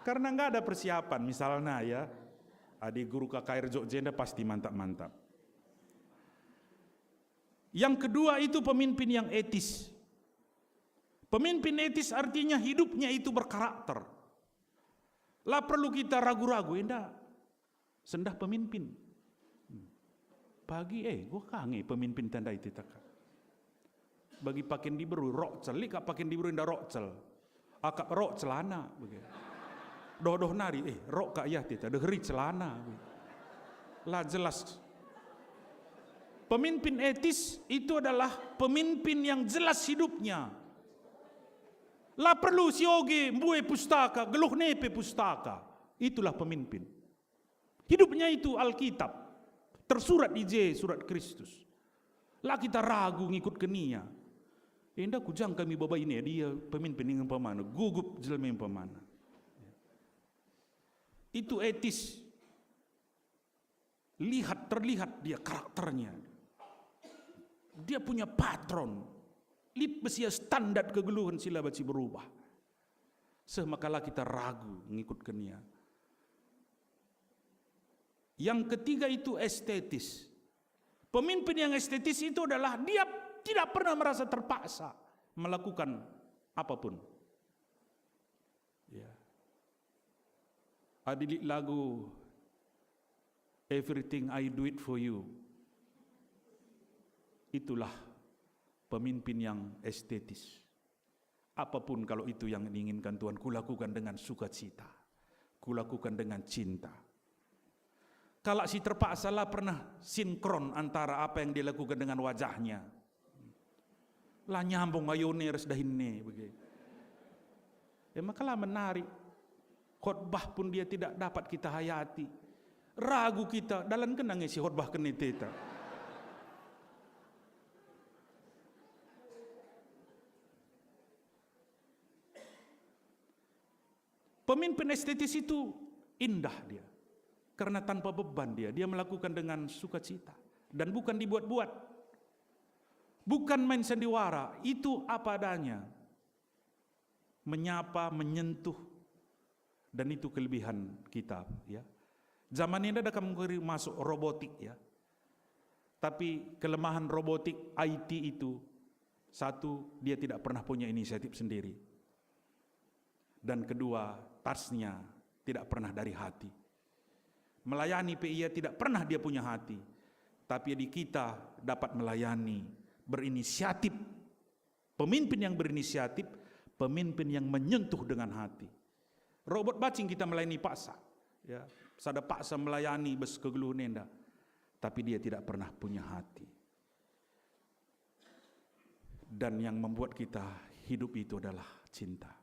Karena nggak ada persiapan, misalnya ya. Adi guru K K R Jogja enda pasti mantap-mantap. Yang kedua itu pemimpin yang etis. Pemimpin etis artinya hidupnya itu berkarakter. La perlu kita ragu-ragu, enda. Sendah pemimpin. Hmm. Pagi, eh, gua kange pemimpin tandai titaka. Bagi paken diberu, rokcel, lit kap paken diberu enda rokcel. Akap rok celana, bage. Doh-doh nari, eh, rok kap ia teta, deheri celana, bage. La jelas. Pemimpin etis itu adalah pemimpin yang jelas hidupnya. La perlu sioge mbue pustaka, geluhna pe pustaka. Itulah pemimpin. Hidupnya itu Alkitab, tersurat i je surat Kristus. La kita ragu ngikutken ia. Enda kujang kami baba ini, dia pemimpin umpamana, gugup jelma umpamana. Itu etis. Lihat, terlihat dia karakternya. Dia punya patron. Lit bas ia standar kegeluhen si la banci berubah. Seh maka la kita ragu ngikutken ia. Yang ketiga itu estetis. Pemimpin yang estetis itu adalah dia tidak pernah merasa terpaksa melakukan apapun. Ya. Adi lit lagu "Everything I Do It For You", itulah pemimpin yang estetis. Apapun kalau itu yang diinginkan Tuhan, kulakukan dengan sukacita. Kulakukan dengan cinta. Kalak si terpaksa la pernah sinkron antara apa yang dia lakukan dengan wajahnya. La nyambung ayone ras dahinna, bage. E maka la menarik. Khotbah pun dia tidak dapat kita hayati. Ragu kita, dalankenna nge si khotbahken i teta. Pemimpin estetis itu indah dia, karena tanpa beban dia, dia melakukan dengan sukacita dan bukan dibuat-buat, bukan main sandiwara, itu apa adanya, menyapa, menyentuh, dan itu kelebihan kita, ya. Zaman ini ada kam masuk robotik, ya. Tapi kelemahan robotik I T itu, satu, dia tidak pernah punya inisiatif sendiri. Dan kedua, tasnya tidak pernah dari hati. Melayani pe ia tidak pernah dia punya hati. Tapi di kita dapat melayani, berinisiatif. Pemimpin yang berinisiatif, pemimpin yang menyentuh dengan hati. Robot bacing kita melayani paksa. Ya, sada paksa melayani bas kegeluhen enda. Tapi dia tidak pernah punya hati. Dan yang membuat kita hidup itu adalah cinta.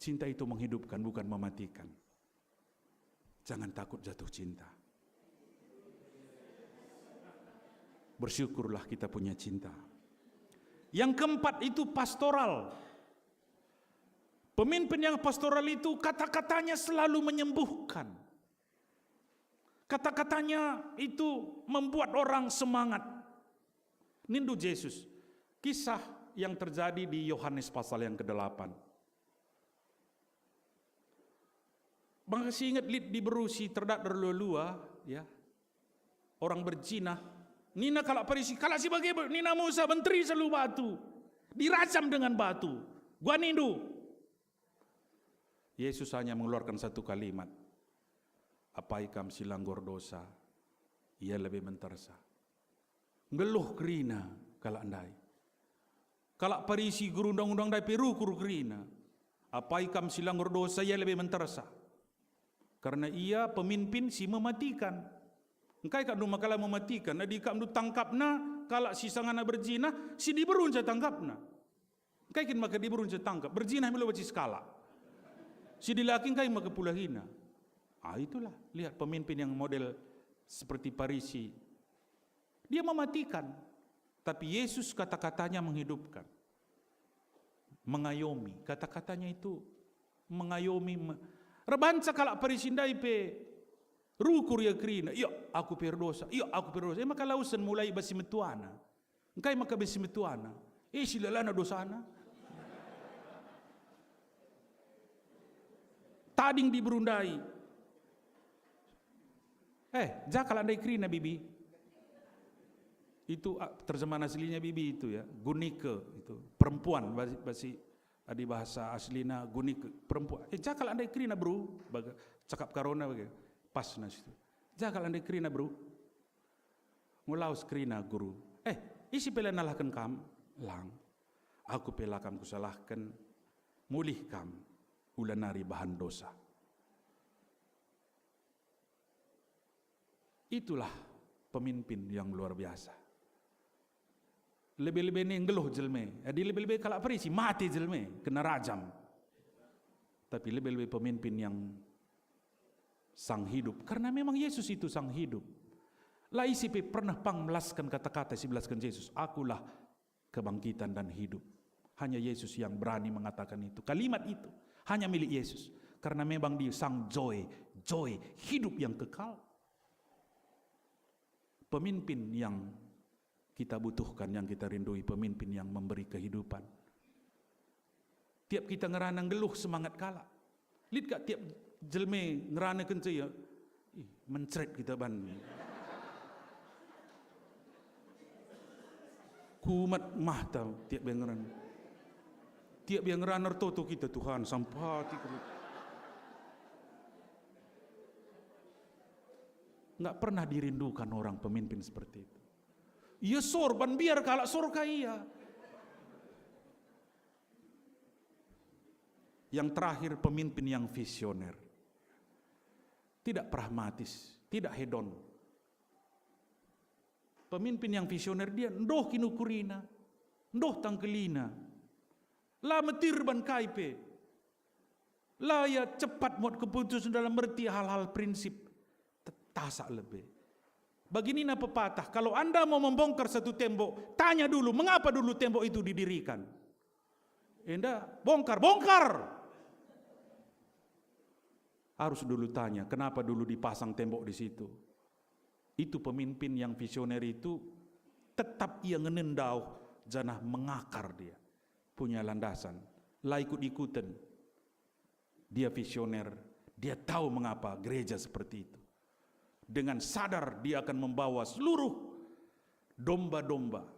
Cinta itu menghidupkan, bukan mematikan. Jangan takut jatuh cinta. Bersyukurlah kita punya cinta. Yang keempat itu pastoral. Pemimpin yang pastoral itu kata-katanya selalu menyembuhkan. Kata-katanya itu membuat orang semangat. Nindu Jesus, kisah yang terjadi di Yohanes pasal yang kedelapan. Maka si inget lit diberu si terdat erlua-lua, ya. Orang berzinah. Nina kalak Parisi, "Kalak si bage be-, nina Musa, benteri seh batu. Dirajam dengan batu. Gua nindu." Yesus hanya mengeluarkan satu kalimat, "Apai kam si la nggordosa, ia lebe mentersa." Nggeluh kerina kalak ndai. Kalak Parisi, guru Undang-undang ndai pe rukur kerina. "Apai kam si la nggordosa, ia lebe mentersa." Karena ia pemimpin si mematikan. Engkai kap ndu maka la mematikan? Adi kap ndu tangkapna kalak si sangana berzinah, si diberu nca tangkapna. Engkai kin maka diberu nca tangkap? Berzinah me lo banci sekalak. Si dilaki engkai maka pulahina? Ah, itulah, lihat pemimpin yang model seperti Parisi. Dia mematikan. Tapi Yesus kata-katanya menghidupkan. Mengayomi. Kata-katanya itu mengayomi. Me-, erbahanca kalak Parisi ndai pe rukur ia kerina. "Iyo, aku pe erdosa. Iyo, aku pe erdosa." E maka lausen mulai bas si metuana. Engkai maka bas si metuana? Eh, si lalana dosana. Tading diberu ndai. "Eh, ja kalak ndai kerina, bibi?" Itu, ah, terjemahan aslinya bibi itu, ya, Gunike itu, perempuan, basi, basi, adi bahasa aslina Gunike, perempuan. "Eh, ja kalak ndai kerina, beru?" Baga, cakap Karona bage. Pas na situ. "Ja kalak ndai kerina, beru?" Ngulaus kerina guru. "Eh, Ise pe la nalahken kam? Lang. Aku pe la kam kusalahken. Mulih kam, ula nari bahan dosa. Itulah pemimpin yang luar biasa. Lebe-lebe ni nggeluh jelme, adi lebe-lebe kalak Parisi, mate jelme, kena rajam. Tapi lebe-lebe pemimpin yang sang hidup, karena memang Yesus itu sang hidup. La ise pe pernah pang melasken kata-kata si belasken Jesus, "Akulah kebangkitan dan hidup." Hanya Yesus yang berani mengatakan itu. Kalimat itu hanya milik Yesus. Karena memang Dia sang joy, joy, hidup yang kekal. Pemimpin yang kita butuhkan, yang kita rindui, pemimpin yang memberi kehidupan. Tiap kita ngerana nggeluh, semangat kalak. Lit kak tiap jelme ngerana kenca ia, ih, mencret kita ban. Kumat mahta tiap ia ngerana. Tiap ia ngerana ertoto kita, Tuhan, sampati kami. Nggak pernah dirindukan orang pemimpin seperti itu. Ia sorban, biar kalak sorga ia. Yang terakhir, pemimpin yang visioner. Tidak pragmatis, tidak hedon. Pemimpin yang visioner dia ndoh kinukurina, ndoh tangkelina. La metir ban kai pe. La ia cepat muat keputusan dalam merti hal-hal prinsip. Tetasak lebe. Bagi nina pepatah, kalau Anda mau membongkar satu tembok, tanya dulu, mengapa dulu tembok itu didirikan? Enda bongkar, bongkar! Harus dulu tanya, kenapa dulu dipasang tembok di situ? Itu pemimpin yang visioner itu, tetap ia ngenen dauh, janah mengakar dia. Punya landasan, la ikut-ikuten. Dia visioner, dia tahu mengapa gereja seperti itu. Dengan sadar dia akan membawa seluruh domba-domba,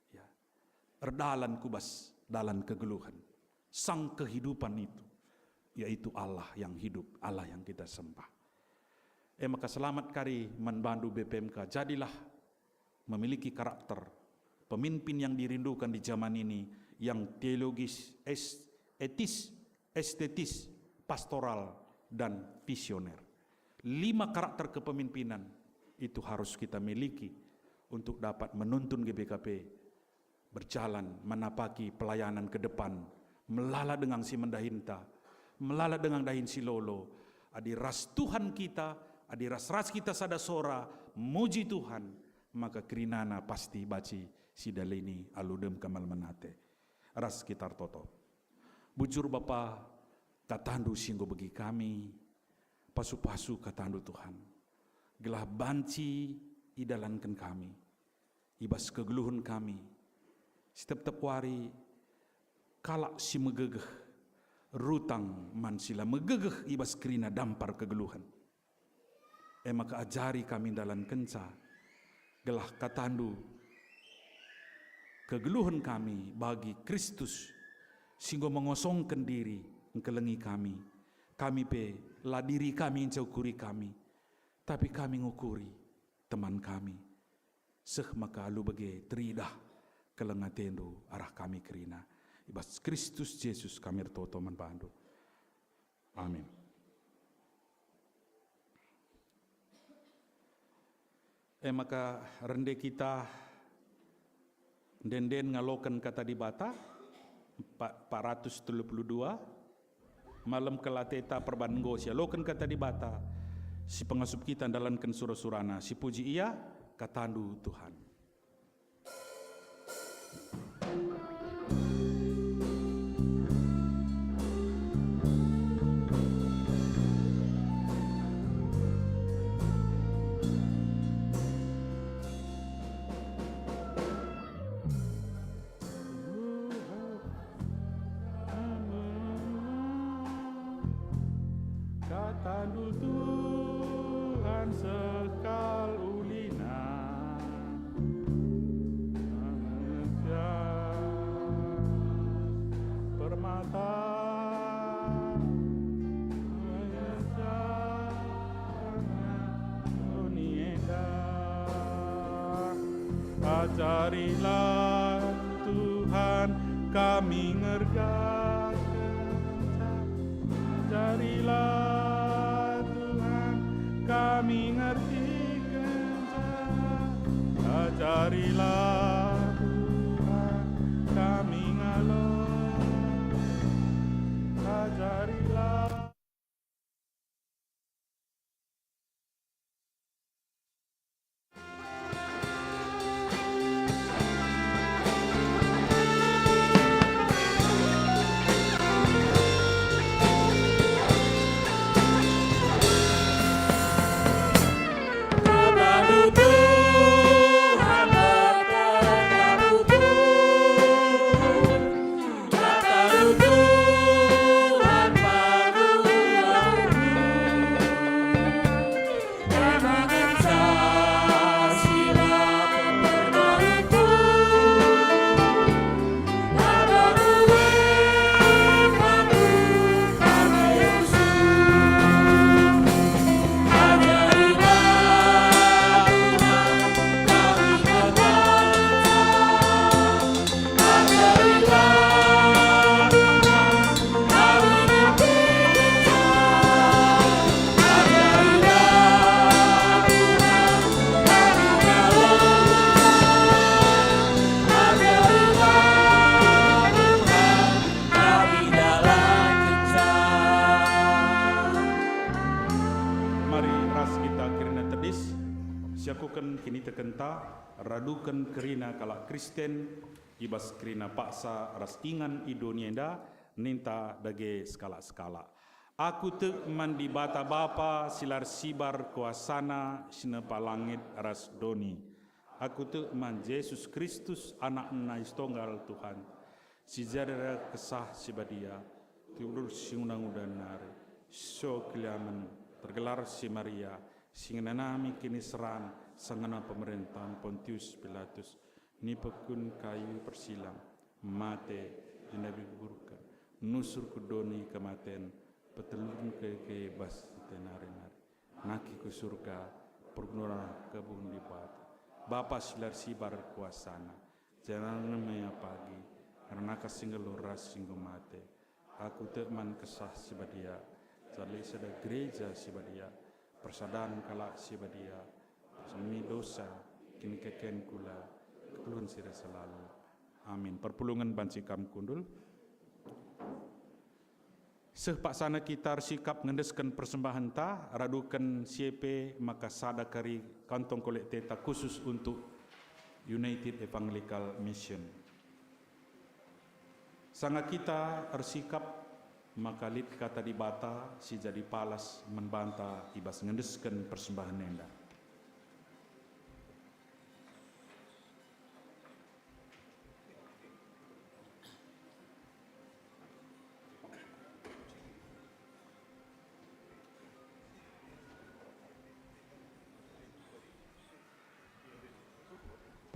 ya, erdalan ku bas dalan kegeluhen. Sang kehidupan itu, yaitu Allah yang hidup, Allah yang kita sembah. E maka selamat kari man bandu B P M K, jadilah memiliki karakter pemimpin yang dirindukan di zaman ini, yang teologis, es-, etis, estetis, pastoral, dan visioner. Lima karakter kepemimpinan itu harus kita miliki untuk dapat menuntun G B K P berjalan menapaki pelayanan ke depan, melala dengan si mendahinta, melala dengan dahin si lolo. Adi ras Tuhan kita, adi ras-ras kita sada sora, muji Tuhan, maka kerinana pasti banci sidalini alu dem kemalemen ate. Ras kita ertoto. Bujur Bapa, katandu si enggo begi kami, pasu-pasu katandu Tuhan, gelah banci idalanken kami, i bas kegeluhen kami, si tep-tep wari kalak si megegeh, rutang man si la megegeh i bas kerina dampar kegeluhen. E maka ajari kami ndalankenca, gelah katandu kegeluhen kami bagi Kristus si enggo mengosongken diri engkelengi kami. Kami pe la diri kami nca ukuri kami, tapi kami ngukuri teman kami. Seh maka alu bage teridah keleng atendu arah kami kerina. I bas Kristus Jesus kami ertoto man bandu. Amin. E maka rende kita ende-enden ngaloken Kata Dibata, empat, empat ratus telu puluh dua, malem kel ateta perban enggo sialoken Kata Dibata, si pengasup kita ndalanken sura-surana, sipuji Ia, katandu Tuhan. Katandu Tuhan sekal ulina. Ajarilah Tuhan kami ngergakenca. Ajarilah Tuhan kami ngertikenca. Ajarilah Tuhan kami ngalo. Ajarilah. Mari ras kita kerina tedis, siakuken kinitekenta, raduken kerina kalak Kristen, i bas kerina paksa ras ingan i doni enda, ninta dage sekalak-sekalak. Aku tek man Dibata Bapa si la ersibar kuasaNa si nepa langit ras doni. Aku tek man Jesus Kristus, AnakNa si Tunggal Tuhan, si jadi Kesah Si Badia, turus si nguda-nguda nari, si so keliamen, tergelar si Maria, si ngenanami kiniseran, seh ngena pemerintahen Pontius Pilatus, nipeken kayu persilang, mate, jenari ikuburken, nusur ku doni kematen, peteluken keke bas nari-nari. Nangkih ku Surga, perguna kekelengen Dibata, Bapa si la ersibar kuasaNa, janah nge me ia pagi, erna ka si nggeluh ras si enggo mate. Aku tek man Kesah Si Badia, jadi sada Gereja Si Badia, persadan kalak si badia, persemi dosa, kinikeken kula, kekelengen si reh selalu. Amin. Perpulungen banci kam kundul. Seh paksana kita ersikap ngendesken persembahenta, raduken si e pe maka sada kari kantong kolekteta khusus untuk United Evangelical Mission. Sanga kita ersikap, maka lit Kata Dibata si jadi palas man banta i bas ngendesken persembahen enda.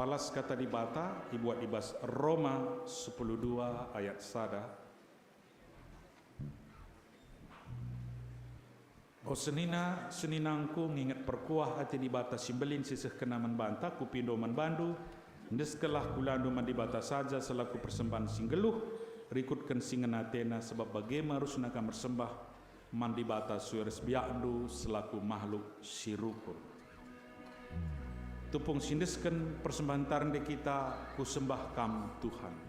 Palas Kata Dibata ibuat i bas Roma sepuluh dua ayat sada. O senina, seninangku, nginget perkuah ate Dibata si mbelin si sehkenna man banta, kupindo man bandu, endeskenlah kulandu man Dibata saja selaku persembahen si nggeluh, rikutken si ngena atena, sebab bage me arusna kam ersembah man Dibata sue ras biakndu selaku mahluk si rukur. Tupung si endesken persembahen tarende kita, kusembah Kam, Tuhan.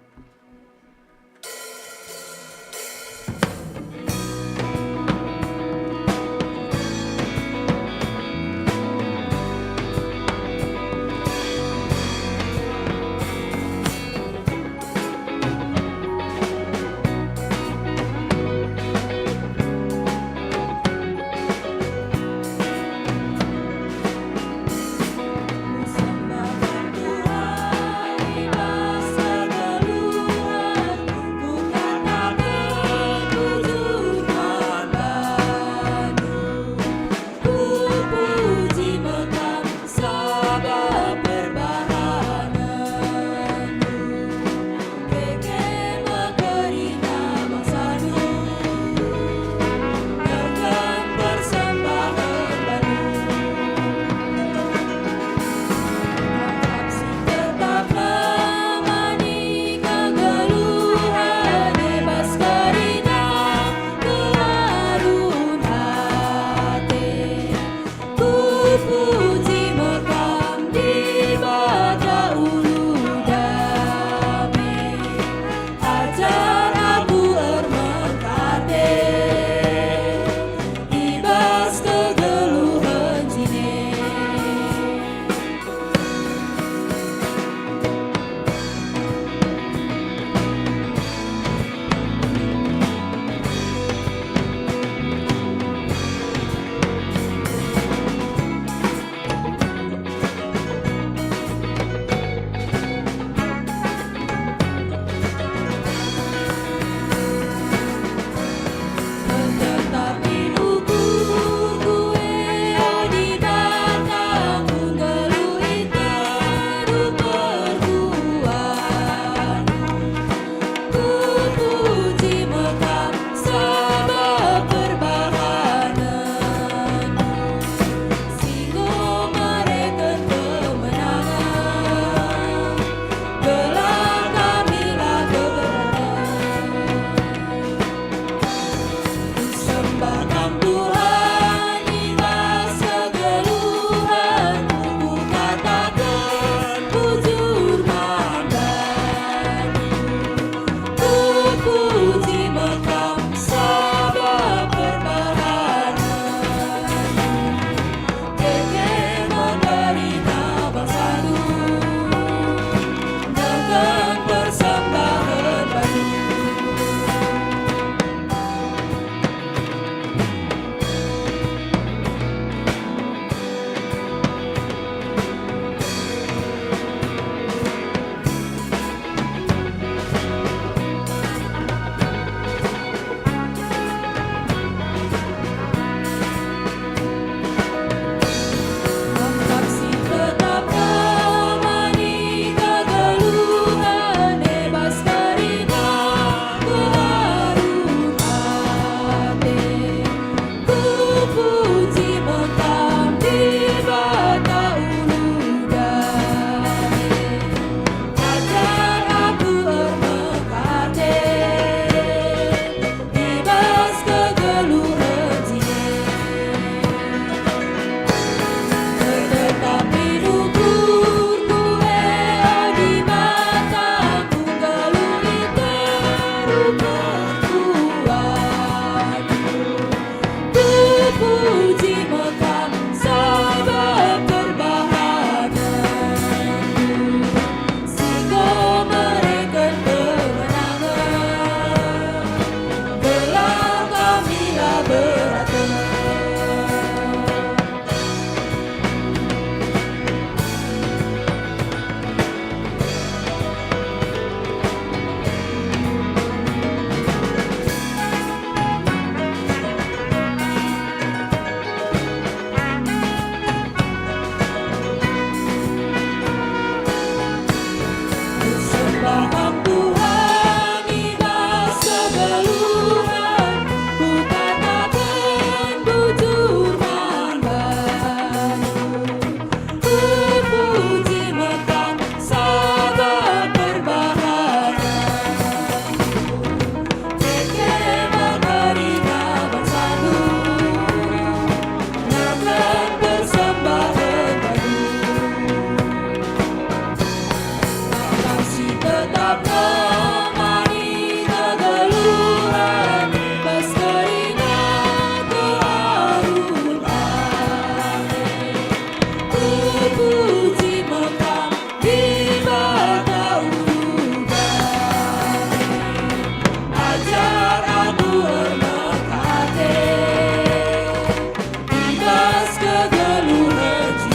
kegeluhen.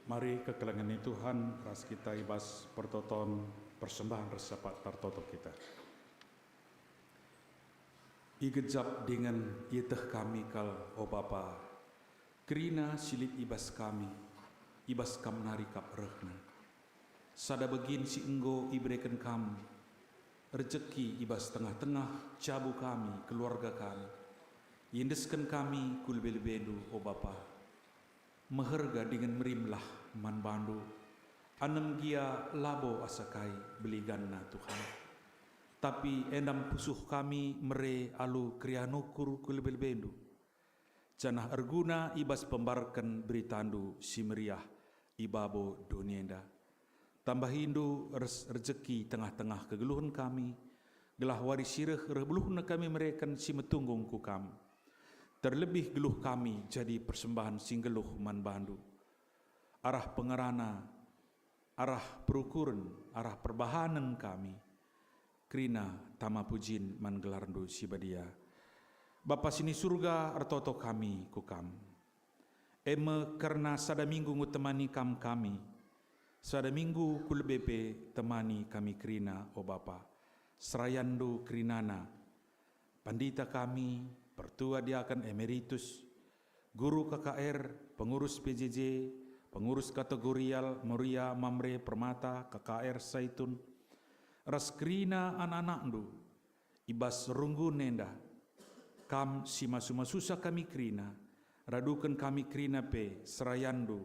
Mari kekelengen Tuhan ras kita i bas pertoton persembahen ras sapat tertoto kita. Igejap dingen ieteh kami kal, o Bapa, kerina si lit i bas kami, i bas Kam nari kap rehna. Sada bagin si enggo ibereken Kam, rejeki i bas tengah-tengah jabu kami, keluarga kami, iendesken kami ku lebe-lebeNdu, o Bapa. Meherga dingen merimlah man baNdu, anem gia labo asa kai beliganna, Tuhan. Tapi enda mpusuh kami mere alu keriahen ukur ku lebe-lebeNdu, janah erguna i bas pembarken beritaNdu si meriah i babo doni enda. TambahiNdu ras rejeki tengah-tengah kegeluhen kami, gelah wari si reh, reh beluhna kami mereken si metunggung ku Kam. Terlebih geluh kami jadi persembahen si nggeluh man baNdu. Arah pengerana, arah perukuren, arah perbahanen kami, kerina tama pujin man gelarNdu si badia. Bapa si ni Surga, ertoto kami ku Kam. E me kerna sada minggu enggo temani Kam kami. Sada minggu ku lebe pe temani kami kerina, o Bapa. SerayanNdu kerinana, pandita kami, pertua diaken emeritus, guru K K R, pengurus P J J, pengurus kategorial, Moria, Mamre, Permata, K K R, Saitun, ras kerina anak-anakNdu, i bas runggun enda, Kam si masu-masusa kami kerina, raduken kami kerina pe serayanNdu,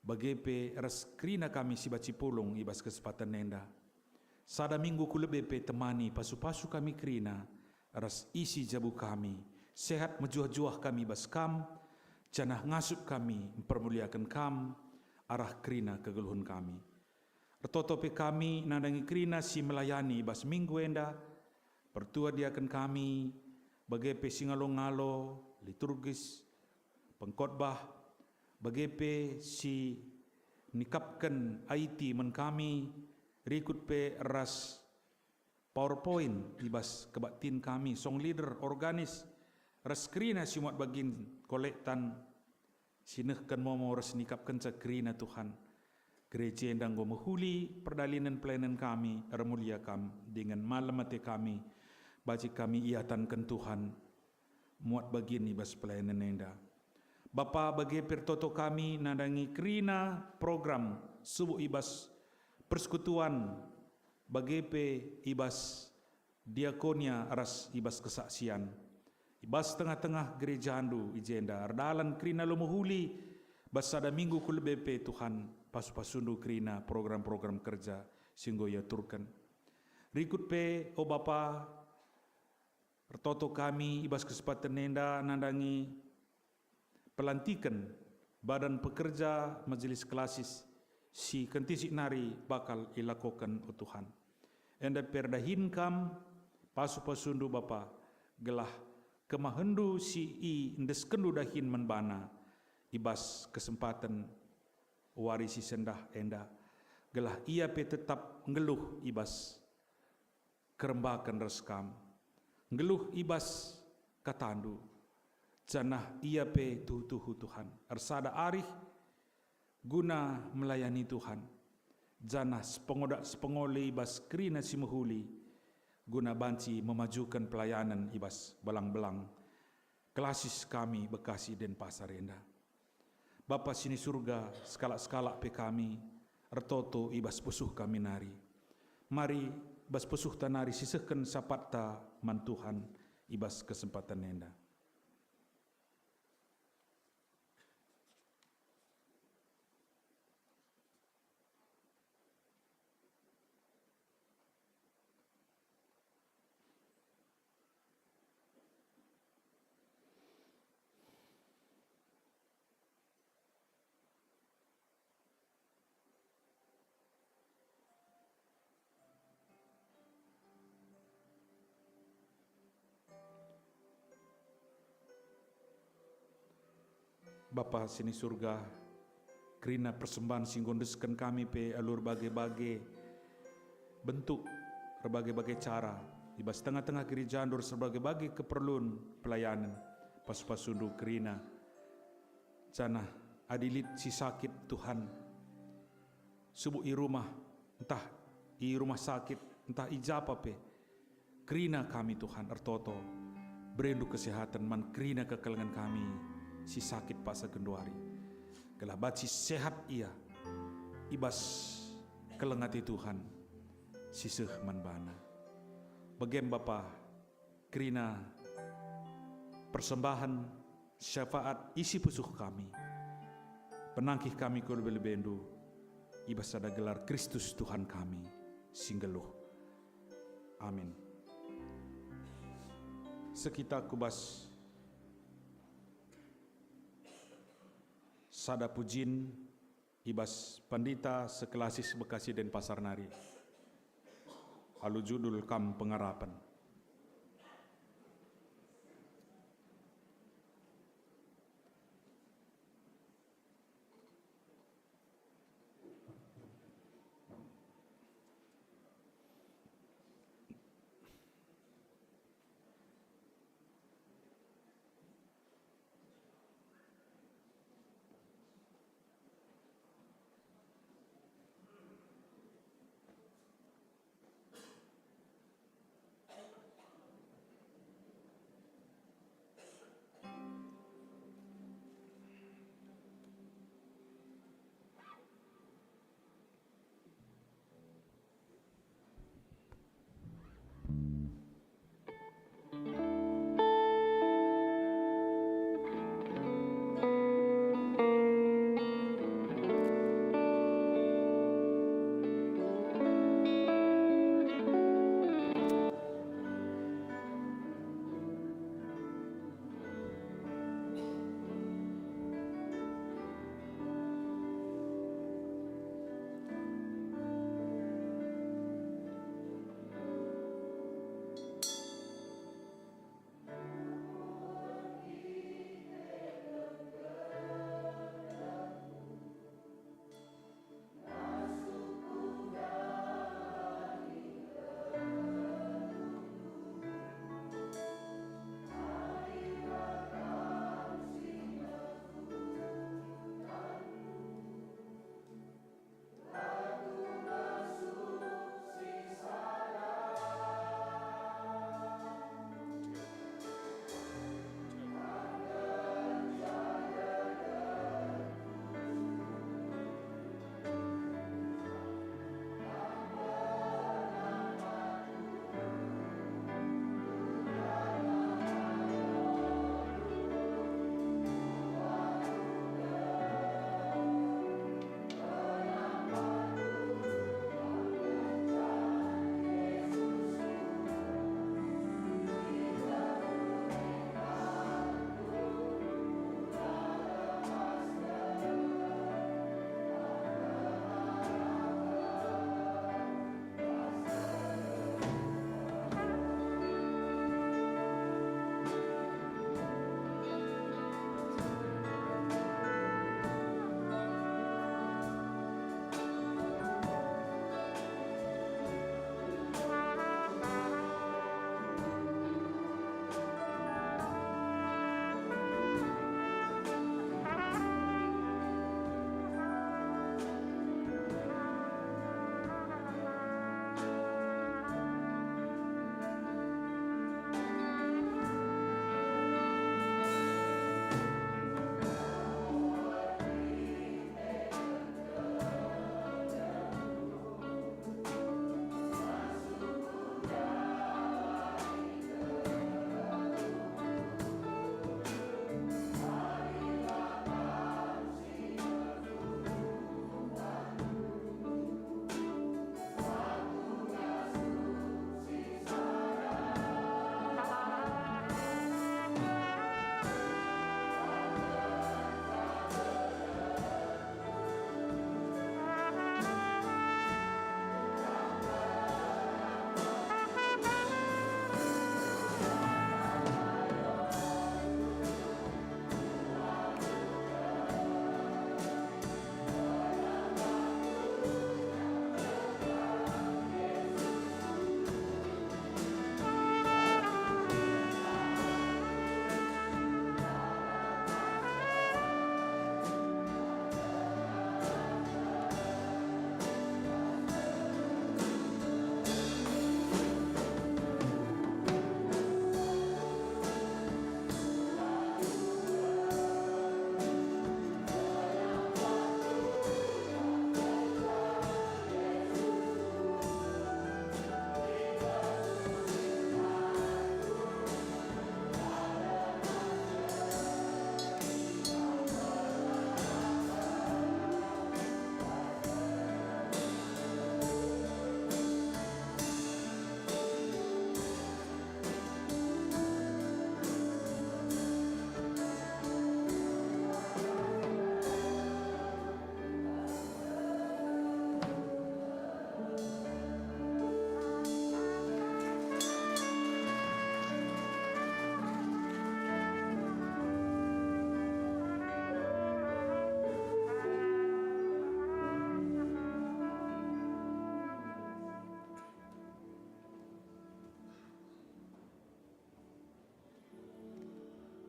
bage pe ras kerina kami si banci pulung i bas kesempaten enda. Sada minggu ku lebe pe temani pasu-pasu kami kerina, ras isi jabu kami, sehat mejuah-juah kami bas Kam, janah ngasup kami mpermuliaken Kam arah kerina kegeluhen kami. Ertoto pe kami nandangi kerina si melayani i bas minggu enda, pertua diaken kami, bage pe si ngalo-ngalo, liturgis, pengkotbah, bage pe si nikapken I T man kami, rikut pe ras PowerPoint i bas kebaktin kami, song leader, organis, ras kerina si muat bagin kolektan, si nehken momo ras nikapkenca kerina Tuhan. Gereja enda enggo mehuli perdalanen pelayanen kami, ermulia Kam, dingen malem ate kami, banci kami iatanken Tuhan, muat bagin i bas pelayanen enda. Bapa, bage pe ertoto kami nandangi kerina program subuk i bas persekutuan, bage pe i bas diakonia ras i bas kesaksian. I bas tengah-tengah gerejaNdu i jenda, erdalan kerina lo mehuli bas sada minggu ku lebe pe, Tuhan, pasu-pasuNdu kerina program-program kerja si enggo iaturken. Rikut pe, o Bapa, ertoto kami i bas kesempaten enda nandangi pelantiken Badan Pekerja Majelis Klasis si kentisik nari bakal ilakoken, o Tuhan. Enda pe erdahin Kam pasu-pasuNdu, Bapa, gelah kemahenNdu si iendeskenndu dahin man bana i bas kesempaten wari si sendah enda, gelah ia pe tetap nggeluh i bas kerembaken ras Kam, nggeluh i bas kataNdu, janah ia pe tuhu-tuhu, Tuhan, ersada arih guna melayani Tuhan. janah sepengodak-sepengoli i bas kerina si mehuli, guna banci memajuken pelayanen i bas belang-belang klasis kami Bekasi Denpasar enda. Bapa si ni Surga, sekalak-sekalak pe kami ertoto i bas pusuh kami nari. Mari bas pusuhta nari sisehken sapatta man Tuhan i bas kesempaten enda. Bapa si ni Surga, kerina persembahen si enggo endesken kami pe alu erbage-bage bentuk, erbage-bage cara, i bas tengah-tengah gerejandu ras erbage-bage keperlun pelayanen, pasu-pasundu kerina. Janah adi lit si sakit, Tuhan, subuk i rumah, ntah i rumah sakit, ntah i japa pe, kerina kami, Tuhan, ertoto. Berendu kesehatan man kerina kekelengen kami si sakit paksa genduari, gelah banci sehat ia i bas keleng ate Tuhan si seh man bana. Bagem Bapa, kerina persembahen syafaat isi pusuh kami. Penangkih kami ku lebe-lebendu, i bas sada gelar Kristus Tuhan kami si nggeluh. Amin. Sekita ku bas sada pujin i bas Pandita seklasis Bekasi Denpasar nari, alu judul Kam Pengarapen.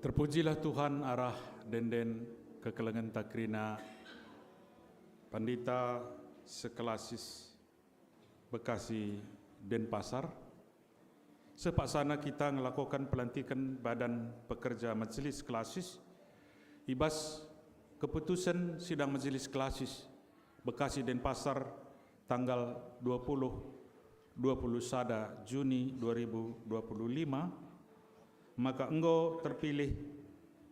Terpujilah Tuhan arah ende-enden kekelengenta kerina Pandita Seklasis Bekasi Denpasar. Sepaksana kita ngelakoken pelantiken Badan Pekerja Majelis Klasis i bas keputusen Sidang Majelis Klasis Bekasi Denpasar tanggal dua puluh, dua puluh sada Juni dua ribu dua puluh lima, maka enggo terpilih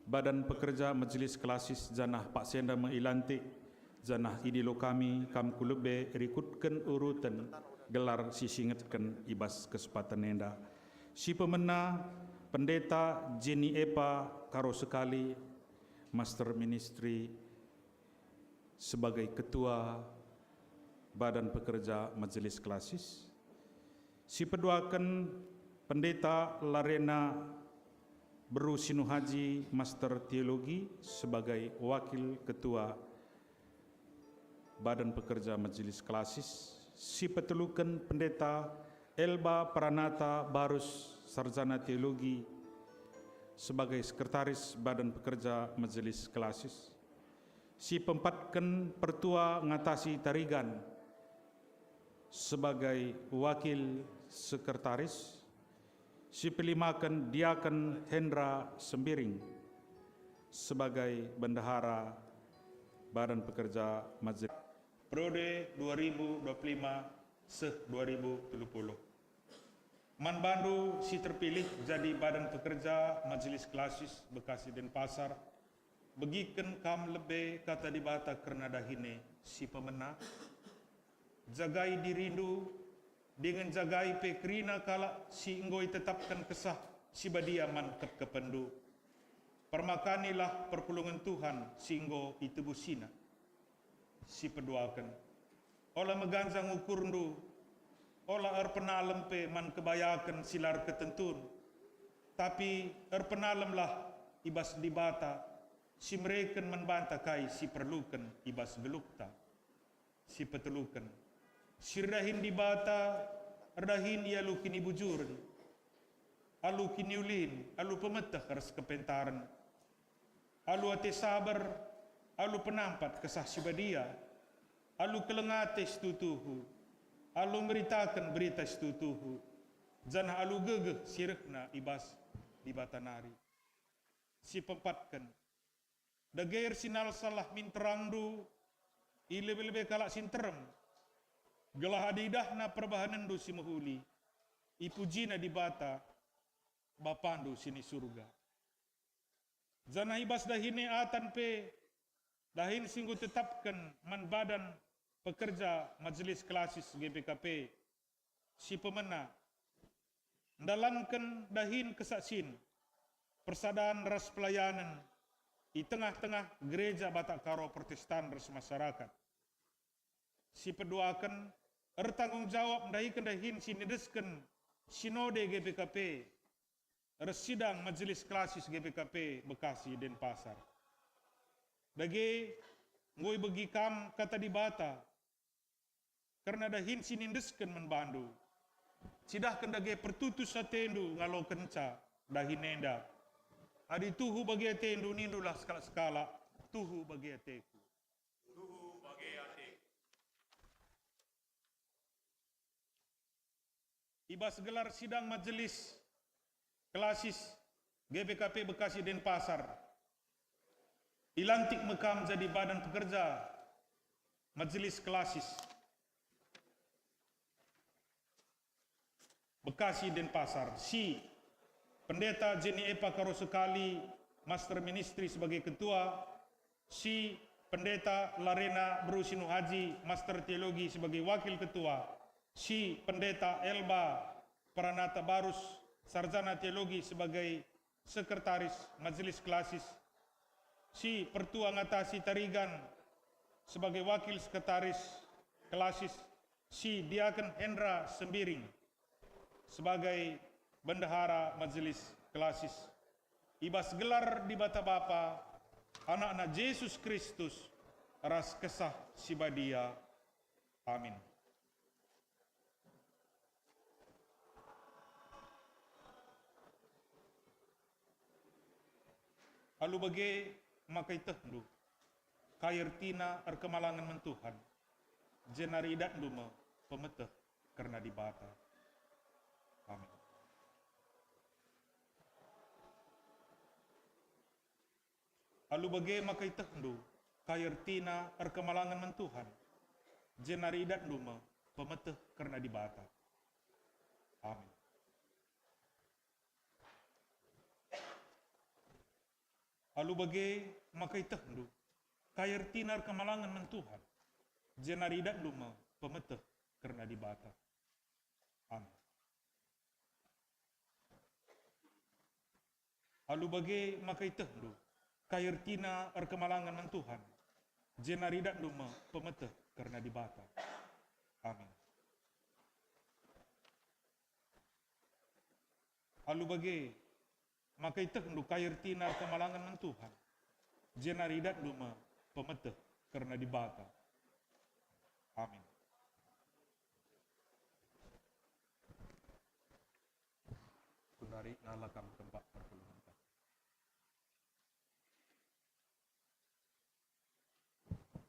Badan Pekerja Majelis Klasis janah paksa enda me ilantik, janah idilo kami kam ku lebe rikutken uruten gelar si singetken i bas kesempatan enda. Si pemena, Pendeta Jenny Epa Karo Sekali, Master Ministry, sebagai Ketua Badan Pekerja Majelis Klasis. Si peduaken, Pendeta Larena Beru Sinuhaji, Master Teologi, sebagai Wakil Ketua Badan Pekerja Majelis Klasis. Si peteluken, Pendeta Elba Pranata Barus, Sarjana Teologi, sebagai Sekretaris Badan Pekerja Majelis Klasis. Si peempatken, Pertua Ngatasi Tarigan sebagai wakil sekretaris. Si pelimaken, Diaken Hendra Sembiring sebagai bendahara Badan Pekerja Majelis periode dua ribu dua puluh lima seh dua ribu tiga puluh. Man bandu si terpilih jadi Badan Pekerja Majelis Klasis Bekasi Denpasar, begiken kam lebe Kata Dibata kerna dahin e si pemena. Jagai dirindu, dingen jagai pe kerina kalak si enggo itetapken Kesah Si Badia man kepkepenndu. Permakanilah perpulungen Tuhan si enggo itebusina. Si peduaken, ola meganjang ukurndu, ola erpenalem pe man kebayaken si la erketentun, tapi erpenalemlah i bas Dibata, si mereken man banta kai si perluken i bas gelukta. Si peteluken, si erdahin Dibata erdahin i alu kinibujuren, alu kiniulin, alu pemeteh ras kepentaren, alu ate saber, alu penampat Kesah Si Badia, alu keleng ate si tuhu-tuhu, alu meritaken berita si tuhu-tuhu, janah alu gegeh si rehna i bas Dibata nari. Si peempatken, dage ersinalsallah min terangndu i lebe-lebe kalak si nterem, gelah adi idahna perbahanenndu si mehuli, ipujina Dibata, Bapandu si ni Surga. Janah i bas dahin e atan pe, dahin si enggo itetapken man Badan Pekerja Majelis Klasis G P K P, si pemena, ndalanken dahin kesaksin, persadan ras pelayanen i tengah-tengah Gereja Batak Karo Protestan ras masyarakat. Si peduaken, ertanggung jawab ndahiken dahin si niendesken Sinode G P K P ras sidang Majelis Klasis G P K P Bekasi Denpasar. Dage, enggo ibegi kam Kata Dibata kerna dahin si niendesken man bandu. Cidahken dage pertutus atendu ngalokenca dahin enda. Adi tuhu bage atendu, nindulah sekalak-sekalak, "Tuhu bage ateku." Tuhu bage ateku. I bas gelar sidang Majelis Klasis G P K P Bekasi Denpasar, ilantik me kam jadi Badan Pekerja Majelis Klasis Bekasi Denpasar, si Pendeta Jenny Epa Karo Sekali, Master Ministry sebagai Ketua, si Pendeta Larena Beru Sinuhaji, Master Teologi sebagai Wakil Ketua, si Pendeta Elba Pranata Barus, Sarjana Teologi sebagai Sekretaris Majelis Klasis, si Pertua Ngatasi Tarigan sebagai Wakil Sekretaris Klasis, si Diaken Hendra Sembiring sebagai Bendahara Majelis Klasis. I bas gelar Dibata Bapa, Anakna Jesus Kristus, ras Kesah Si Badia. Amin. Alu bage maka itehndu kai ertina erkemalangen man Tuhan, jenari idatndu me pemeteh kerna Dibata. Amin. Alu bage maka itehndu kai ertina erkemalangen man Tuhan, jenari idatndu me pemeteh kerna Dibata. Amin. Alu bage maka itehndu kai ertina erkemalangen man Tuhan, jenari idatndu me pemeteh kerna Dibata. Amin. Alu bage maka itehndu kai ertina erkemalangen man Tuhan, jenari idatndu me pemeteh kerna Dibata. Amin. Alu bage maka itehndu kai ertina erkemalangen man Tuhan, jenari idatndu me pemeteh kerna Dibata. Amin. Genari nala kam kembak perpulungenta.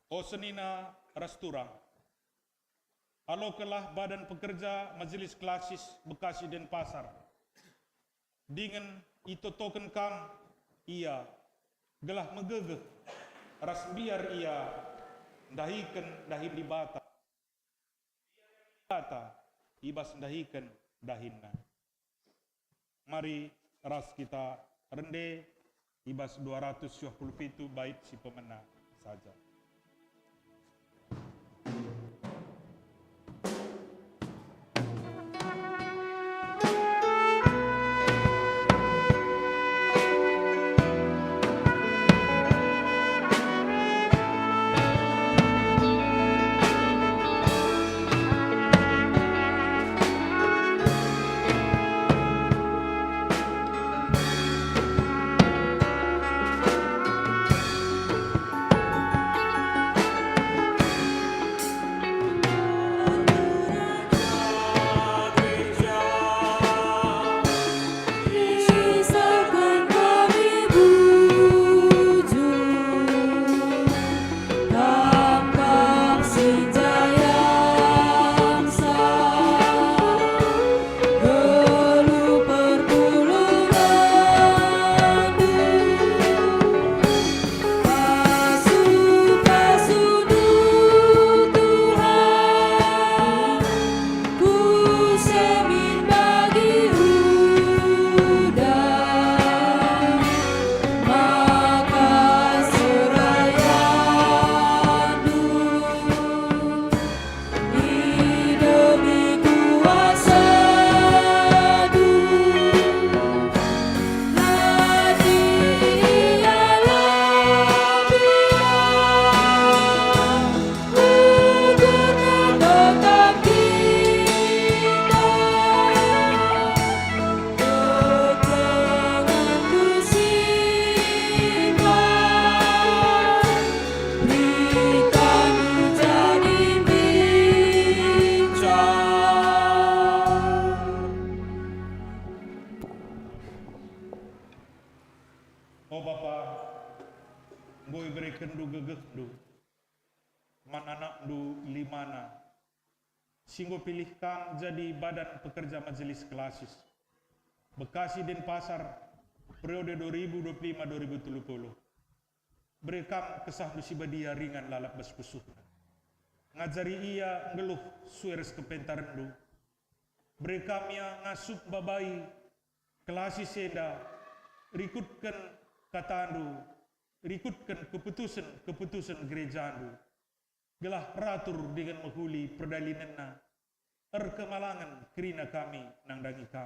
O senina ras turang, alokenlah Badan Pekerja Majelis Klasis Bekasi Denpasar, dingen itotoken kam ia, gelah megegeh ras mbiar ia ndahiken dahin Dibata. Dibata i bas ndahiken dahinNa. Mari ras kita rende i bas dua ratus dua puluh pitu bait si pemena saja. O Bapa, enggo iberekenndu gegehndu man anakndu limana, si enggo pilih kam jadi Badan Pekerja Majelis Klasis Bekasi Denpasar periode dua ribu dua puluh lima dua ribu telu puluh. Bere kam kesahndu si badia ringan lalap bas pusuhna. Ngajari ia nggeluh sue ras kepentarenndu. Bere kam ia ngasup mbabai klasis enda, rikutken katandu, rikutken keputusen-keputusen gerejandu, gelah ratur dingen mehuli perdalinenna, erkemalangen kerina kami nandangi kam.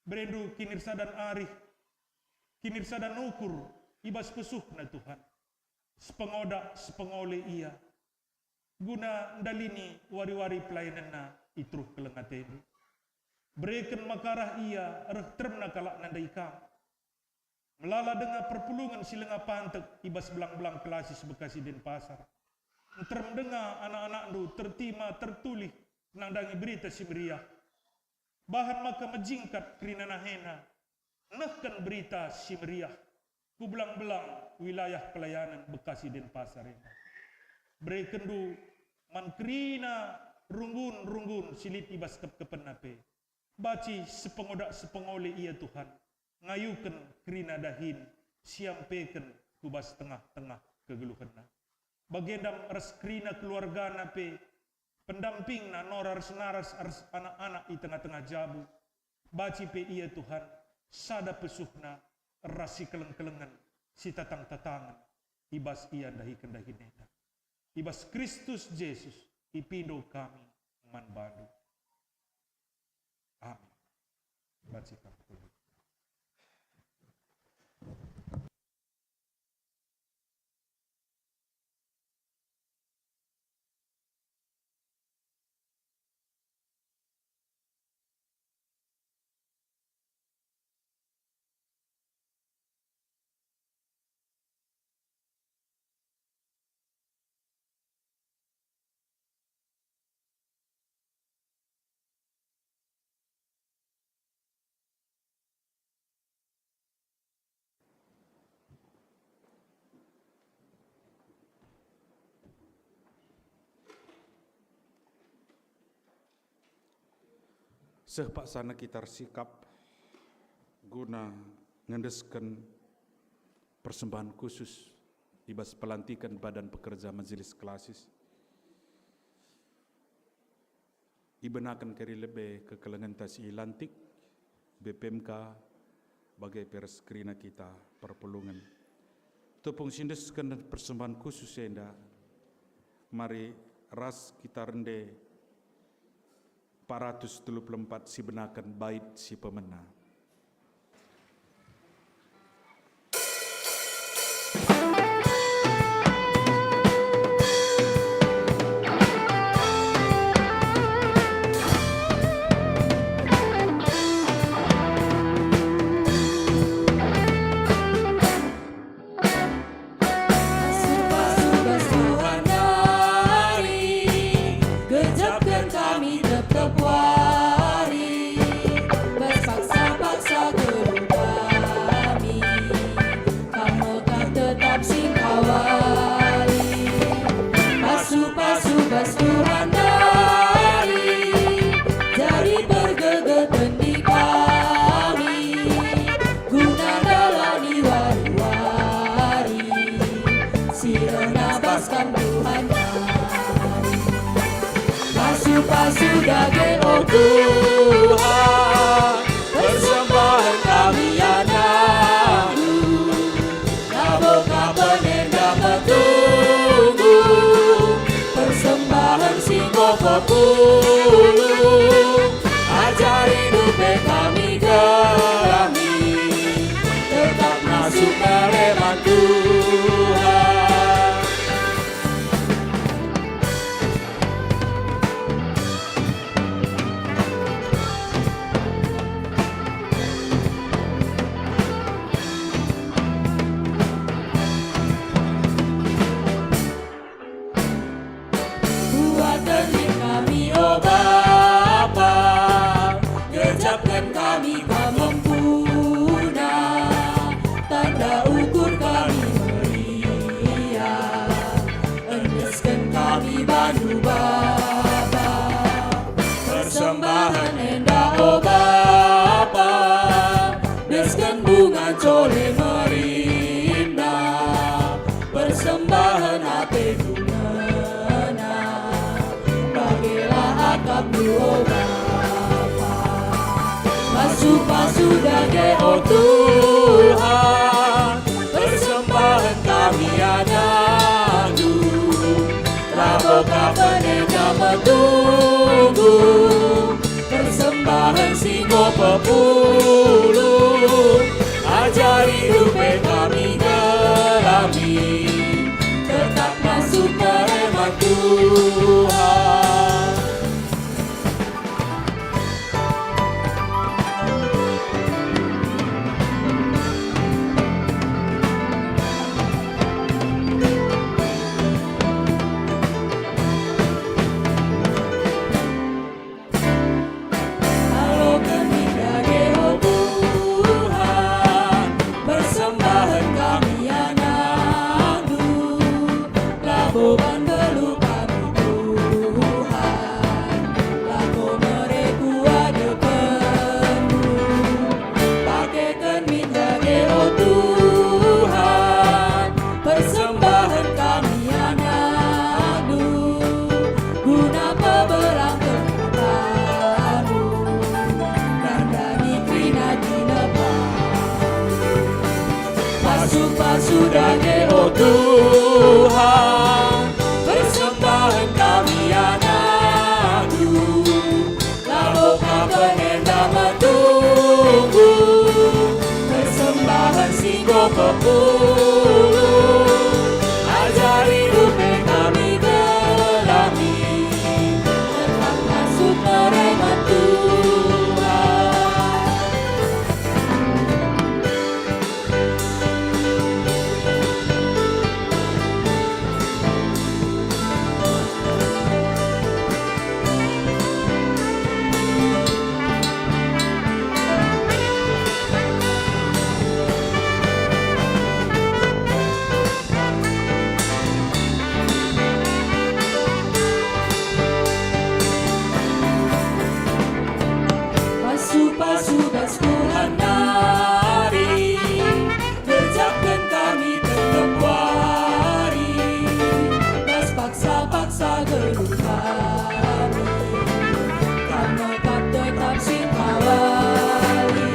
Berendu kinirsadan arih, kinirsadan ukur i bas pusuhna Tuhan. Sepengoda, sepengole ia, guna ndalini wari-wari pelayanenna i teruh keleng atendu. Bereken maka arah ia reh teremna kalak nandai kam. Melala denga perpulungen si langa pantek i bas belang-belang klasis Bekasi Denpasar. Nterem denga anak-anakndu tertima tertulih nandangi Berita Si Meriah. Bahan maka mejingkat kerina nahena nehken Berita Si Meriah. ku belang-belang wilayah pelayanan Bekasi Denpasar enda. BerekenNdu man kerina runggun-runggun si lit i bas kepkepenna pe. Banci sepengodak-sepengole ia Tuhan, ngayuken kerina dahin, siampeken ku bas tengah-tengah kegeluhenna. Bagenda ras kerina keluargana pe, pendampingna nora ras naras ras anak-anak i tengah-tengah jabu. Banci pe ia Tuhan, sada pesuhna ras sikeleng-kelengen, sitatang-tatangen i bas ia ndahiken dahin enda. I bas Kristus Jesus ipindo kami man bandu. Amin. Banci kam kundul. Seh paksana kita ersikap guna ngendesken persembahan khusus i bas pelantiken Badan Pekerja Majelis Klasis. Ibenaken kari lebe kekelengenta si ilantik, B P M K, bage pe ras kerina kita perpulungen. Tupung siendesken persembahan khusus enda, mari ras kita rende empat ratus telu puluh empat sibenaken bait si pemena. Pasu-pasu bas Tuhan nari, gejapken kami tep-tep wari, bas paksa-paksa geluh kami, Kam me Kam tetap singkawali. Pasu-pasu bas Tuhan nari, jadi pergegeten di kami, guna ndalani wari-wari si ernabaskan Tuhan nari. Pasu-pasu dage, o Tuhan, persembahen kami anakNdu. Labo ka penenda metunggung, persembahen si enggo pepulung. Ajari pe kami gelah mi, tetap ngasup keleman Tuhan. Buat lit kami, o Bapa, gejapken kami Kam empuna, tanda ukur kami meriah, endesken kami bandu Bapa. Persembahen enda, o Bapa, desken bunga cole merinda, persembahen ateNdu ngena, bagelah akapNdu, o Bapa. Pasu-pasu dage, o Tuhan, persembahen kami anakNdu. Labo ka penenda metunggung, persembahen si enggo pepulung. Ajari pe kami gelah mi, tetap ngasup keleman Tuhan. Aloken dage, Penenda metunggung, persembahen si enggo pepulung, ajari pe kami gelah mi, tetap masuk keremen Tuhan. Pasu-pasu bas Tuhan nari, gerjapken kami tep-tep wari, bas paksa-paksa geluh kami, kam mekap tetap singkawali.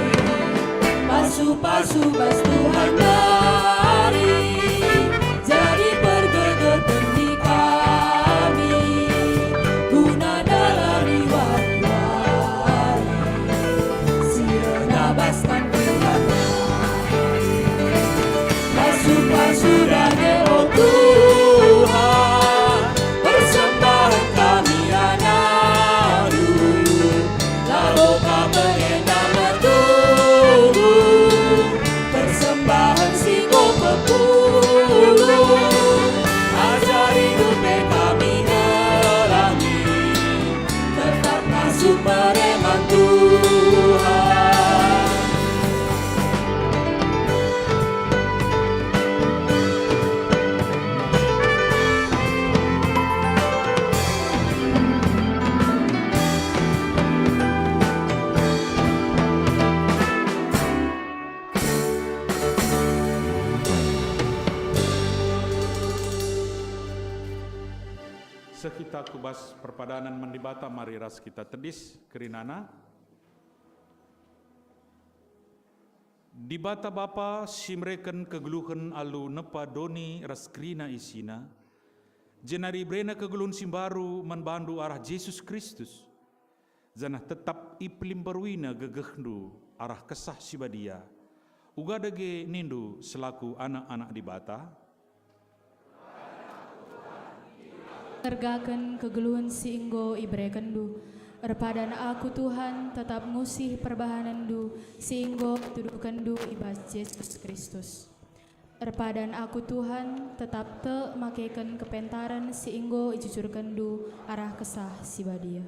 Pasu-pasu bas Tuhan nari, jadi pergegeten di kami, guna dalani wari-wari si erna bas Tuhan. Pasu-pasu dage, o Tuhan, persembahen kami anakNdu, labo kam enda metunggung, persembahen si enggo pepulung, ajari pe kami gelah mi, tetap masuk keremen Tuhan. Seh kita ku bas perpadanen man Dibata, mari ras kita tedis kerinana. Dibata Bapa si mereken kegeluhen alu nepa doni ras kerina isina, jenari iberena kegeluhen si mbaru man bandu arah Jesus Kristus, janah tetap ipelimbaruiNa gegehndu arah Kesah Si Badia, uga dage nindu selaku anak-anak Dibata, Nergaken kegeluhen si enggo iberekenNdu, erpadan aku, Tuhan, tetap ngusih perbahanenNdu si enggo ituduhkenNdu i bas Jesus Kristus. Erpadan aku, Tuhan, tetap tek makeken kepentaren si enggo ijujurkenNdu arah Kesah Si Badia.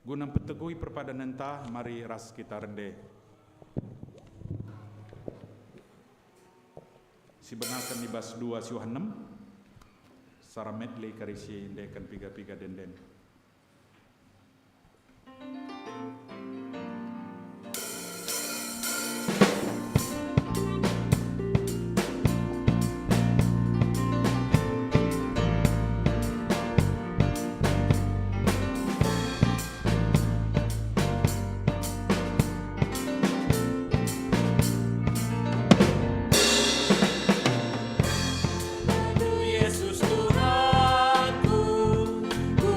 Guna mpeteguhi perpadanenta, mari ras kita rende. Sibenaken i bas dua siwah enem, secara medley kari si endeken piga-piga ende-enden. Yesus Tuhanku, ku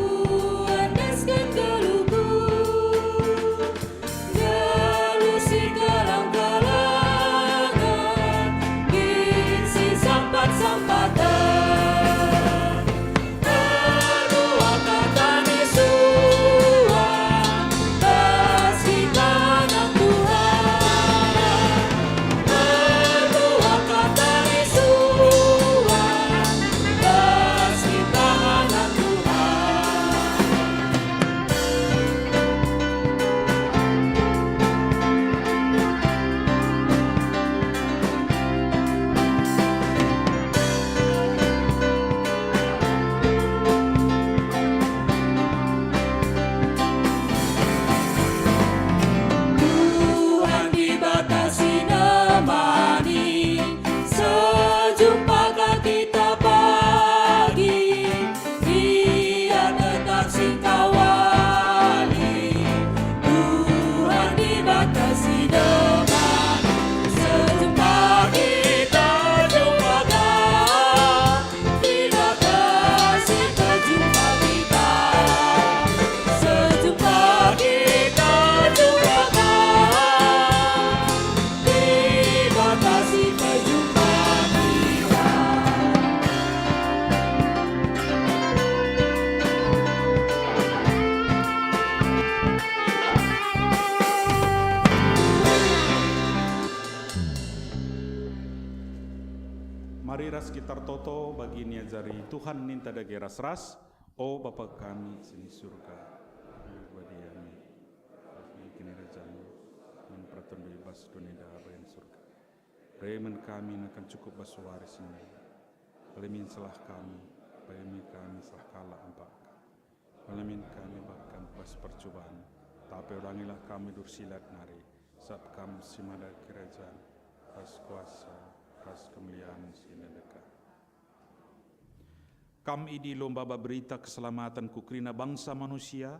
Ras kita ertoto bagi niajari Tuhan ninta dage ras-ras, O Bapa kami si i Surga, kami badi kami, kami kinirajanNdu, min peratenNdu i bas doni enda bagen Surga. Bere min kami nakan cukup bas wari si enda. Pelemin selah kami, pelemin kami selah kalak empak kami. Pelemin kami empak kami bas percuban, tapi ulangilah kami dursilat nari, sabap Kam si mada kerajan, ras kuasa, ras kemulian si ndedekan. Kam idilo maba berita keselamaten ku kerina bangsa manusia,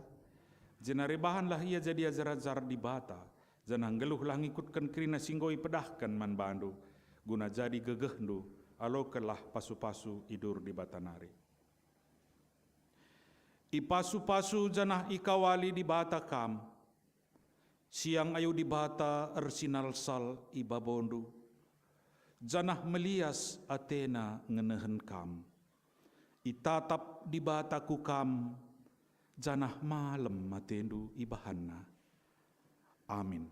jenari bahanlah ia jadi ajar-ajar Dibata, janah nggeluhlah ngikutken kerina si enggo ipedahken man bandu, guna jadi gegehndu, alokenlah pasu-pasu idur Dibata nari. Ipasu-pasu janah ikawali Dibata kam. Siang ayo Dibata ersinalsal i babondu, janah melias ateNa ngenehen kam. Itatap Dibata ku kam, janah malem atendu ibahanNa. Amin.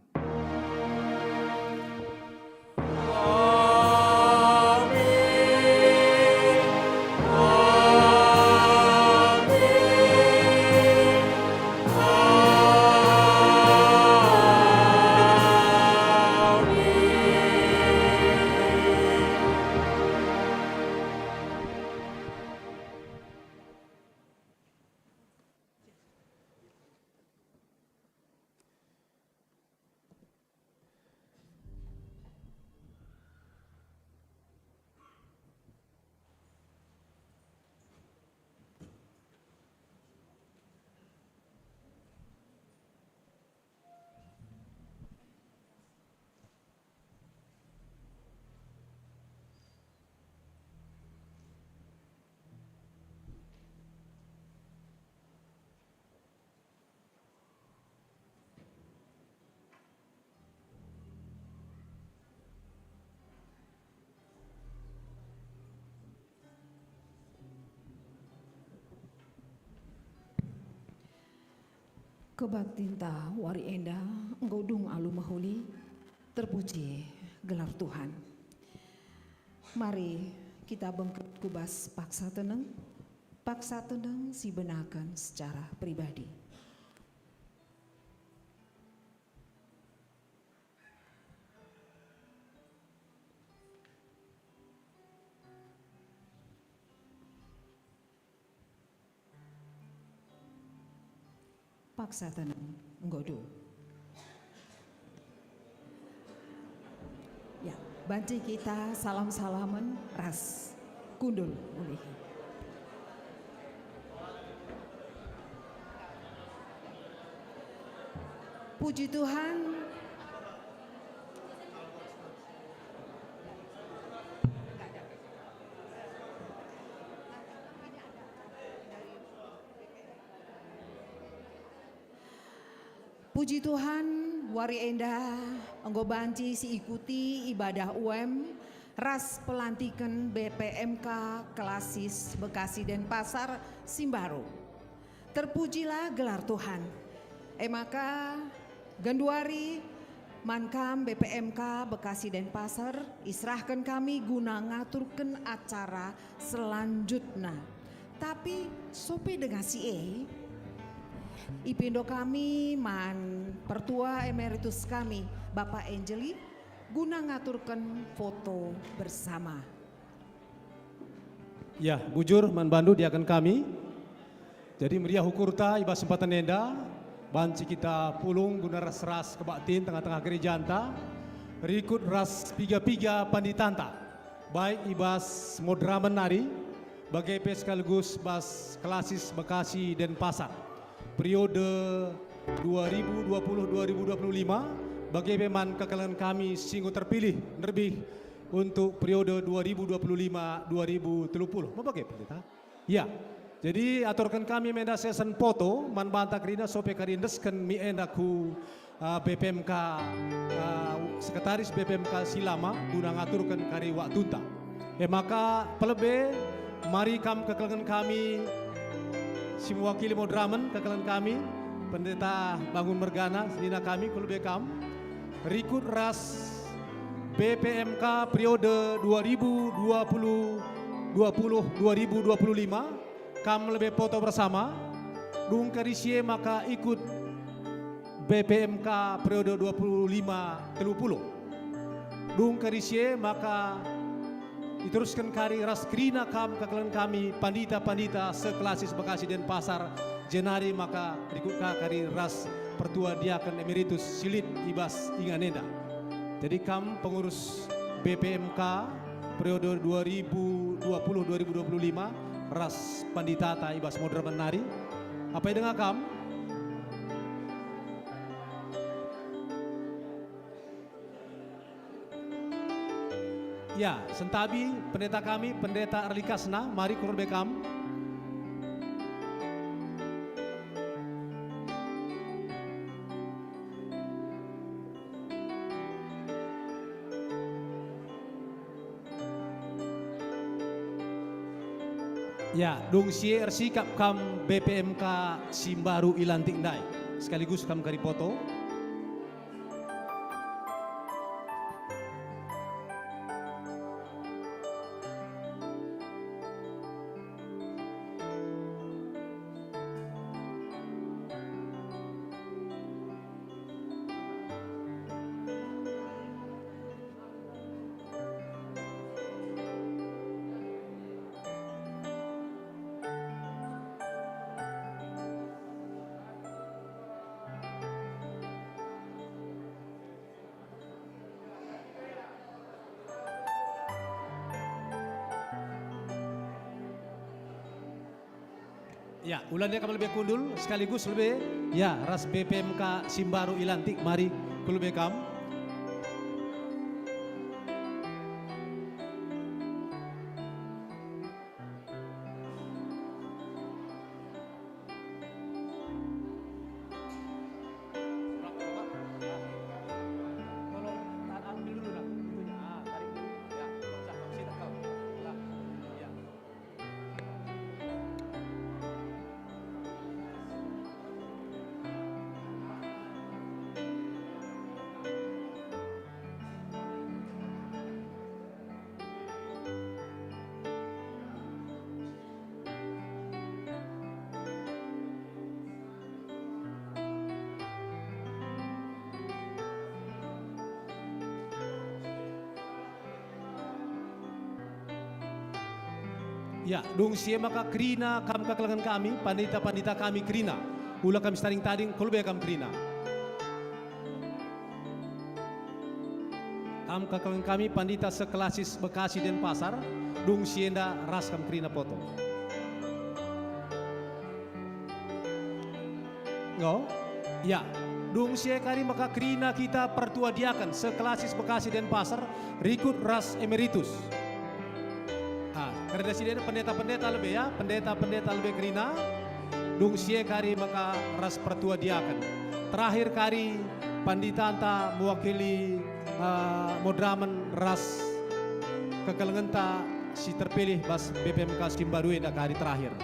Kebaktinta wari enda enggo dung alu mehuli, terpuji gelar Tuhan. Mari kita bengket ku bas paksa teneng, paksa teneng si benaken secara pribadi. Paksa teneng, enggo dung. Ya, banci kita salam-salamen ras kundul ulih. Puji Tuhan. Puji Tuhan, wari enda enggo banci siikuti ibadah U M ras pelantiken B P M K Klasis Bekasi Denpasar si mbaru. Terpujilah gelar Tuhan. E maka, genduari man kam B P M K Bekasi Denpasar, iserahken kami guna ngaturken acara selanjutna. Tapi, sope denga si e, ipindo kami man Pertua Emeritus kami, Bapa Angeli, guna ngaturken foto bersama. Ya, bujur man bandu diaken kami. Jadi meriah ukurta i bas sempaten enda, banci kita pulung guna ras-ras kebaktin tengah-tengah gerejanta, rikut ras piga-piga panditanta, baik i bas Modramen nari, bage pe sekaligus bas Klasis Bekasi Denpasar. Periode dua ribu dua puluh dua ribu dua puluh lima, bage pe man kekelengen kami si enggo terpilih, nerbih untuk periode dua ribu dua puluh lima dua ribu tiga puluh. Mebage, Pendeta? Ya. Jadi, aturken kami menda sesen foto, man banta kerina sope kari endesken mi enda ku, uh, B P M K, uh, Sekretaris B P M K si lama, guna ngaturken kari waktunta. E maka, pelebe, mari kam kekelengen kami si mewakili Modramen, kekelengen kami, Pendeta Bangun Mergana, senina kami, ku lebe kam, rikut ras B P M K periode dua ribu dua puluh, dua puluh, dua ribu dua puluh lima, kam lebe poto bersama, dung kari si e maka ikut B P M K periode dua puluh lima telu puluh. Dung kari si e maka iterusken kari ras kerina kam kekelengen kami pandita-pandita seklasis Bekasi Denpasar, jenari maka rikut ka kari ras pertua diaken emeritus si lit i bas ingan enda. Jadi kam pengurus B P M K periode dua ribu dua puluh dua ribu dua puluh lima ras panditata i bas moderamen nari. Apai denga kam? Ya, sentabi pendeta kami, Pendeta Erlikasna, mari ku lebe kam. Ya, dung si e ersikap kam B P M K si mbaru ilantik ndai. Sekaligus kam kari poto. Ya, ula ndia kam lebe kundul, sekaligus lebe, ya, ras B P M K si mbaru ilantik, mari ku lebe kam. Tolong tahan dulu, nah, itunya. Ah, tarik dulu. Ya, pecah, sidak kau. Ya. Ya. Ya, dung si e maka kerina kam kekelengen kami, pandita-pandita kami kerina. Ula kam si tading-tading, ku lebe kam kerina. Kam kekelengen kami, pandita seklasis Bekasi Denpasar, dung si enda ras kam kerina poto. Enggo? Ya. Dung si e kari maka kerina kita pertua diaken seklasis Bekasi Denpasar rikut ras emeritus. Ah, kerina si e pendeta-pendeta lebe ya, pendeta-pendeta lebe kerina. Dung si e kari maka ras pertua diaken. Terakhir kari panditanta mewakili, ah, moderamen ras kekelengenta si terpilih bas B P M K si mbaru enda kari terakhir.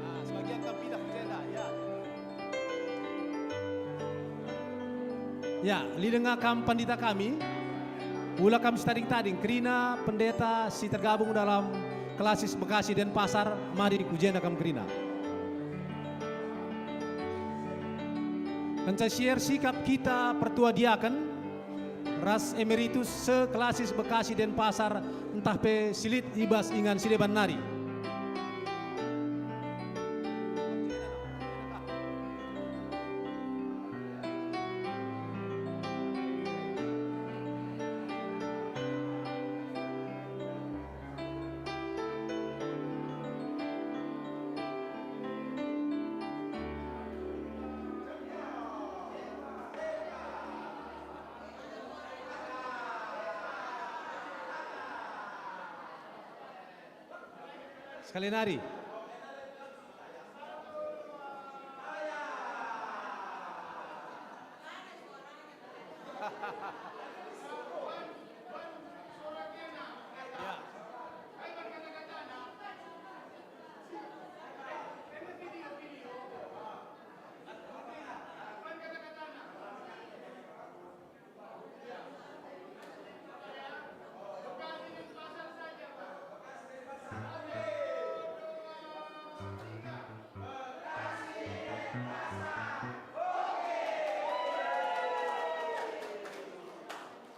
Ah, sebagian kam pindah ku jenda, ya. Ya, lit denga kam pandita kami, ula kam si tading-tading, kerina pendeta si tergabung dalam klasis Bekasi Denpasar, mari ku jenda kam kerina. Kenca si e ersikap kita pertua diaken ras emeritus seklasis Bekasi Denpasar ntah pe si lit i bas ingan si deban nari. Sekali nari.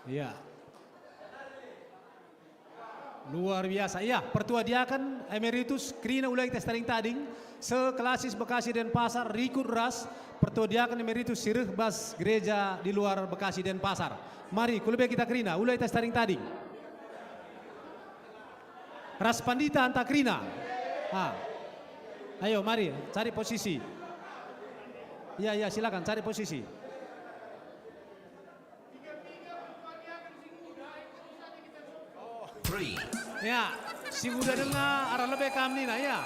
Iya. Luar biasa. Iya, Pertua Diaken Emeritus kerina ula kita si tading-tading, seKlasis Bekasi Denpasar, rikut ras Pertua Diaken Emeritus si reh bas gereja di luar Bekasi Denpasar. Mari, ku lebe kita kerina, ula kita si tading-tading. Ras pandita ntah kerina. Ah. Ayo, mari, cari posisi. Iya, iya, silakan, cari posisi. Ya, si nguda denga arah lebe kam nina, ya.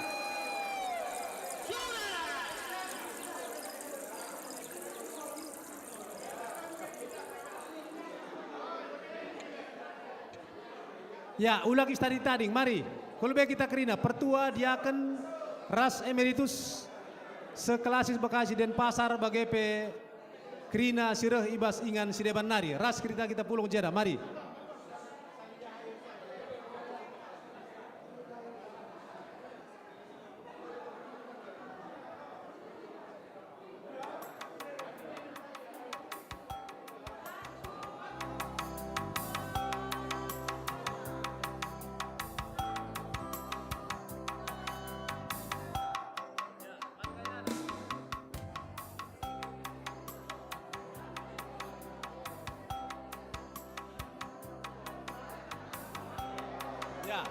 Ya, ula kita si tading-tading, mari. Ku lebe kita kerina, Pertua, Diaken, ras Emeritus, seKlasis Bekasi Denpasar, bage pe kerina si reh i bas ingan si deban nari. Ras kerina kita pulung jenda, mari. Ya.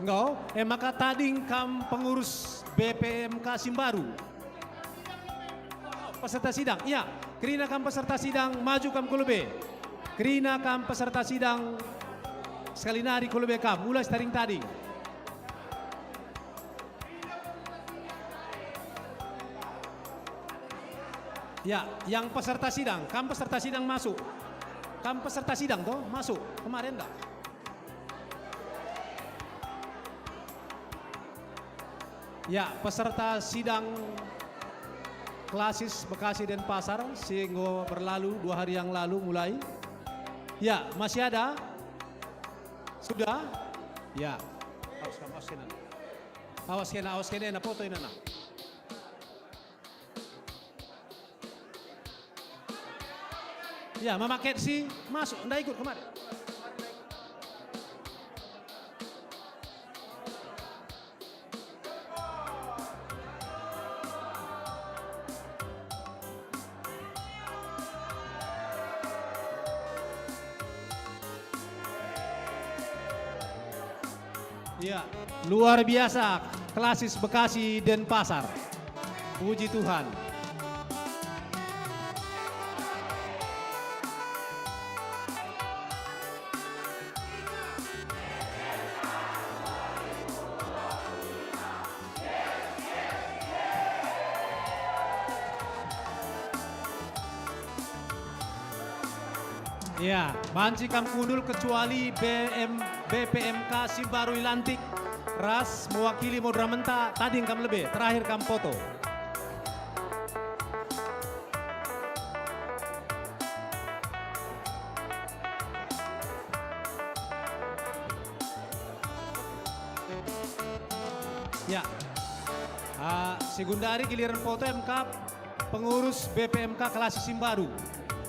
Enggo, e maka tading kam pengurus B P M K si mbaru. Peserta sidang, ya. Kerina kam peserta sidang, maju kam ku lebe. Kerina kam peserta sidang, sekali nari ku lebe kam, ula si tading-tading. Ya, yang peserta sidang, kam peserta sidang masuk. Kam peserta sidang toh, masuk. Kemarin dah. Ya, peserta sidang Klasis Bekasi Denpasar si enggo berlalu dua hari yang lalu mulai. Ya, masih ada? Sudah? Ya. Awas kam, awas kena. Awas kena, awas kena, na foto ina na. Ya, Mama Ketsi masuk, nda ikut kemari. Ya, luar biasa, Klasis Bekasi Denpasar. Puji Tuhan. Ya, banci kam kundul kecuali B M, B P M K si mbaru ilantik ras mewakili moderator menta, tading kam lebe, terakhir kam foto. Ya. Ah, si gundari giliren foto M K pengurus B P M K Klasis si mbaru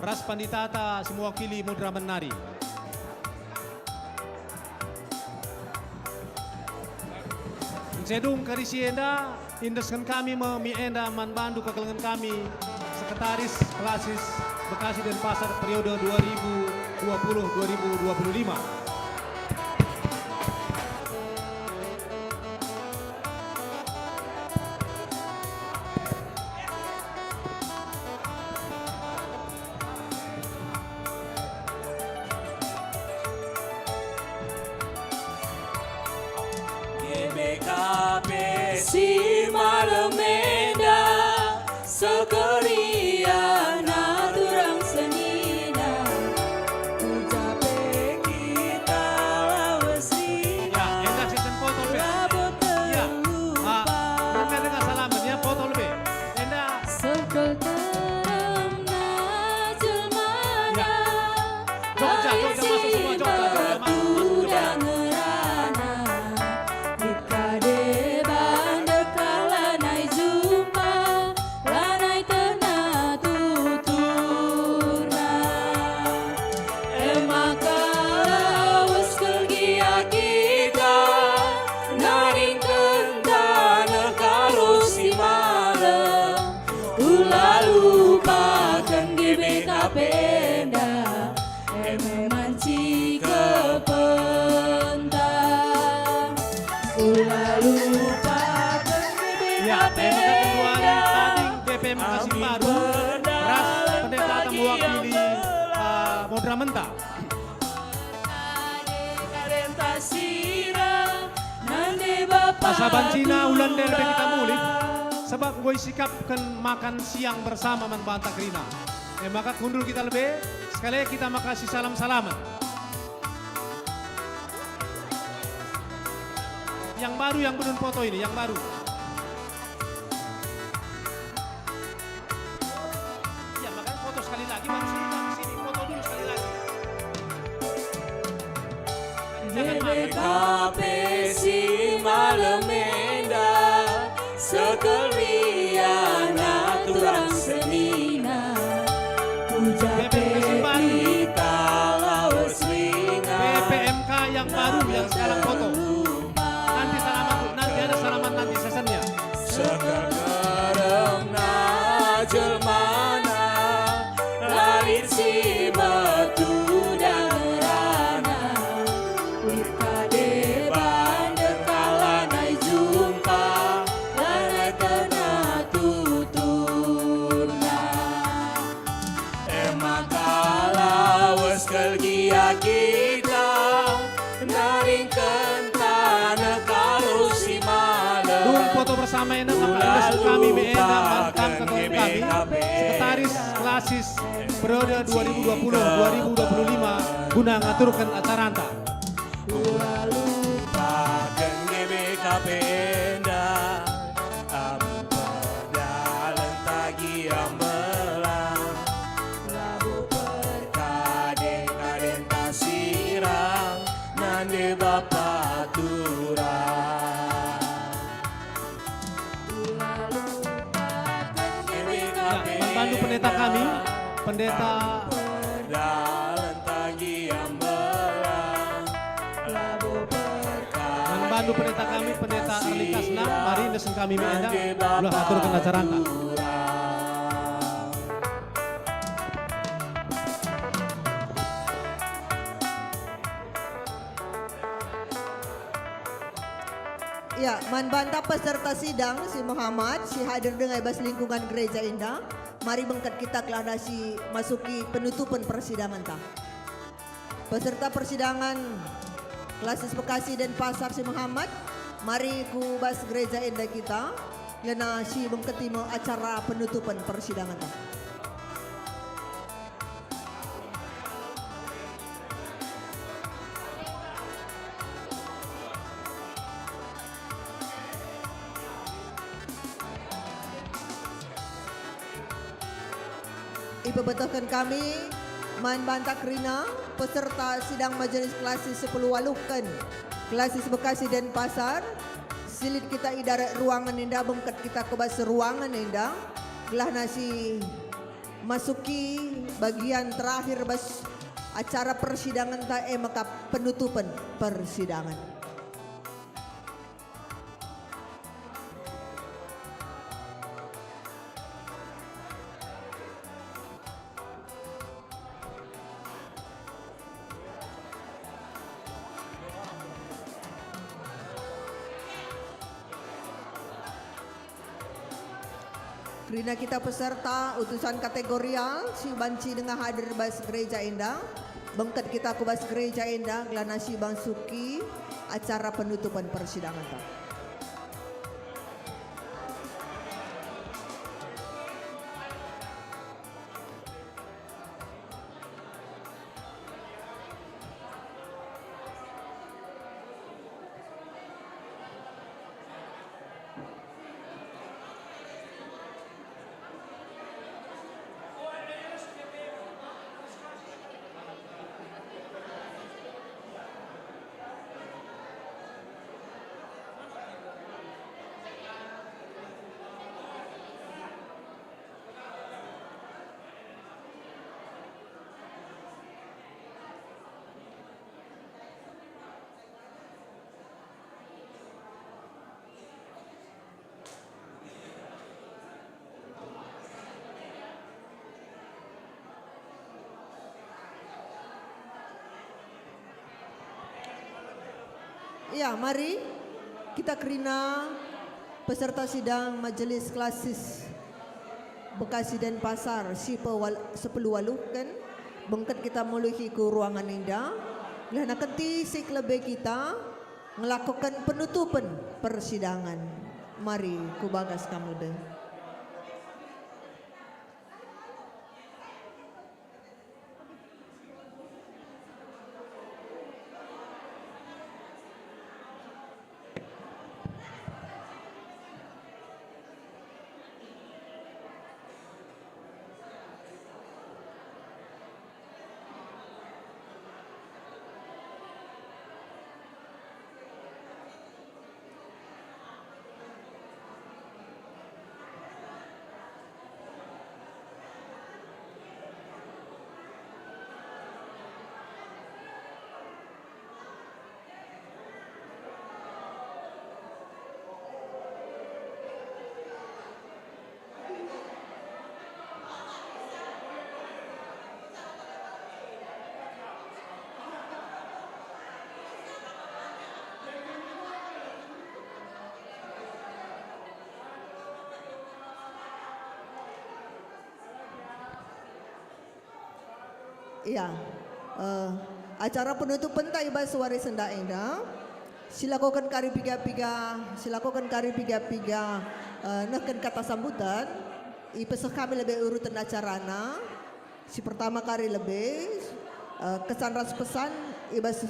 ras panditata si mewakili moderator nari. Nsedung kari si enda, iendesken kami me mi enda man bandu kekelengen kami, Sekretaris Klasis Bekasi Denpasar periode dua ribu dua puluh dua ribu dua puluh lima. G B K P si malem enda, sekeriana turang senina. Teremna jelmana. Ya. Jogja, Jogja, masuk semua, Jogja, Jogja, masuk, masuk, Jogja. Udah ngerana, di kade bandar kalanai jumpa, lanai tena tuturna. E maka lawes kal gia kita, naringken taneh kalo si malem. Ula lupaken G B K P enda, e me man cikepenta. Ula lupaken G B K P enda. Ya, e maka genduari tading B P M K Simbaru ras pendeta mewakili, eh, Modra Menta. Asa bancina ulan nde lebe kita mulih, sabap enggo isikapken makan siang bersama man banta kerina. E maka kundul kita lebe, sekali kita maka sisalam-salamen. Yang baru yang belum foto ini, yang baru. Ya, makanya foto sekali lagi, baru sini, baru sini, foto dulu sekali lagi. Jangan malu. G B K P si malem enda, sekelmian aturang senina. Puja B P M K Simbaru. Kita lawes ringan. B P M K yang baru yang sekarang foto. Nanti salaman, nanti ada salaman nanti sesennya. Sekegeremna jelmana, lalin si metuda ngerana. Lit kade bandar kalanai jumpa, lanai tena tuturna. E maka lawes kal gia kita, naringken taneh kalo si malem. Dung foto bersama enda maka endorse kami me enda mantap ketua kami, sekretaris klasis periode dua ribu dua puluh dua ribu dua puluh lima guna ngaturken acaranta. Ula lupaken G B K P enda, amun perdalenta gia mbelang, labo perkade-kadenta sirang, nande bapa turang. Ya, man bandu pendeta kami, pendeta. Man bandu pendeta kami, pendeta Erli Kasna, mari nesen kami me enda, ulah aturken acaranta. Ya, man banta peserta sidang si mehamat, si hadir denga i bas lingkungan gereja enda, mari bengket kita kelahna si masuki penutupen persidanganta. Peserta persidangan Klasis Bekasi Denpasar si mehamat, mari ku bas gereja enda kita, gelahna si bengketi me acara penutupen persidanganta. Ipebetehken kami man banta kerina peserta sidang majelis klasis sepuluh waluhken, Klasis Bekasi Denpasar, si lit kita i darat ruangen enda, bengket kita ku bas ruangen enda, gelahna si masuki bagian terakhir bas acara persidanganta, e maka penutupen persidangan. Kerina kita peserta utusan kategorial si banci denga hadir bas gereja enda, bengket kita ku bas gereja enda gelahna si masuki acara penutupen persidanganta. Ya, mari kita kerina peserta sidang Majelis Klasis Bekasi Denpasar si pewal-, sepuluh waluhken, bengket kita muluhi ku ruangan enda, gelah nakenti si kelebe kita ngelakoken penutupen persidangan. Mari ku bagas kam lebe. Iya. Eh, acara penutupenta i bas wari sendah enda, silakoken kari piga-piga, silakoken kari piga-piga, eh, nehken kata sambutan, ipeseh kami lebe uruten acarana. Si pertama kari lebe, eh, kesan ras pesan i bas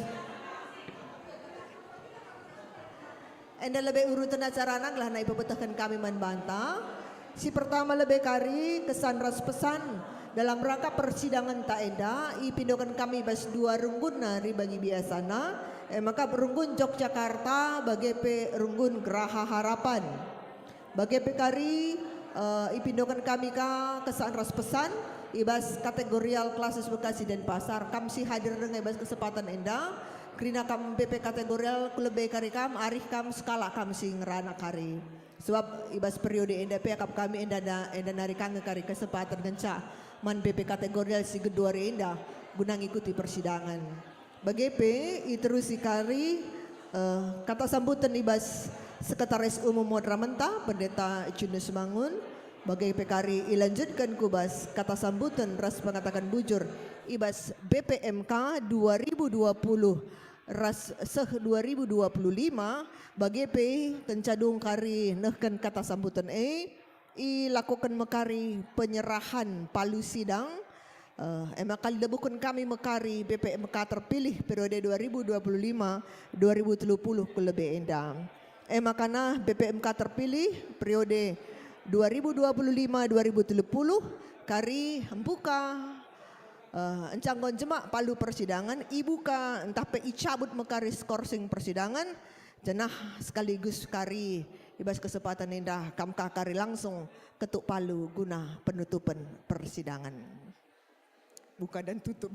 Enda lebe uruten acarana gelah na ipepetehken kami man banta. Si pertama lebe kari kesan ras pesan dalam rangka persidangenta enda ipindoken kami bas dua runggun nari bagi biasana, e maka runggun Yogyakarta bage pe runggun Geraha Harapan. Bage pe kari, eh, ipindoken kami ka kesan ras pesan i bas kategorial Klasis Bekasi Denpasar. Kam si hadir denga i bas kesempatan enda, kerina kam B P kategorial, kulebe kari kam, arih kam, sekalak kam si ngerana kari. Sebab i bas periode enda pe akap kami enda na-, enda nari ka nge kari kesempatan ngenca man B P kategorial si genduari enda guna ngikuti persidangan. Bage pe iterusi kari, eh, kata sambuten i bas Sekretaris Umum Modramenta, Pendeta Junus Mangun, bage pe kari ilanjutken ku bas kata sambuten ras pengataken bujur i bas B P M K dua ribu dua puluh ras seh dua ribu dua puluh lima, bage pe kenca dung kari nehken kata sambuten e, ilakoken me kari penyerahan palu sidang, eh, e maka ilebuhken kami me kari B P M K terpilih periode dua ribu dua puluh lima dua ribu telu puluh ku lebe enda. E maka nah B P M K terpilih periode dua ribu dua puluh lima dua ribu telu puluh kari mbuka, eh, enca enggo njemak palu persidangan, ibuka ntah pe icabut me kari skorsing persidangan, janah sekaligus kari i bas kesempatan enda kam ka kari langsung ketuk palu guna penutupen persidangan. Buka dan tutup.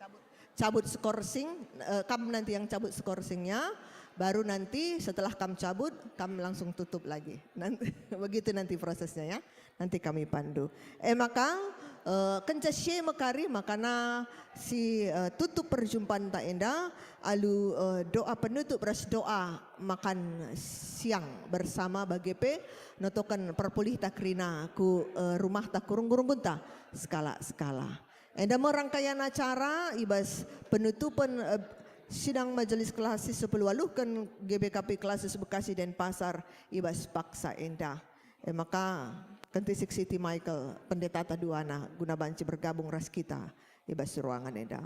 Cabut, cabut skorsing, eh, kam nanti yang cabut skorsingnya, baru nanti setelah kam cabut, kam langsung tutup lagi. Nanti, begitu nanti prosesnya ya. Nanti kami pandu. E maka, eh, kenca si e me kari makana si, eh, tutup perjumpanta enda alu, eh, doa penutup ras doa makan siang bersama bage pe notoken perpulihta kerina ku, eh, rumahta ku runggu-runggunta sekala-sekala. Enda me rangkaian acara i bas penutupen, eh, sidang Majelis Klasis sepuluh waluhken G B K P Klasis Bekasi Denpasar i bas paksa enda. E maka, kentisik Siti Michael, pendetata duana, guna banci bergabung ras kita i bas ruangan enda.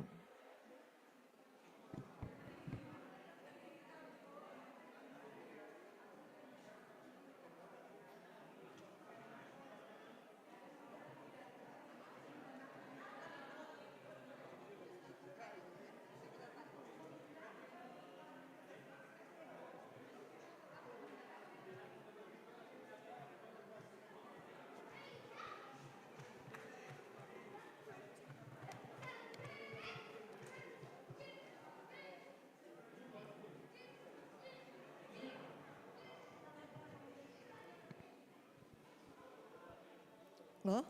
Loh?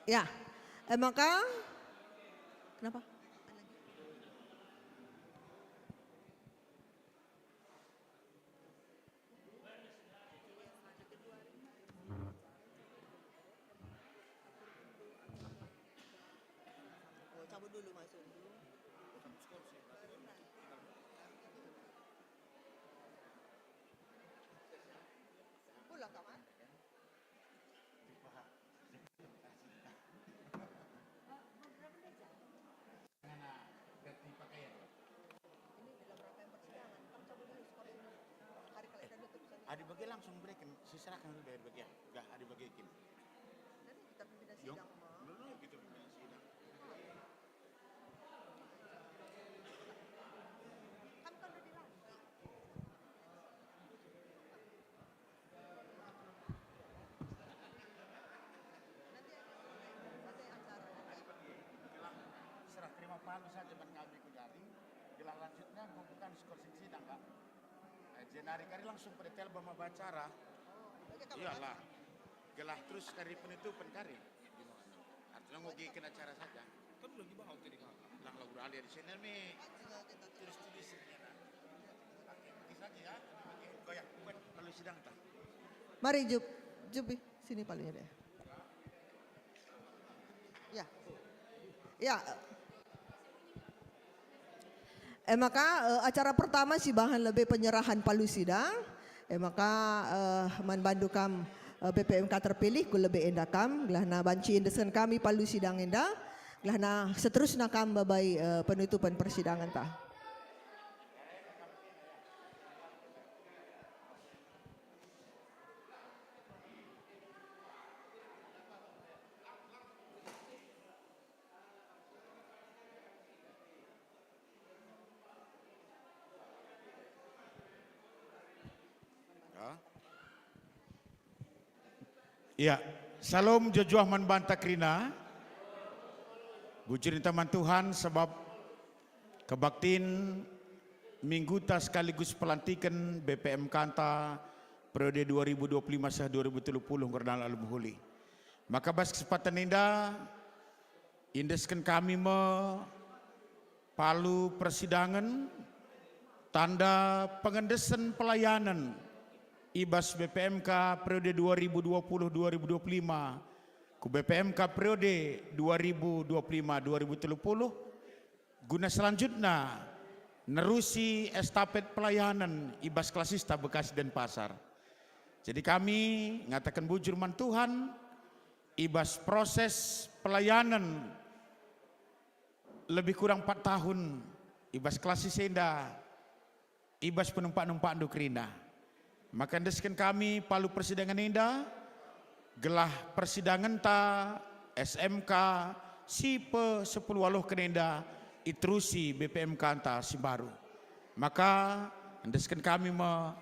Ya. E maka, kenapa? Dulu masuk dulu. Pulang kamar. Ini dalam rangkaian persidangan. Kan coba dulu sekolah ini. Hari kalau kita tutup saja. Adi bage langsung bereken, siserahkan dulu dari bagian. Gah, adi bage kin. Nanti kita pimpinan Yo, sidang, Bang. Dulu kita pimpinan sidang. Kan kan udah dilantik. Nanti ada selesai, selesai acara. Serah terima palu saja ban kami ku jari. Gelah lanjutnya bukan skor sing sidang, Kak. Eh, jenari kari langsung pada telba maba acara. Oh, oke, Kak. Iyalah. Gelah terus kari penutupan kari. Artinya ngoge kena acara saja. Kan udah dibawa tadi, Kak. Lang lagu rali di sini, Mi. Terus tulis ini, nah. Oke, oke saja ya. Oke, goyang. Buat lalu sidang, tah. Mari, Jup. Jup, ih, sini paling ada. Ya. Ya. E maka, eh, acara pertama si bahan lebe penyerahan palu sidang. E maka, eh, man bandu kam, eh, B P M K terpilih ku lebe enda kam, gelahna banci endesken kami palu sidang enda, gelahna seterusna kam babai, eh, penutupan persidangan ta. Ya. Ya, salom jojoah man banta kerina. Bujur ninta man Tuhan, sebab kebaktin mingguta sekaligus pelantiken B P M K-nta periode dua ribu dua puluh lima seh dua ribu telu puluh ngernal alu mehuli. Maka bas kesempatan enda, iendesken kami me palu persidangen, tanda pengendesen pelayanen i bas B P M K periode dua ribu dua puluh dua ribu dua puluh lima ku B P M K periode dua ribu dua puluh lima dua ribu telu puluh, guna selanjutna nerusi estafet pelayanen i bas Klasista Bekasi Denpasar. Jadi kami ngataken bujur man Tuhan, i bas proses pelayanen lebih kurang empat tahun i bas Klasis enda, i bas penumpak-numpakndu kerina. Maka endesken kami palu persidangen enda, gelah persidangenta S M K si pe sepuluh waluhken enda iterusi B P M K-nta si mbaru. Maka endesken kami me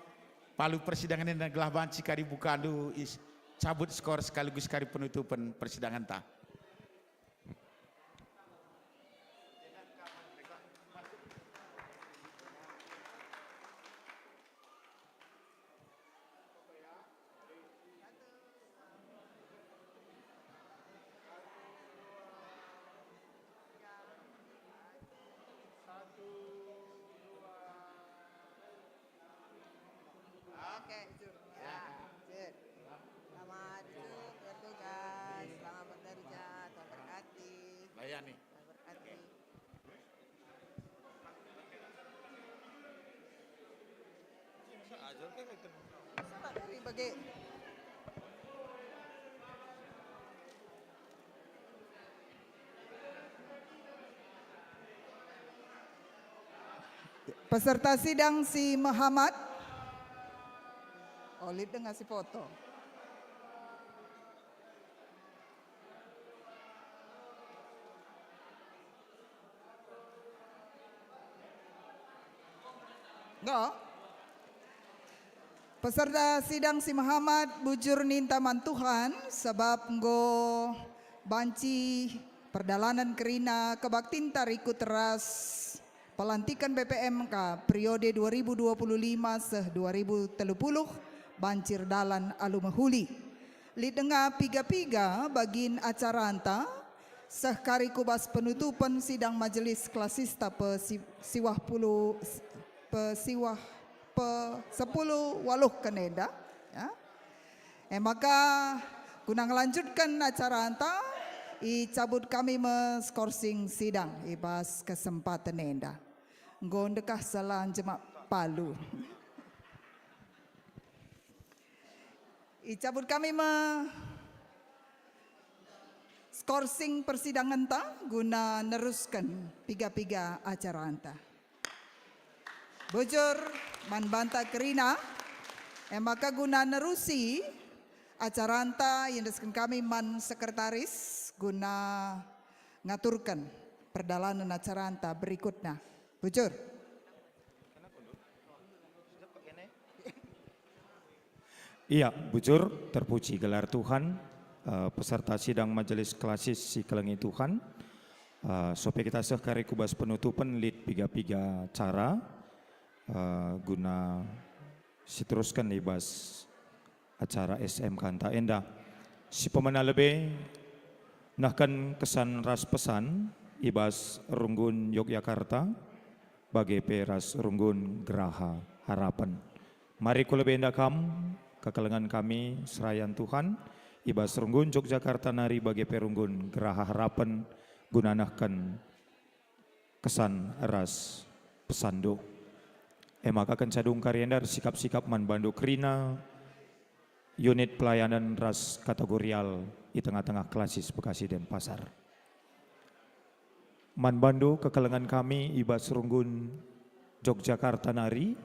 palu persidangen enda gelah banci kari bukandu is-, cabut skor sekaligus kari penutupen persidangenta. Oke, Cuk. Ya, Cuk. Selamat, Cuk, bertugas. Selamat bekerja. Tuhan berkati. Layani. Tuhan berkati. Salah dari bagi. Peserta sidang si mehamat. Oh, lit denga si foto. No. Peserta sidang si mehamat, bujur ninta man Tuhan, sabap enggo banci perdalanen kerina kebaktinta rikut ras pelantiken B P M K periode dua ribu dua puluh lima seh dua ribu telu puluh banci erdalan alu mehuli. Lit denga piga-piga bagin acaranta, seh kari ku bas penutupen sidang majelis klasista pe si-, siwah puluh, pe siwah, pe sepuluh waluhken enda, ya. E maka, guna ngelanjutken acaranta, Icabut kami me skorsing sidang i bas kesempaten enda. Enggo ndekah salah njemak palu. Icabut kami me skorsing persidangenta guna nerusken piga-piga acaranta. Bujur, man banta kerina, e maka guna nerusi acaranta iendesken kami man sekretaris guna ngaturken perdalanen acaranta berikutna. Bujur. Ia, bujur, terpuji gelar Tuhan, eh, peserta sidang Majelis Klasis si kelengi Tuhan. Eh, sope kita seh kari ku bas penutupen lit piga-piga cara, eh, guna siterusken i bas acara S M K enta enda. Si pemena lebe nehken kesan ras pesan i bas Runggun Yogyakarta, bage pe ras Runggun Geraha Harapen. Mari ku lebe enda kam, kekelengen kami serayan Tuhan, i bas Runggun Yogyakarta nari bage pe Runggun Geraha Harapen guna nehken kesan ras pesanndu. E maka kenca dung kari enda ersikap-sikap man bandu kerina unit pelayanan ras kategorial i tengah-tengah Klasis Bekasi Denpasar. Man bandu kekelengen kami i bas Runggun Yogyakarta nari.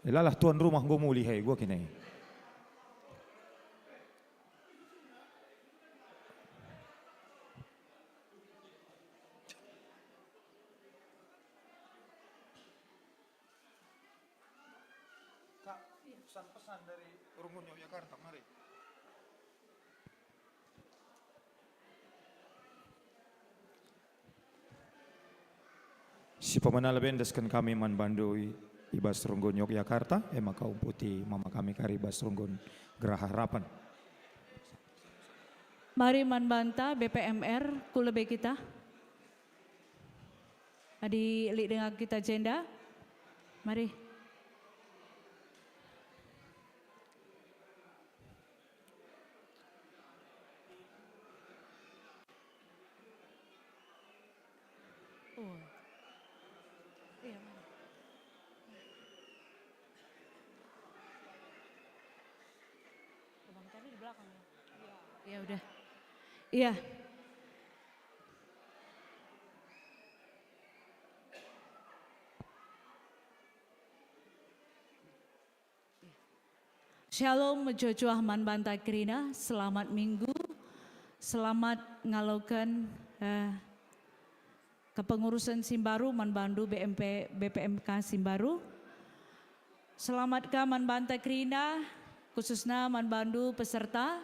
Elalah tuan rumah enggo mulih, he, gua kene. Kak, pesan-pesan dari Runggun Yogyakarta, mari. Si pemena lebe endesken kami man bandu i, i bas Runggun Yogyakarta, e maka umputi mama kami kari i bas Runggun Geraha Harapen. Mari man banta B P M R, ku lebe kita. Adi lit denga kita jenda, mari. Oh. Iya, mana? Abang tadi di belakang, ya? Iya, udah. Iya. Shalom, mejuah-juah man banta kerina, selamat Minggu, selamat ngaloken, eh, kepengurusen si mbaru man bandu B M P, B P M K si mbaru. Selamat ka man banta kerina, khususna man bandu peserta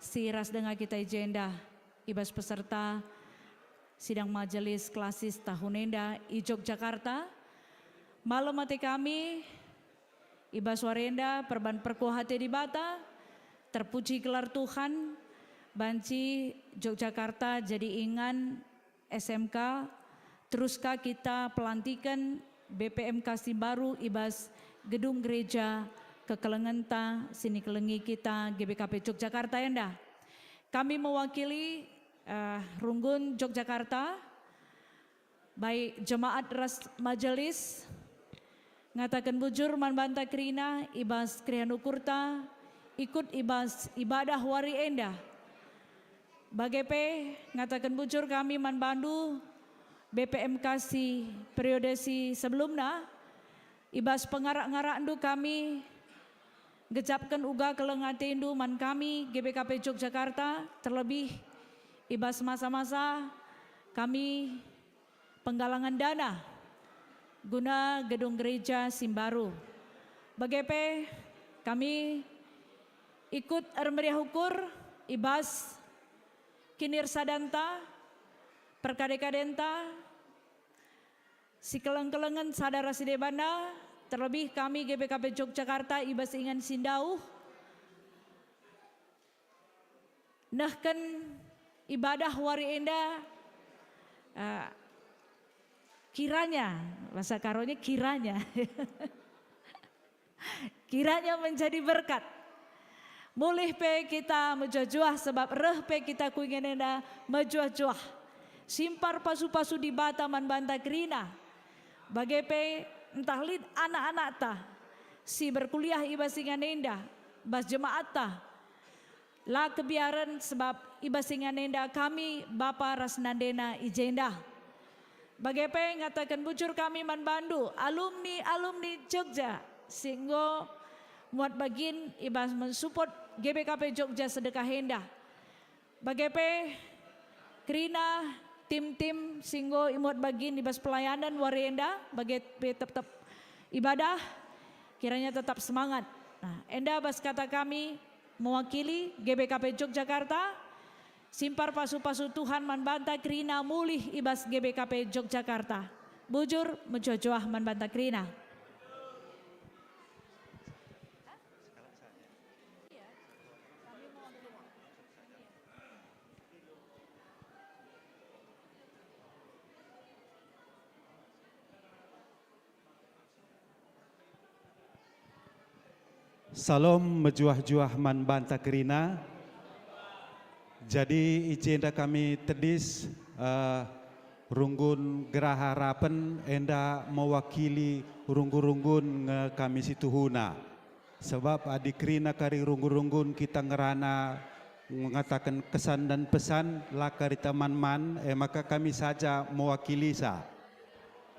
si ras denga kita i jenda, i bas peserta sidang majelis klasis tahun enda i Yogyakarta. Malem ate kami, i bas wari enda perban perkuah ate Dibata, terpuji gelar Tuhan, banci Yogyakarta jadi ingan S M K, terus ka kita pelantiken B P M K si mbaru i bas gedung gereja kekelengenta si nikelengi kita G B K P Yogyakarta enda. Kami mewakili, eh, Runggun Yogyakarta, baik jemaat ras majelis, ngataken bujur man banta kerina i bas keriahen ukurta, ikut i bas ibadah wari enda. Bage pe, ngataken bujur kami man bandu, B P M K si periode si sebelumna, i bas pengarak-ngarakndu kami ngejapken uga keleng atendu man kami G B K P Yogyakarta, terlebih i bas masa-masa kami penggalangan dana guna gedung gereja si mbaru. Bage pe kami ikut ermeriah ukur i bas kinirsadanta, perkade-kadenta, sikeleng-kelengen sada ras si debanna, terlebih kami G B K P Yogyakarta i bas ingan si ndauh. Nehken ibadah wari enda, eh, kiranya, bahasa Karonya kiranya, kiranya menjadi berkat. Mulih pe kita mejuah-juah, sebab reh pe kita ku ingan enda mejuah-juah. Simpar pasu-pasu Dibata man banta kerina. Bage pe ntah lit anak-anakta si berkuliah i bas ingan enda, bas jemaatta, la kebiaren, sebab i bas ingan enda kami, bapa ras nandena i jenda. Bage pe ngataken bujur kami man bandu, alumni-alumni Jogja si enggo muat bagin i bas mensuport G B K P Jogja Sedekah enda. Bage pe kerina tim-tim si enggo imuat bagin i bas pelayanen wari enda, bage pe tep-tep ibadah, kiranya tetap semangat. Nah, enda bas kata kami mewakili G B K P Yogyakarta, simpar pasu-pasu Tuhan man banta kerina mulih i bas G B K P Yogyakarta. Bujur mejuah-juah man banta kerina. Salom mejuah-juah man banta kerina. Jadi, i jenda kami tedis, eh, runggun geraharapen enda mewakili runggun-runggun nge kami situhuna. Sebab adi kerina kari runggun-runggun kita ngerana ngataken kesan dan pesan, la kari teman-man, e maka kami saja mewakilisa.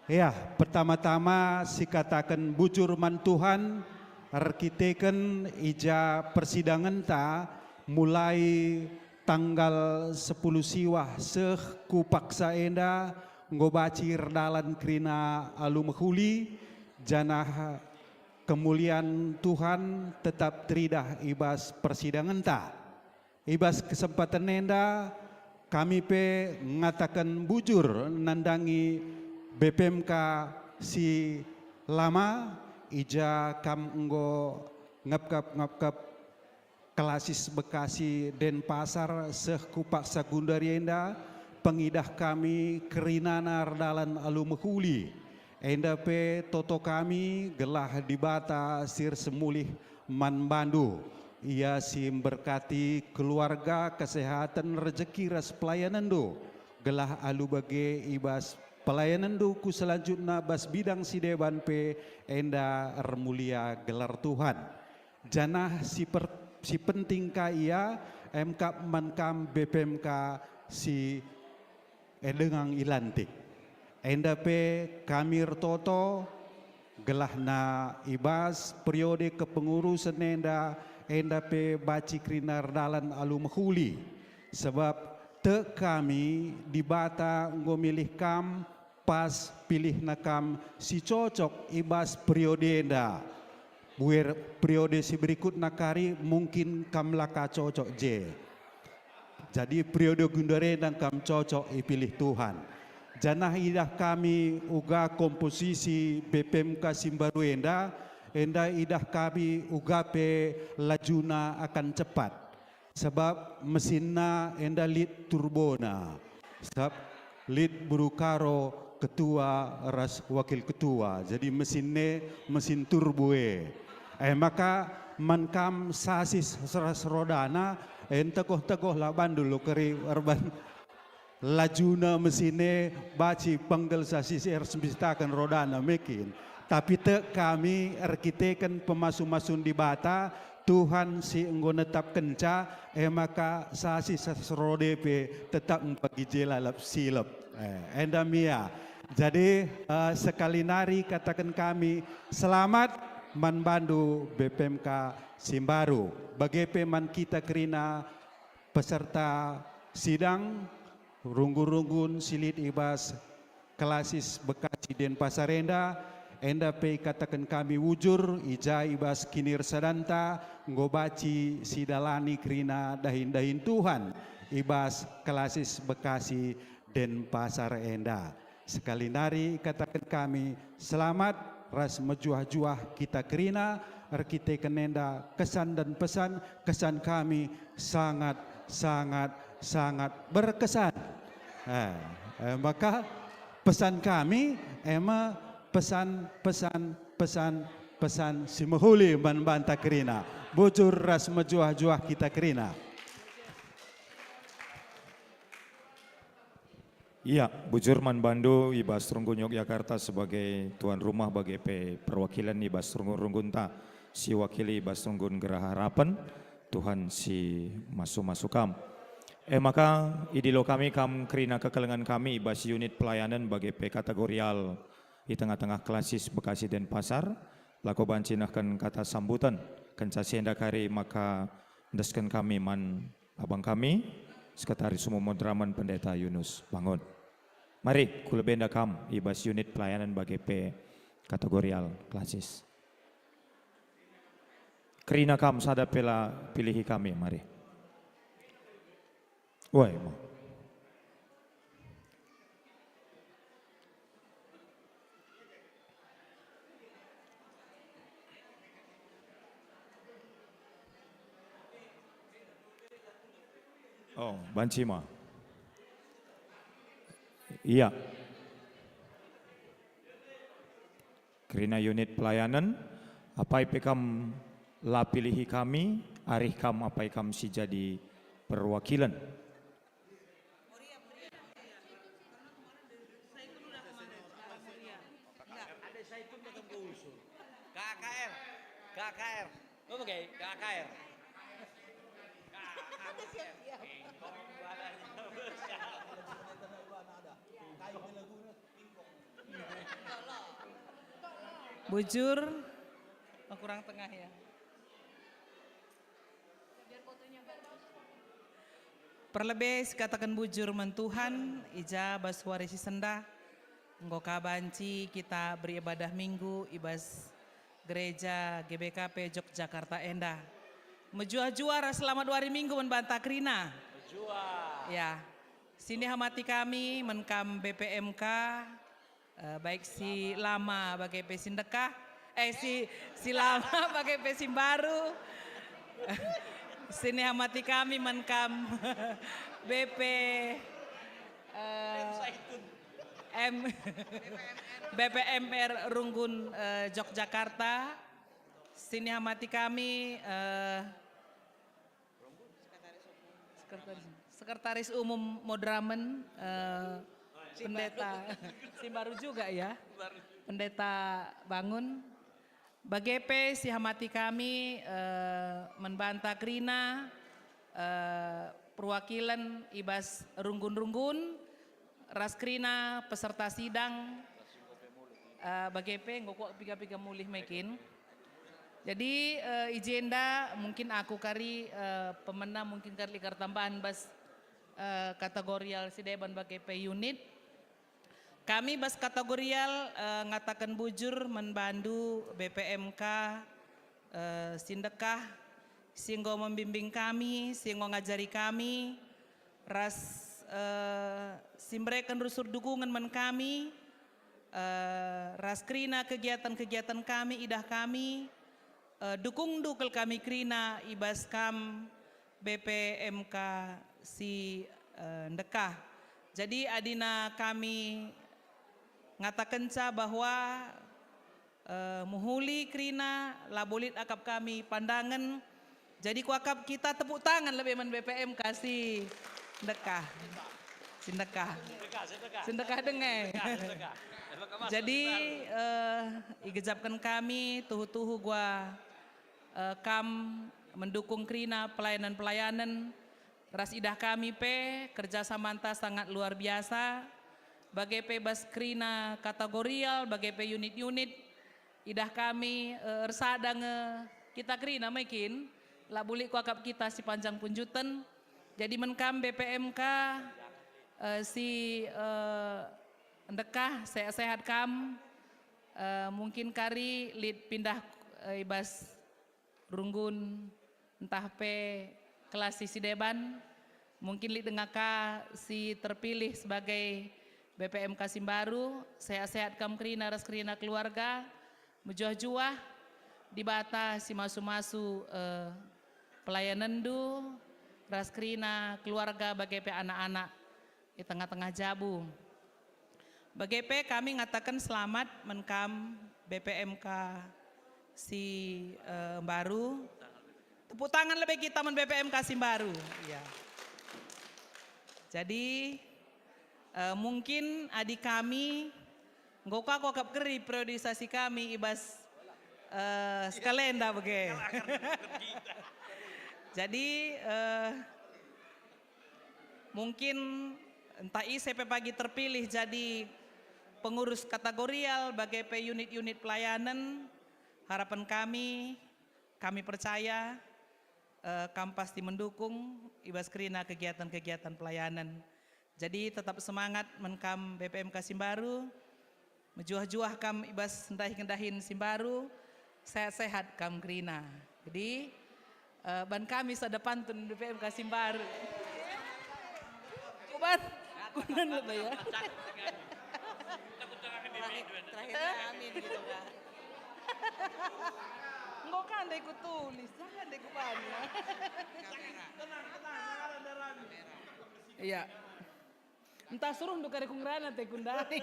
Ya, pertama-tama sikataken bujur man Tuhan, erkiteken i ja persidangenta mulai tanggal sepuluh siwah seh ku paksa enda enggo banci erdalan kerina alu mehuli, janah kemulian Tuhan tetap teridah i bas persidangenta. I bas kesempaten enda, kami pe ngataken bujur nandangi B P M K si lama, i ja kam enggo ngepkep-ngepkep Klasis Bekasi Denpasar seh ku paksa gundari enda, pengidah kami kerinana erdalan alu mehuli. Enda pe toto kami gelah Dibata si ersemulih man bandu. Ia si mberkati keluarga, kesehatan, rejeki ras pelayanenndu, gelah alu bage i bas pelayanenndu ku selanjutna bas bidang si deban pe enda ermulia gelar Tuhan. Janah si per-, si penting ka ia, emkap man kam B P M K si e denga ilantik. Enda pe kami ertoto, gelahna i bas periode kepengurusen enda, enda pe banci kerina erdalan alu mehuli. Sebab tek kami Dibata enggo milih kam, pas pilihna kam si cocok i bas periode enda. Buer periode si berikutna kari mungkin kam la ka cocok je. Jadi periode gundari enda kam cocok ipilih Tuhan. Janah idah kami uga komposisi B P M K si mbaru enda, enda idah kami uga pe lajuna akan cepat. Sabap mesinna enda lit turbona. Sabap lit beru Karo ketua ras wakil ketua. Jadi mesin e mesin turbo e. E maka man kam sasis ras rodana, e ntegoh-ntegoh la bandu lo keri erban lajuna mesin e banci pegel sasis e ras mbistaken rodana mekin. Tapi tek kami erkiteken pemasu-masun Dibata, Tuhan si enggo netapkenca, e maka sasis ras roda pe tetap pagi je lalap silep. Eh, enda me ia. Jadi, eh, sekali nari kataken kami, selamat man bandu B P M K si mbaru. Bage pe man kita kerina peserta sidang, runggun-runggun si lit i bas Klasis Bekasi Denpasar enda, enda pe ikataken kami ujur, i ja i bas kinirsadanta enggo banci sidalani kerina dahin-dahin Tuhan i bas Klasis Bekasi Denpasar enda. Sekali nari ikataken kami, selamat ras mejuah-juah kita kerina, erkiteken enda kesan dan pesan, kesan kami sangat, sangat, sangat berkesan. Eh, eh, maka pesan kami, ema pesan, pesan, pesan, pesan si mehuli man banta kerina. Bujur ras mejuah-juah kita kerina. Ia, bujur man bandu i bas Runggun Yogyakarta sebagai tuan rumah bage pe perwakilan i bas runggun-runggunta si wakili i bas Runggun Gera Harapen, Tuhan si masu-masu kam. E maka, idilo kami kam kerina kekelengen kami i bas unit pelayanen bage pe kategorial i tengah-tengah klasis Bekasi Denpasar, lako banci nehken kata sambuten, kenca si enda kari maka endesken kami man abang kami, Sekretaris Umum Moderamen Pendeta Yunus Bangun. Mari, ku lebe enda kam i bas unit pelayanen bage pe kategorial klasis. Kerina kam sada pe la pilihi kami, mari. Wai, mo. Oh, banci ma. Ia. Kerina unit pelayanen, apai pe kam la pilihi kami, arih kam apai kam si jadi perwakilen. K K R, K K R. Lo pakai K K R. Bujur, oh, kurang tengah ya. Perlebe sikataken bujur man Tuhan, i ja bas wari si sendah, enggo ka banci kita beribadah Minggu i bas Gereja G B K P Yogyakarta enda. Mejuah-juah ras selamat wari Minggu man banta kerina. Mejuah. Ya. Sinihamati kami man kam B P M K, eh, baik si lama bage pe si ndekah, eh, si, si lama bage pe si mbaru. Sinihamati kami man kam B P, eh, M, B P M R Runggun, eh, Yogyakarta. Sinihamati kami, eh, Sekretaris, Sekretaris Umum Moderamen, eh, Pendeta, si baru juga ya, Pendeta Bangun. Bage pe sihamati kami, eh, man banta kerina, eh, perwakilan i bas runggun-runggun, ras kerina peserta sidang, eh, bage pe enggo kuak piga-piga mulih me kin. Jadi, eh, i jenda mungkin aku kari, eh, pemena mungkin kari lit kari tambahan bas, eh, kategorial si deban bage pe unit. Kami bas kategorial, eh, ngataken bujur man bandu B P M K, eh, si ndekah, si enggo membimbing kami, si enggo ngajari kami, ras, eh, si mbereken rusur dukungen man kami, eh, ras kerina kegiatan-kegiatan kami, idah kami, eh, dukungndu kal kami kerina i bas kam B P M K si, eh, ndekah. Jadi adina kami ngatakenca bahwa, eh, mehuli kerina, labo lit akap kami pandangen. Jadi kuakap kita tepuk tangan lebe man B P M K si ndekah. Si ndekah. Si ndekah denga. Jadi, eh, igejapken kami tuhu-tuhu gua, eh, kam mendukung kerina pelayanan-pelayanan ras idah kami pe kerjasamanta sangat luar biasa, bage pe bas kerina kategorial, bage pe unit-unit. Idah kami, eh, ersada nge kita kerina me kin, labo lit kuakap kita si panjang punjuten. Jadi man kam B P M K, eh, si, eh, ndekah, sehat-sehat kam, eh, mungkin kari lit pindah, eh, i bas runggun, ntah pe kelas si deban, mungkin lit denga ka si terpilih sebagai B P M K si mbaru, sehat-sehat kam kerina ras kerina keluarga, mejuah-juah, Dibata si masu-masu, eh, pelayanenndu ras kerina keluarga bage pe anak-anak i tengah-tengah jabu. Bage pe kami ngataken selamat man kam B P M K si, eh, mbaru. Tepuk tangan lebe kita man B P M K si mbaru. Ya. Jadi, eh, mungkin adi kami, enggo ka kuakap keri periodisasi kami i bas, eh, sekalenda bage. Jadi, eh, mungkin ntah ise pe pagi terpilih jadi pengurus kategorial bage pe unit-unit pelayanan, harapan kami, kami percaya, eh, kam pasti mendukung i bas kerina kegiatan-kegiatan pelayanan. Jadi tetap semangat man kam B P M K si mbaru, mejuah-juah kam i bas ndahin-ndahin si mbaru, sehat-sehat kam kerina. Jadi, eh, ban kami sada pantun B P M K si mbaru. Kuban, kunan lebe ya. Terakhir, terakhirnya amin gitu, Kak. Enggo ka ndai kutulis, jangan ndai kubana. Iya. Ntah suruh ndu kari ku ngerana te ku ndai.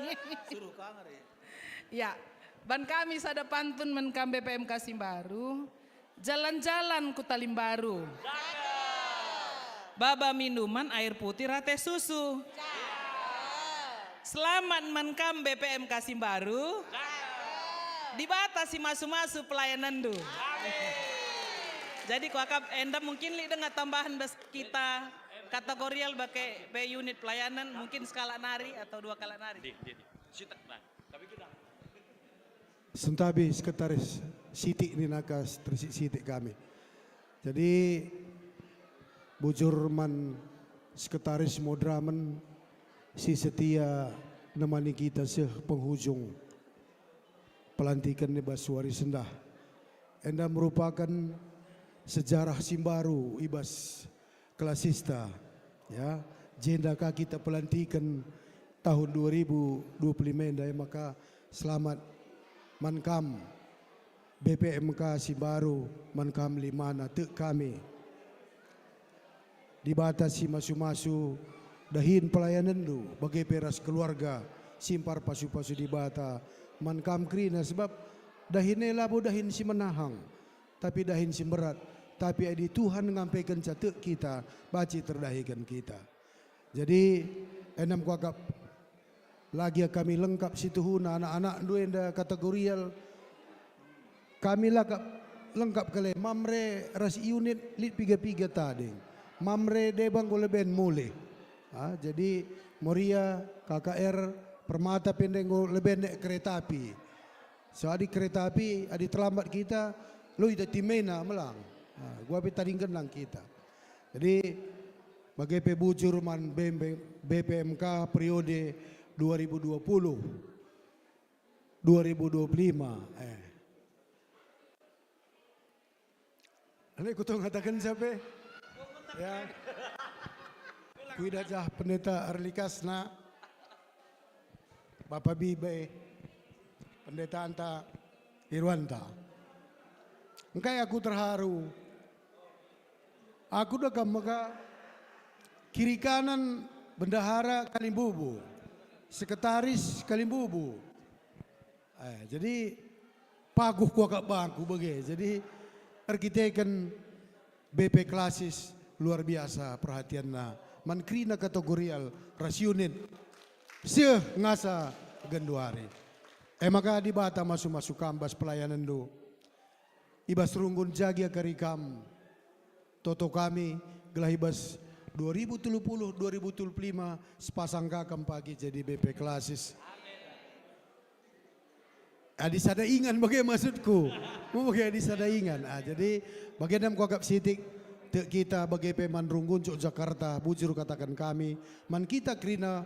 Suruh ka ngeri. Ya, ban kami sada pantun man kam B P M K si mbaru, jalan-jalan ku Talimbaru. Baba minuman air putih rate susu. Selamat man kam B P M K si mbaru. Dibata si masu-masu pelayananndu. Jadi kuakap enda mungkin lit denga tambahan bas kita kategorial bage pe unit pelayanan, mungkin sekalak nari atau dua kalak nari. Di, di, di. Sitak, nah. Tapi kita Sentabi sekretaris sitik nina ka tersik-sitik kami. Jadi, bujur man sekretaris moderamen si setia nemani kita seh penghujung pelantiken i bas wari sendah. Enda merupaken sejarah si mbaru i bas Klasista, ya. Jenda ka kita pelantiken tahun dua ribu dua puluh lima enda, e maka selamat man kam B P M K si mbaru, man kam limana tek kami. Dibata si masu-masu dahin pelayanenndu, bage pe ras keluarga si mparpasu-pasu Dibata man kam kerina, sebab dahin e labo dahin si menahang, tapi dahin si mberat. Tapi adi Tuhan ngampekenca tek kita, banci terdahiken kita. Jadi, enam kuakap lagi kami lengkap situhuna, anak-anakndu enda kategorial. Kami lakap lengkap kale, Mamre ras unit lit piga-piga tading. Mamre deba enggo leben mulih. Ah, jadi Moria, K K R, Permata pe enda enggo leben naik kereta api. So, adi kereta api, adi terlambat kita, lo ita timena melang. Ah, gua pe tading genang kita. Jadi, bage pe bujur man B M B, B P M K periode dua ribu dua puluh, dua ribu dua puluh lima, eh. Ane kuto ngataken siapa? Ya. Kuidah jah Pendeta Erlikasna, Bapa Bibe, Pendeta Anta Irwanta. Engkai aku terharu. Aku dekam maka kiri kanan bendahara Kalimbubu, sekretaris Kalimbubu. Eh, jadi paguh kuakap bangku bage. Jadi erkiteken B P Klasis luar biasa perhatianna man kerina kategorial ras unit seh ngasa genduari. E maka Dibata masu-masu kam bas pelayanenndu. I bas runggun jagia kari kam. Toto kami gelah i bas dua ribu telu puluh, dua ribu telu puluh lima sepasang ka kam pagi jadi B P Klasis. Adi sada ingan bage maksudku. Bage adi sada ingan. Ah, jadi bage nam kuakap sitik tek kita bage pe man runggun Yogyakarta, bujur kataken kami, man kita kerina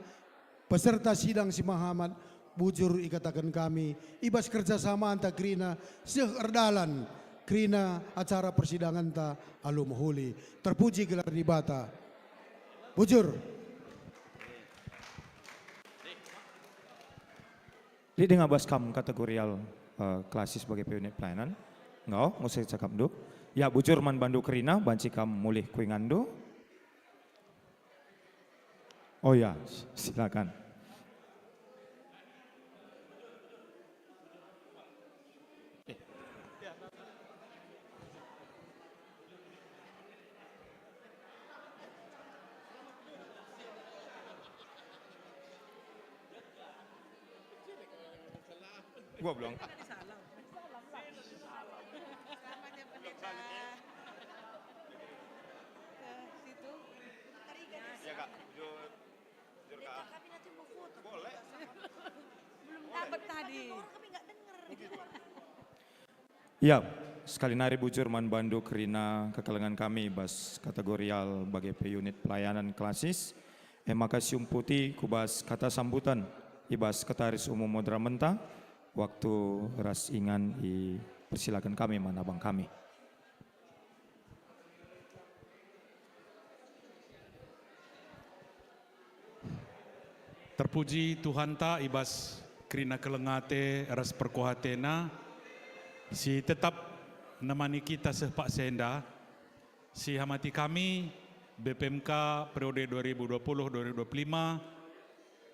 peserta sidang si mehamat, bujur ikataken kami, i bas kerjasamanta kerina seh erdalan kerina acara persidanganta alu mehuli. Terpuji gelar Dibata. Bujur. Lit denga bas kam kategorial, eh, Klasis bage pe unit pelayanan? Enggo, nggo seh cakapndu. Ya, bujur man bandu kerina, banci kam mulih ku inganndu. Oh ya, silakan. Gua belum. Namanya pendeta ke situ. Ya, Kak. Jujur, jujur, Kak. Kami nanti mau foto. Boleh. Belum dapat tadi. Orang kami nggak denger. Ya, sekali nari bujur man bandu kerina kekelengen kami bas kategorial bage pe unit pelayanan klasis. E maka siumputi ku bas kata sambutan i bas Sekretaris Umum Modramenta, waktu ras ingan ipersilaken kami man abang kami. Terpuji Tuhanta i bas kerina keleng ate ras perkuah ateNa si tetap nemani kita seh paksa enda. Si hamati kami, B P M K periode dua ribu dua puluh dua ribu dua puluh lima,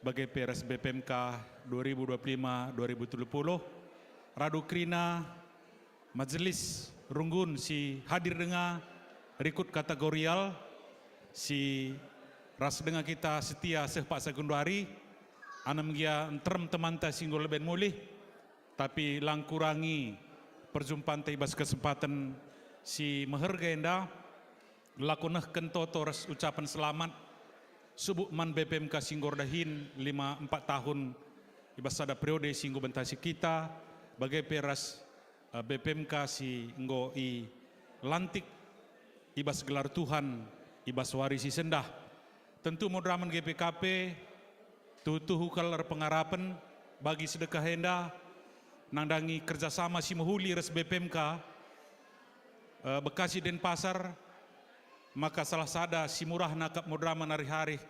bage pe ras B P M K dua ribu dua puluh lima dua ribu tiga puluh, radu kerina majelis runggun si hadir denga rikut kategorial, si ras denga kita setia seh paksa genduari, anem gia nterem temanta si enggo leben mulih, tapi lang kurangi perjumpanta i bas kesempaten si meherga enda, lako nehken toto ras ucapen selamat subuk man B P M K si enggo erdahin lima empat tahun i bas sada periode si enggo bentasi kita, bage pe ras eh, B P M K si enggo ilantik i bas gelar Tuhan i bas wari si sendah. Tentu moderamen G P K P tuhu-tuhu kal erpengarapen bagi sedekah enda nandangi kerjasama si mehuli ras B P M K, eh, Bekasi Denpasar, maka salah sada si murahna kap moderamen arih-arih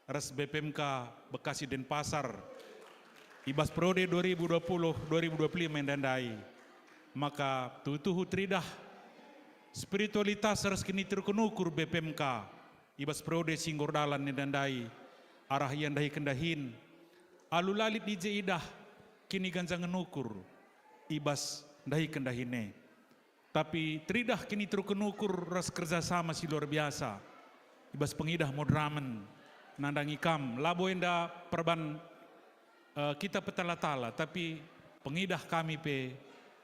ras B P M K Bekasi Denpasar i bas periode dua ribu dua puluh dua ribu dua puluh lima enda ndai. Maka tuhu-tuhu teridah spiritualitas ras kiniteruken ukur B P M K i bas periode si enggo erdalan enda ndai arah ia ndahiken dahin. Alu la lit i je idah kiniganjangen ukur i bas ndahiken dahin e. Tapi teridah kiniteruken ukur ras kerjasama si luar biasa i bas pengidah moderamen nandangi kam, labo enda perban eh, kita petala-tala, tapi pengidah kami pe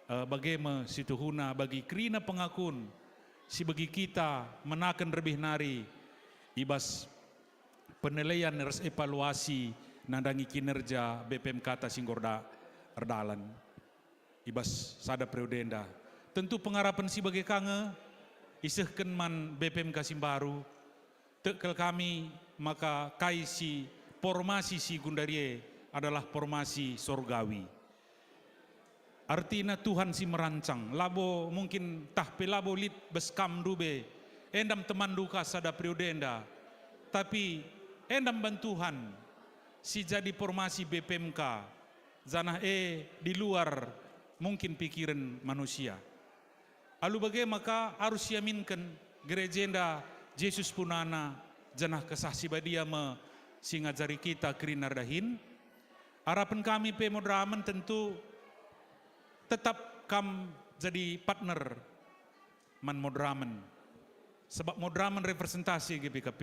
eh, bage me situhuna bagi kerina pengakun si bagi kita menaken rebih nari i bas penilaian ras evaluasi nandangi kinerja B P M K ta si enggo erda-, erdalan i bas sada periode enda. Tentu pengarapen si bage ka nge isehken man B P M K si mbaru. Tek kal kami maka kai si formasi si gundari e adalah formasi sorgawi. Artina Tuhan si merancang, labo mungkin tah pe labo lit bas kam ndube, endam temanndu ka sada periode enda, tapi endam ban Tuhan si jadi formasi B P M K, janah e di luar mungkin pikiren manusia. Alu bage maka arus siaminken gereja enda Jesus punana, janah Kesah Si Badia me si ngajari kita kerina erdahin. Arapen kami pe moderamen tentu tetap kam jadi partner man moderamen. Sebab moderamen representasi G P K P,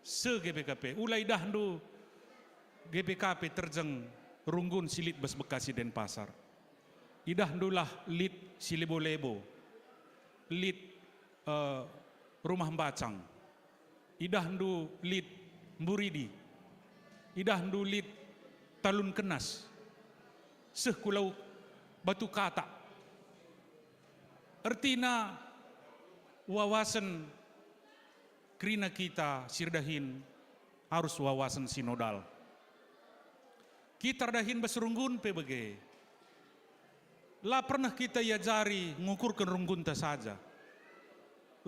se-G P K P. Ula idahndu G P K P terjeng runggun si lit bas Bekasi Denpasar. Idahndulah lit si lebo-lebo, lit eh, rumah mbacang. Idahndu lit mburidi. Idahndu lit talun kenas. Seh ku lau batu katak. Ertina wawasen kerina kita si erdahin arus wawasen sinodal. Kita erdahin bas runggun pe bage. La pernah kita iajari ngukurken runggunta saja.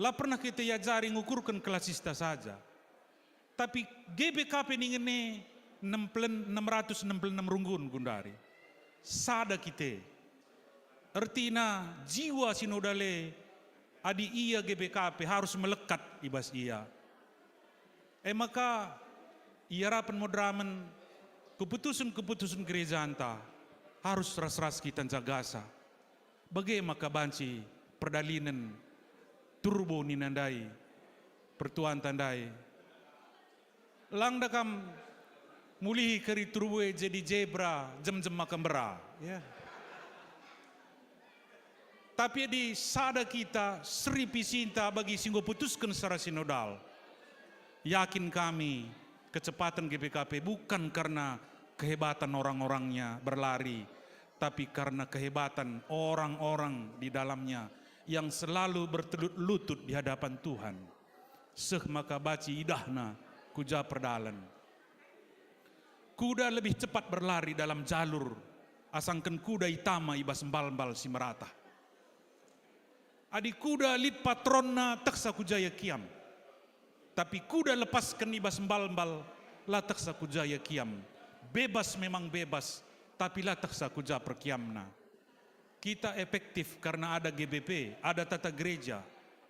La pernah kita iajari ngukurken kelasista saja. Tapi G P K P ningen e enam puluh, enam ratus enam puluh enam runggun gundari. Sada kita. Ertina jiwa sinodal e adi ia G P K P harus melekat i bas ia. E maka iarapen moderamen keputusen-keputusen gerejanta harus ras-ras kita njagasa. Bage maka banci perdalinen turbo nina ndai, pertuanta ndai. Lang da kam mulihi keri turbo e jadi jebra, jem-jem maka mbera. Ya. Tapi adi sada kita, seri pisinta bagi si enggo putusken secara sinodal. Yakin kami, kecepatan G P K P bukan karena kehebatan orang-orangnya berlari, tapi karena kehebatan orang-orang di dalamnya yang selalu bertelut lutut di hadapan Tuhan. Seh maka banci idahna ku ja perdalen. Kuda lebih cepat berlari dalam jalur, asangken kuda itama i bas mbal-mbal si meratah. Adi kuda lit patronna, tehsa ku ja ia kiam. Tapi kuda lepasken i bas mbal-mbal, la tehsa ku ja ia kiam. Bebas memang bebas, tapi la tehsa ku ja perkiamna. Kita efektif karena ada G B P, ada tata gereja,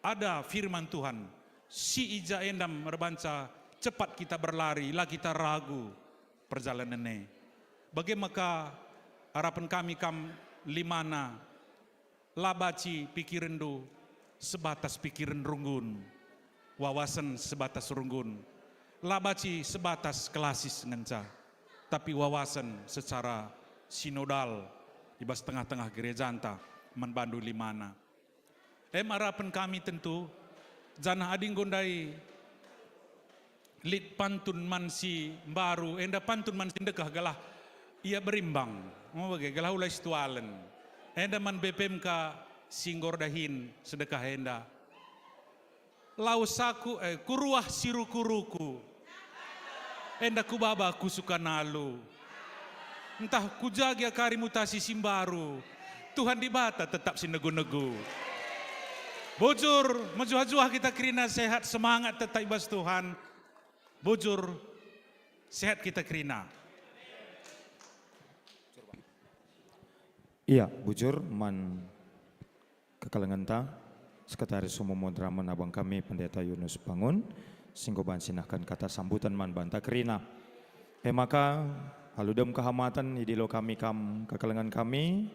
ada firman Tuhan. Si i ja enda erbanca cepat kita berlari, la kita ragu perjalanen e. Bage maka arapen kami kam limana, la banci pikirenndu sebatas pikiren runggun, wawasen sebatas runggun, la banci sebatas klasis ngenca, tapi wawasen secara sinodal i bas tengah-tengah gerejanta man bandu limana. Em arapen kami tentu, janah adi enggo ndai lit pantun man si mbaru, enda pantun man si ndekah gelah ia berimbang. Enggo bage, gelah ula situalen. Enda man B P M K si enggo erdahin sedekah enda. Lawes aku, eh, kuruah si ruku-ruku. Enda kubaba ku Sukanalu. Ntah ku ja gia kari mutasi si mbaru, Tuhan Dibata tetap si negu-negu. Bujur, mejuah-juah kita kerina, sehat, semangat tetap i bas Tuhan. Bujur, sehat kita kerina. Iya, bujur man kekelengenta, Sekretaris Umum Moderamen abang kami, Pendeta Yunus Bangun, si enggo banci nehken kata sambutan man banta kerina. E maka, alu dem kehamaten idilo kami kam kekelengen kami,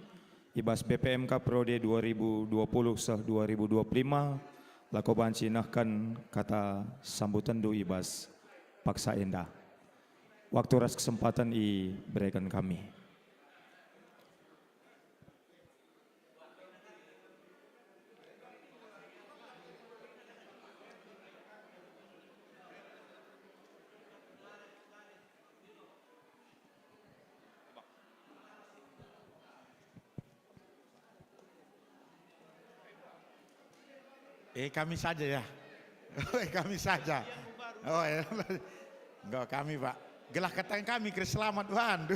i bas B P M K periode dua ribu dua puluh seh dua ribu dua puluh lima, lako banci nehken kata sambutenndu i bas paksa enda. Waktu ras kesempatan ibereken kami. Eh, kami saja ya. Oh, kami saja. Oh, ya. Enggak kami, Pak. Gelah katakan kami keri selamat, Wan.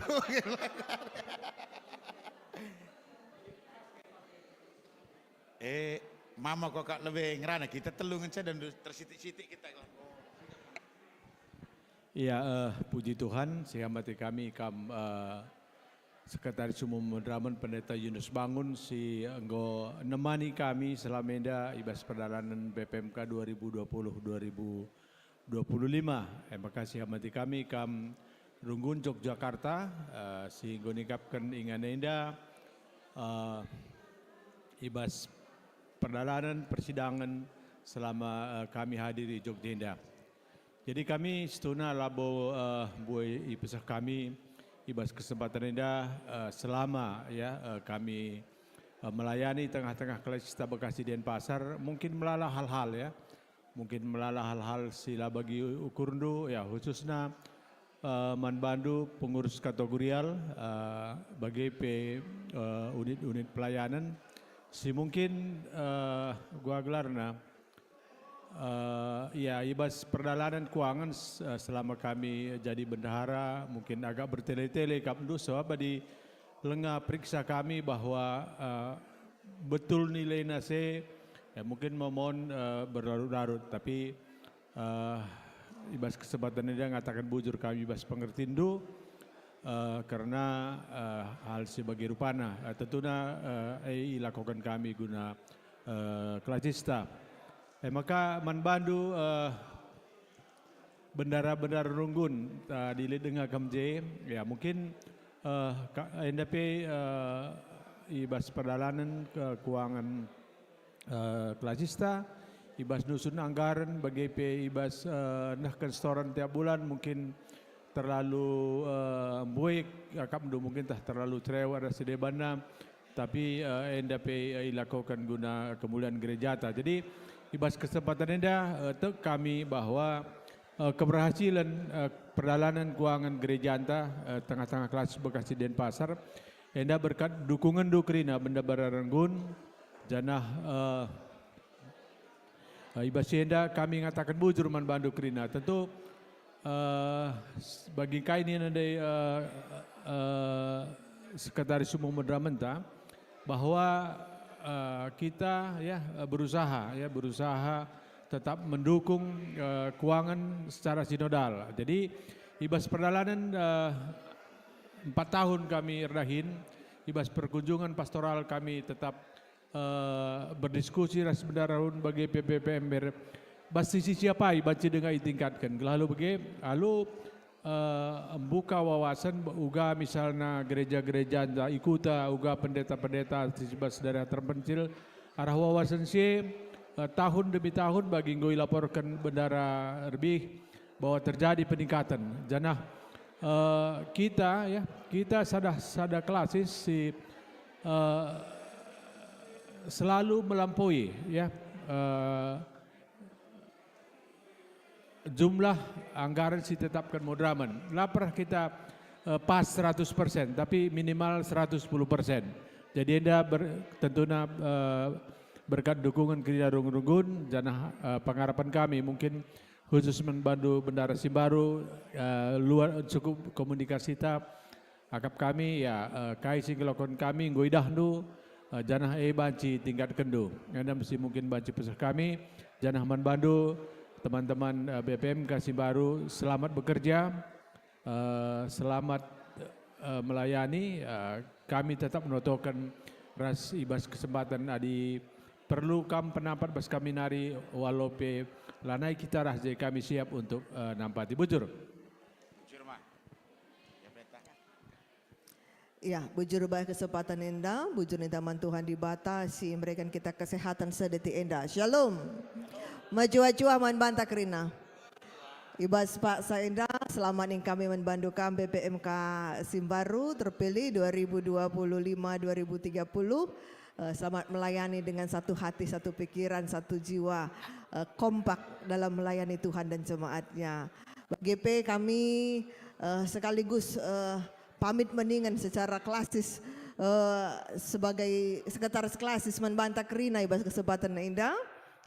Eh, mama kok kak lebih ngerana kita telu ngenca dan tersitik-sitik kita. Iya, eh, puji Tuhan, sehambati kami kam eh, Sekretaris Umum Moderamen Pendeta Yunus Bangun si enggo nemani kami selama enda i bas perdalanen B P M K dua ribu dua puluh dua ribu dua puluh lima. Eh, makasih amati kami kam runggun Yogyakarta eh, si enggo ningkapken ingan enda eh, i bas perdalanen persidangan selama eh, kami hadir i Jogja enda. Jadi kami situhuna labo eh, mbue ipeseh kami i bas kesempatan enda eh, selama ya eh, kami eh, melayani tengah-tengah Kalista Bekasi Denpasar, mungkin melala hal-hal ya, mungkin melala hal-hal si la bagi ukurndu ya, khususna eh, man bandu pengurus kategorial eh, bage pe eh, unit-unit pelayanan si mungkin eh, gua gelarna Eh, ya, i bas perdalanen kuangen s- eh, selama kami jadi bendahara, mungkin agak bertele-tele kap ndu sebab adi lenga periksa kami bahwa eh, betul nilainya se, ya mungkin memon eh, berlarut-larut, tapi eh, i bas kesempatan ini ngatakan bujur kami i bas pengertindu eh, karena eh, hal si bagi rupana eh, tentuna eh, eh, ilakukan kami guna eh, Kalista. Eh, maka man bandu eh, bendara-bendara runggun eh, di lit denga kam je, ya mungkin eh, ka, enda pe eh, i bas perdalanen ke kuangan eh, Kalista, i bas nusun anggaren, bage pe i bas eh, nehken setoran tiap bulan mungkin terlalu eh, mbuik akapndu mungkin tah terlalu cerewet ras si debanna. tapi, eh, enda pe, eh, ilakoken guna kemulian gerejata. Jadi, i bas kesempatan enda, eh, tek kami bahwa, eh, keberhasilan, eh, perdalanen kuangen gerejanta, eh, tengah-tengah klasis Bekasi Denpasar, enda berkat dukungenndu kerina bendahara renggun, janah, eh, Eh, i bas si enda kami ngataken bujur man bandu kerina. Tentu, eh, s-, bagi kai nina ndai, eh, eh, Sekretaris Umum Madramenta, bahwa, eh, kita, ya, eh, berusaha, ya, berusaha tetap mendukung, eh, kuangen secara sinodal. Jadi, i bas perdalanen, eh, empat tahun kami erdahin, i bas perkunjungan pastoral kami tetap eh, berdiskusi ras bendahara renggun bage pe B P M R. Bas sisi si apai banci denga itingkatken. Gelah alu bage, alu, eh, mbuka wawasen uga misalna gereja-gereja enda i kuta, uga pendeta-pendeta si bas daerah terpencil, arah wawasen si, eh, tahun demi tahun bagi enggo ilaporken bendahara Rebih bahwa terjadi peningkatan. Janah, eh, kita, ya, kita sada, sada klasis si, eh, selalu melampaui, ya, eh, jumlah anggaran si tetapken Madramen. La pernah kita, eh, pas seratus persen, tapi minimal seratus sepuluh persen. Jadi enda ber-, tentuna, eh, berkat dukungan kerina renggun-renggun, janah, eh, pengharapan kami mungkin khusus man bandu Bendahara Simbaru, eh, luar cukup komunikasita, akap kami, ya, eh, kai si ngelokon kami enggo idahndu, eh, janah e banci tingkatkenndu. Enda me si mungkin banci peseh kami, janah man bandu, teman-teman, eh, B P M K Simbaru, selamat bekerja, eh, selamat, eh, melayani, eh, kami tetap notoken ras i bas kesempatan adi perlu kam penampat bas kami nari, walo pe lanai kita rah, jadi kami siap untuk, eh, nampati. Bujur. Bujur, Mah. Ya, beta. Ya, bujur bagi kesempatan enda, bujur ninta man Tuhan Dibata si mereken kita kesehatan sedetik enda. Shalom. Mejuah-juah man banta kerina. I bas paksa enda, selamat ning kami man bandu kam B P M K Simbaru terpilih dua ribu dua puluh lima dua ribu tiga puluh. Eh, selamat melayani dengan satu hati, satu pikiran, satu jiwa, eh, kompak dalam melayani Tuhan dan jemaat-Nya. Bage pe kami, eh, sekaligus, eh, pamit meningen secara klasis, eh, sebagai sekretaris klasis man banta kerina i bas kesempatan enda,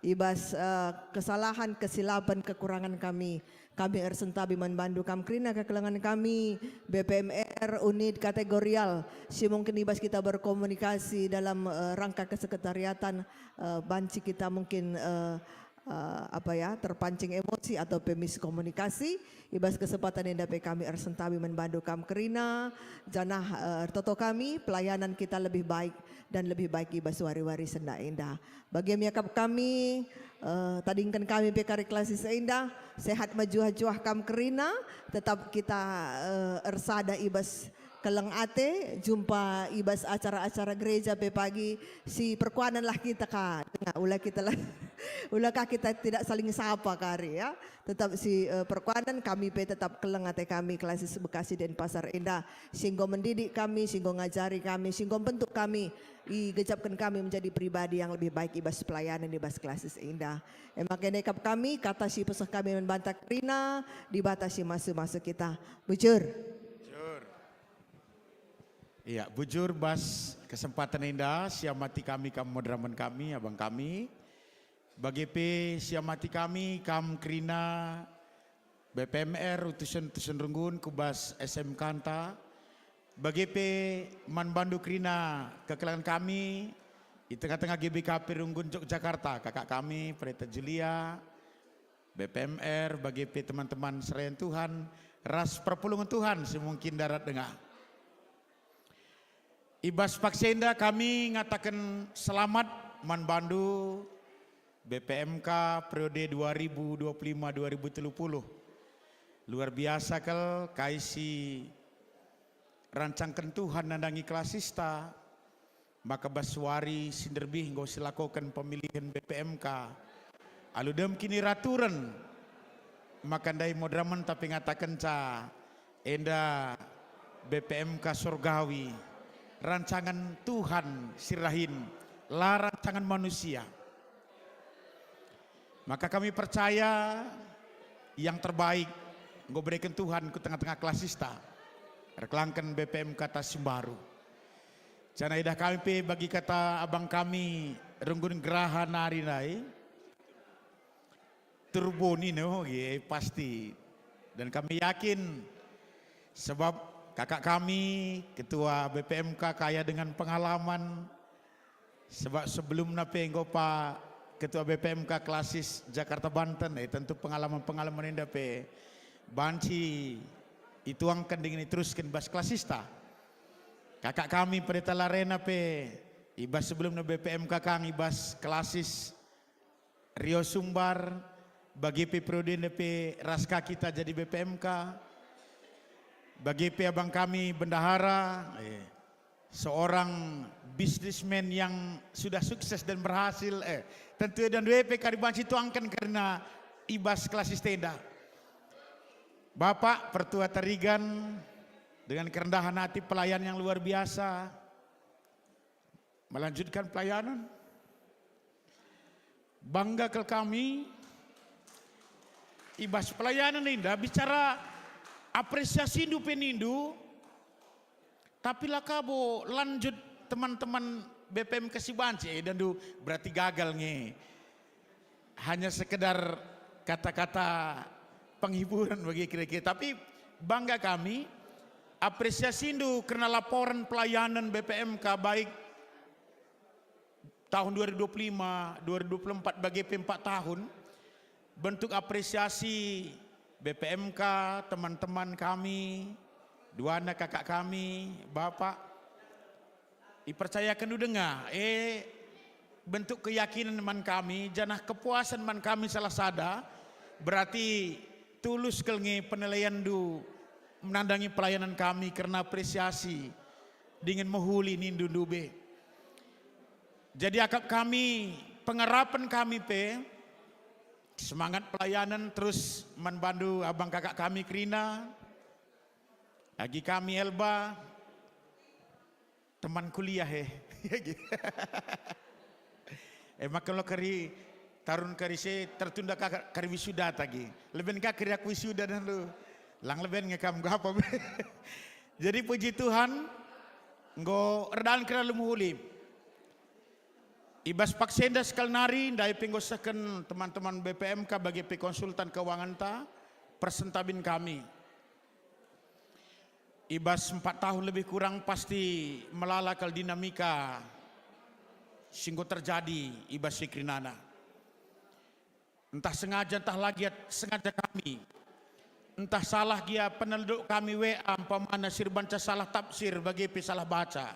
i bas, eh, kesalahan, kesilapan, kekurangan kami. Kami ersentabi man bandu kam kerina kekelengen kami, B P M R, unit kategorial, si mungkin i bas kita berkomunikasi dalam, eh, rangka kesekretariatan, eh, banci kita mungkin, eh, eh, apa ya, terpancing emosi atau pe miskomunikasi. I bas kesempatan enda pe kami ersentabi man bandu kam kerina, janah, eh, ertoto kami pelayanan kita lebih baik dan lebih baik i bas wari-wari si enda. Bage me akap kami, eh, tadingken kami pe kari klasis enda, sehat mejuah-juah kam kerina, tetap kita, eh, ersada i bas keleng ate, jumpa i bas acara-acara gereja pe pagi, si perkuanenlah kita ka, denga, ula kita la-, ula ka kita tidak saling sapa kari, ya. Tetap si, eh, perkuanen, kami pe tetap keleng ate kami, klasis Bekasi Denpasar enda, si enggo mendidik kami, si enggo ngajari kami, si enggo mbentuk kami, igejapken kami menjadi pribadi yang lebih baik i bas pelayanan i bas klasis enda. E maka enda akap kami, kata si peseh kami man banta kerina, Dibata si masu-masu kita. Bujur. Bujur. Iya, bujur bas kesempatan enda, siamati kami, kam moderamen kami, abang kami. Bage pe siamati kami, kam kerina B P M R, utusen-utusen renggun ku bas S M K-nta. Bage pe man bandu kerina kekelengen kami, i tengah-tengah G B K P renggun Yogyakarta, kakak kami, Pendeta Julia, B P M R, bage pe teman-teman serayan Tuhan, ras perpulungen Tuhan si mungkin ndarat denga. I bas paksa enda kami ngataken selamat man bandu B P M K periode dua ribu dua puluh lima dua ribu tiga puluh. Luar biasa kal kai si rancangken Tuhan nandangi klasista, maka bas wari si nderbih enggo silakoken pemilihen B P M K. Alu dem kiniraturen, maka ndai moderamen tapi ngatakenca enda B P M K sorgawi. rancangan Tuhan si rahin, la rancangan manusia. Maka kami percaya yang terbaik enggo bereken Tuhan ku tengah-tengah klasista, erkelangken B P M K Tasimbaru. Janah idah kami pe bagi kata abang kami Runggun Geraha nari ndai, turbo nino, ye, pasti. Dan kami yakin, sebab kakak kami, ketua B P M K, kaya dengan pengalaman, sebab sebelumna pe enggo pa ketua B P M K Klasis Jakarta Banten, eh, tentu pengalaman-pengalaman enda pe banci ituangken dingen iterusken bas klasista. Kakak kami Pendeta Larena pe i bas sebelumna B P M K kang i bas Klasis Rio Sumbar, bage pe periode enda pe ras ka kita jadi B P M K, bage pe abang kami bendahara, eh, seorang businessman yang sudah sukses dan berhasil, eh, tentu enda ndai pe kari banci tuangken kerna i bas Klasis enda. Bapak Pertua Tarigan dengan kerendahan hati pelayan yang luar biasa, melanjutkan pelayanan. Bangga kal kami i bas pelayanan enda, bicara apresiasindu pe nindu, tapi la kabo lanjut teman-teman B P M K si banci, eh, dandu berarti gagal nge. Hanya sekedar kata-kata penghiburan bagi kira-kira. Tapi bangga kami, apresiasindu kerna laporan pelayanan B P M K baik tahun dua ribu dua puluh lima, dua ribu dua puluh empat bage pe empat tahun, bentuk apresiasi B P M K, teman-teman kami, duana kakak kami, Bapak, ipercayaken denga, eh, bentuk keyakinan man kami, janah kepuasan man kami salah sada, berarti tulus kal nge penilaianndu menandangi pelayanan kami kerna apresiasi dingen mehuli nindu ndube. Jadi akap kami, pengarapen kami pe, semangat pelayanan terus man bandu abang kakak kami kerina, agi kami Elba, teman kuliah, eh. Eh, maka lo kari tarun kari se tertunda ka kari wisuda tagi. Leben ka kari aku wisuda dan lu. Lang leben nge kam, gak apa. Jadi puji Tuhan, enggo erdalan kena lu mehuli. I bas paksa enda sekali nari, ndai pe enggo sehken teman-teman B P M K bage pe konsultan keuanganta, persentabin kami. I bas empat tahun lebih kurang pasti melala kal dinamika si enggo terjadi i bas si kerinana. Entah sengaja, entah la gia sengaja kami, entah salah gia peneluk kami W A umpamana si erbanca salah tafsir bage pe salah baca.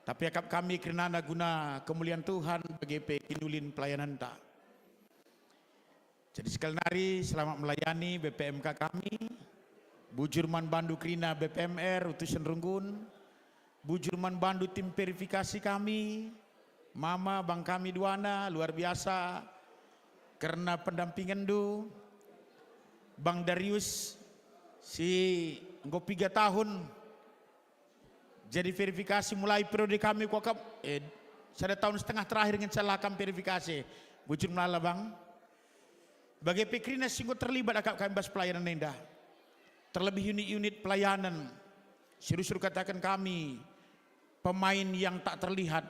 Tapi akap kami kerinana guna kemulian Tuhan bage pe kiniulin pelayananta. Jadi sekali nari, selamat melayani B P M K kami. Bujur man bandu kerina B P M R, utusen runggun. Bujur man bandu tim verifikasi kami. Mama, bang kami duana, luar biasa kerna pendampingenndu. Bang Darius, si enggo piga tahun jadi verifikasi mulai periode kami kuakap, eh, sada tahun setengah terakhir ngenca la kam verifikasi. Bujur melala, Bang. Bage pe kerina si enggo terlibat akap kami bas pelayanan enda. Terlebih unit-unit pelayanan. Si rusur kataken kami, pemain yang tak terlihat.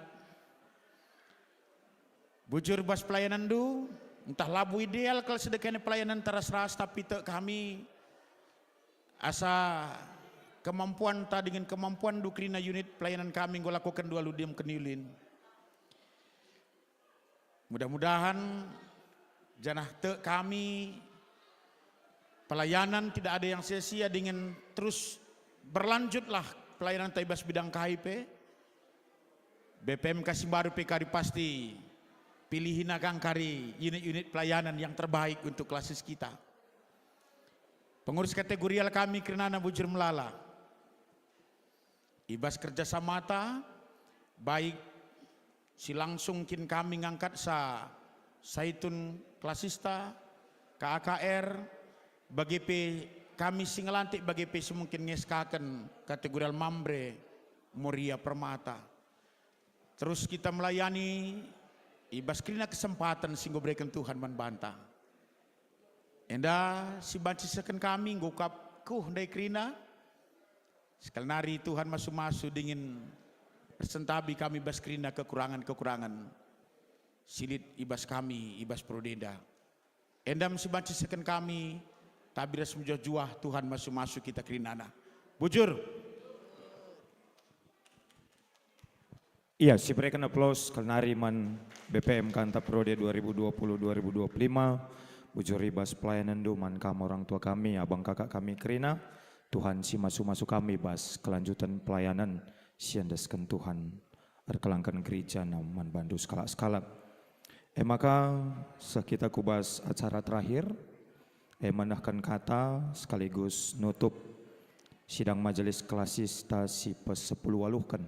Bujur bas pelayananndu, entah labo ideal kal sedekahna pelayanan teras-ras, tapi tek kami asa kemampuanta dingen kemampuanndu kerina unit pelayanan kami enggo lakoken dua ludem keniulin. Mudah-mudahan janah tek kami pelayanan tidak ada yang sia-sia dingen terus berlanjutlah pelayanan ta i bas bidang kai pe. B P M K si mbaru pe kari pasti pilihi nagang kari unit-unit pelayanan yang terbaik untuk klasis kita. Pengurus kategorial kami kerinana bujur melala. I bas kerja samata, baik si langsung kin kami ngangkatsa Saitun Klasista, K A K R, bage pe kami si ngelantik bage pe si mungkin ngeskaken kategorial Mamre, Moria Permata. Terus kita melayani i bas kerina kesempaten si enggo bereken Tuhan man banta. Enda si banci sehken kami enggo kap kuh ndai kerina. Sekali nari Tuhan masu-masu dingen ersentabi kami bas kerina kekurangan-kekurangan si lit i bas kami i bas periode enda. Enda me si banci sehken kami, tabi ras mejuah-juah Tuhan masu-masu kita kerinana. Bujur. Ia, sibereken aplaus sekali nari man B P M K ntah periode dua ribu dua puluh dua ribu dua puluh lima. Bujur i bas pelayanenndu man kam orang tua kami, abang kakak kami kerina. Tuhan si masu-masu kami bas kelanjuten pelayanen si endesken Tuhan erkelangken gerejaNa man bandu sekalak-sekalak. E maka, seh kita ku bas acara terakhir, e menehken kata sekaligus nutup sidang majelis klasista si pesepuluh waluhken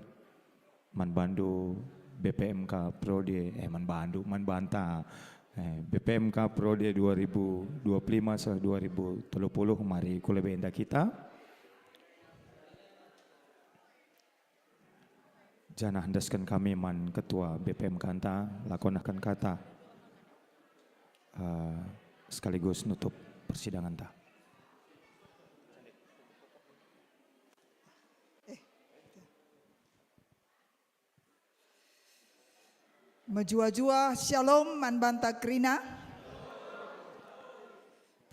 man bandu B P M K periode, eh, man bandu, man banta, eh, B P M K periode dua ribu dua puluh lima seh dua ribu telu puluh. Mari ku lebe enda kita. Janah endesken kami man Ketua B P M K ntah, lako nehken kata, eh, sekaligus nutup persidangan ta. Mejuah-juah syalom man banta kerina.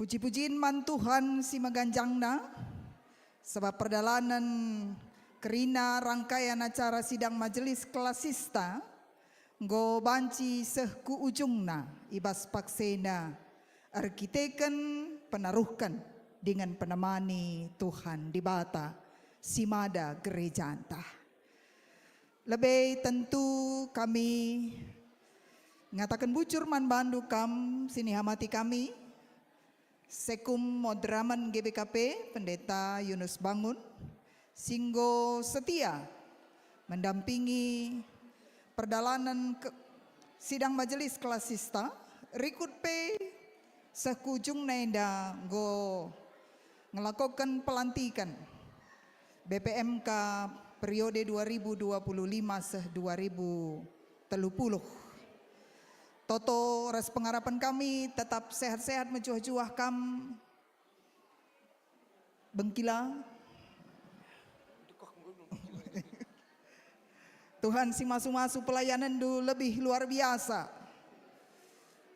Puji-pujin man Tuhan si meganjangna, sabap perdalanen kerina rangkaian acara sidang majelis klasista enggo banci seh ku ujungna i bas paksena erkiteken penaruhken dingen penemani Tuhan Dibata si mada gerejanta. Lebe tentu kami ngataken bujur man bandu kam si nihamati kami, Sekum Moderamen G B K P, Pendeta Yunus Bangun, si enggo setia mendampingi perdalanen ke-, sidang majelis klasista, rikut pe seh ku ujungna enda enggo ngelakoken pelantiken B P M K periode dua ribu dua puluh lima seh dua ribu telu puluh. Toto ras pengarapen kami tetap sehat-sehat, mejuah-juah kam bengkila. Tuhan si masu-masu pelayanenndu lebih luar biasa.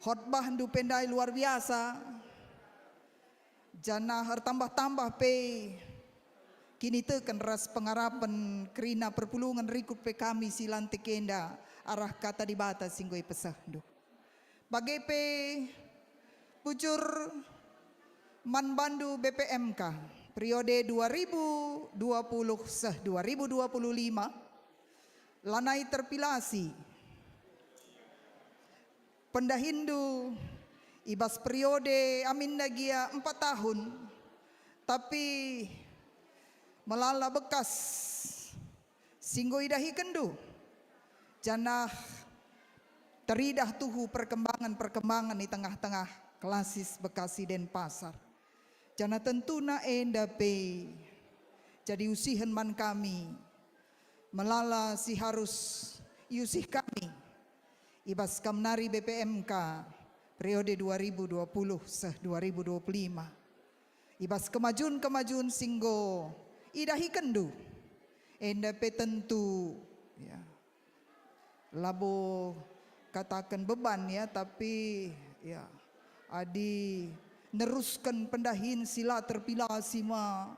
Khotbahndu pe ndai luar biasa. Janah ertambah-tambah pe kiniteken ras pengarapen kerina perpulungen rikut pe kami si lantik enda arah Kata Dibata si enggo ipesehndu. Bage pe bujur man bandu B P M K periode dua ribu dua puluh seh dua ribu dua puluh lima lanai terpilasi. Pendahinndu i bas periode aminna gia empat tahun, tapi melala bekas si enggo idahikenndu, janah teridah tuhu perkembangan-perkembangan i tengah-tengah klasis Bekasi Denpasar. Janah tentuna enda pe jadi usihen man kami, melala si harus iusih kami i bas kam nari B P M K periode dua ribu dua puluh seh dua ribu dua puluh lima. I bas kemajun-kemajun si enggo idahikenndu, enda pe tentu, ya, labo kataken beban, ya, tapi, ya, adi nerusken pendahin si la terpilasi ma,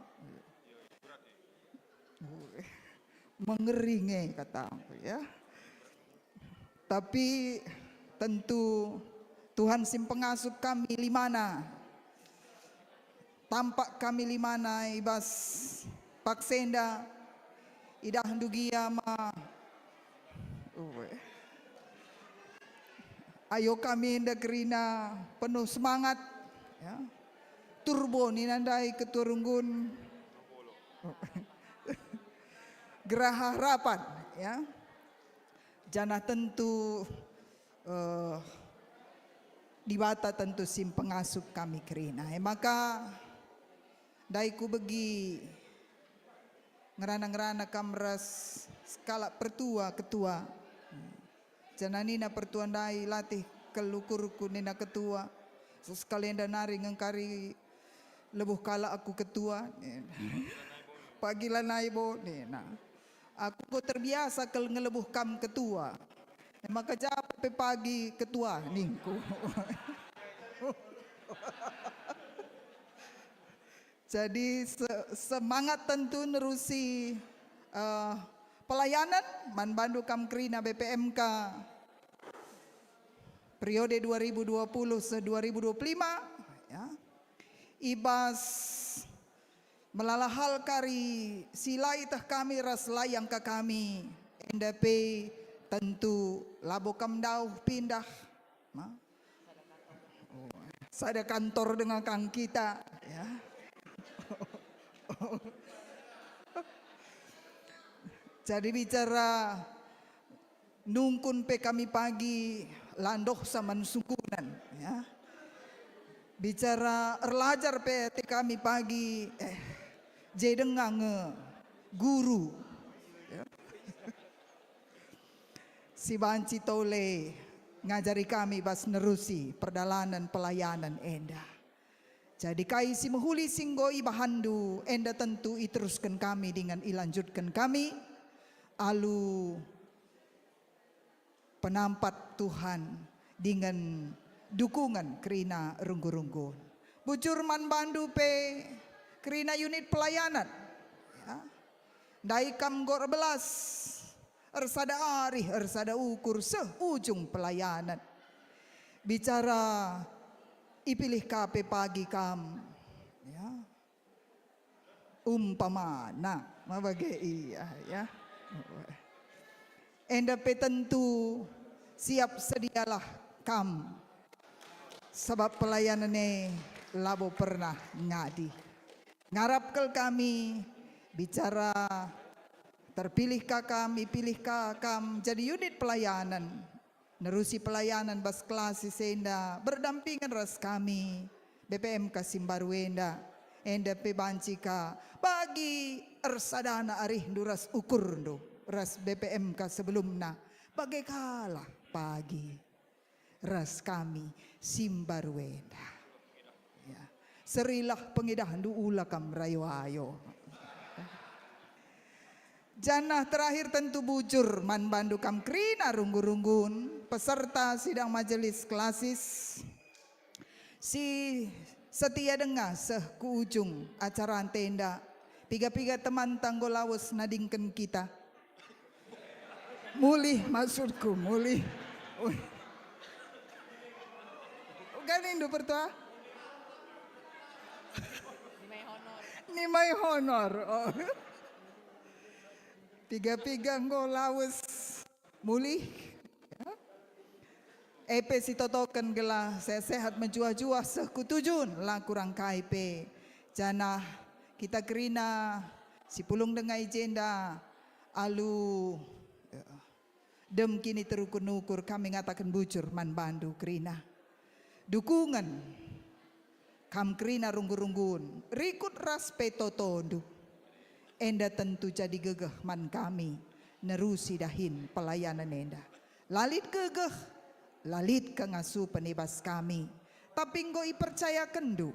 mengeri nge kata, ya. Tapi tentu Tuhan si mpengasup kami limana, tampak kami limana i bas paksa enda, idahndu gia ma. Uwe. Ayo kami enda kerina penuh semangat, ya. Turbo nina ndai ketua runggun. Geraha harapan, ya. Janah tentu, eh, Dibata tentu si mpengasup kami kerina. E maka, ndai kubegi ngerana-ngerana kam ras sekalak pertua ketua. Janah nina pertua ndai, "Latih kal ukurku," nina ketua. "Sekalenda nari ngengkari lebuh kalak aku ketua," nina. "Pagi lanai bo," nina. "Aku enggo terbiasa kal ngelebuh kam ketua. E maka ja pe pagi ketua," ningku. Jadi se-, semangat tentu nerusi, eh, pelayanan man bandu kam kerina B P M K periode dua ribu dua puluh seh dua ribu dua puluh lima, ya. I bas melala hal kari si la ieteh kami ras la iangka kami, enda pe tentu labo kam ndauh pindah. Ma? Oh, sada kantor dengan kang kita, ya. Jadi bicara nungkun pe kami pagi la ndohsa man sungkunan, ya. Bicara erlajar pe ate kami pagi, eh, je denga nge guru, ya. Si banci tole ngajari kami bas nerusi perdalanen pelayanan enda. Jadi kai si mehuli si enggo ibahanndu enda tentu iterusken kami dingen ilanjutken kami alu penampat Tuhan dingen dukungen kerina runggu-runggun. Bujur man bandu pe kerina unit pelayanan. Ya. Ndai kam enggo erbelas, ersada arih, ersada ukur, seh ujung pelayanan. Bicara ipilih ka pe pagi kam. Ya. Umpamana, ma bage ia, ya. Enda pe tentu siap sedialah kam, sabap pelayanan e labo pernah ngadi. Ngarap kal kami bicara terpilih ka kam, ipilih ka kam jadi unit pelayanan. Nerusi pelayanan bas klasis enda berdampingan ras kami, B P M K si mbaru enda. Enda pe banci ka bagi ersadana arihndu ras ukurndu ras B P M K sebelumna, bage kalah pagi ras kami si mbaru enda. Ya. Serilah pengidahndu, ula kam rayo-ayo. Janah terakhir tentu bujur man bandu kam kerina runggu-runggun, peserta sidang majelis klasis si setia denga seh ku ujung acara ntenda. Piga-piga temanta enggo lawes nadingken kita. Mulih maksudku, mulih. Uga nindu pertua? Nimai honor. Oh. Piga-piga enggo lawes mulih. Ya. E pe sitotoken gelah sehat-sehat mejuah-juah seh ku tujun, la kurang kai pe. Janah kita kerina si pulung denga i jenda alu, ya, dem kiniteruken ukur kami ngataken bujur man bandu kerina. Dukungen kam kerina runggu-runggun, rikut ras pe totondu. Enda tentu jadi gegeh man kami nerusi dahin pelayanan enda. La lit gegeh, la lit kengasupen i bas kami, tapi enggo ipercayakenndu.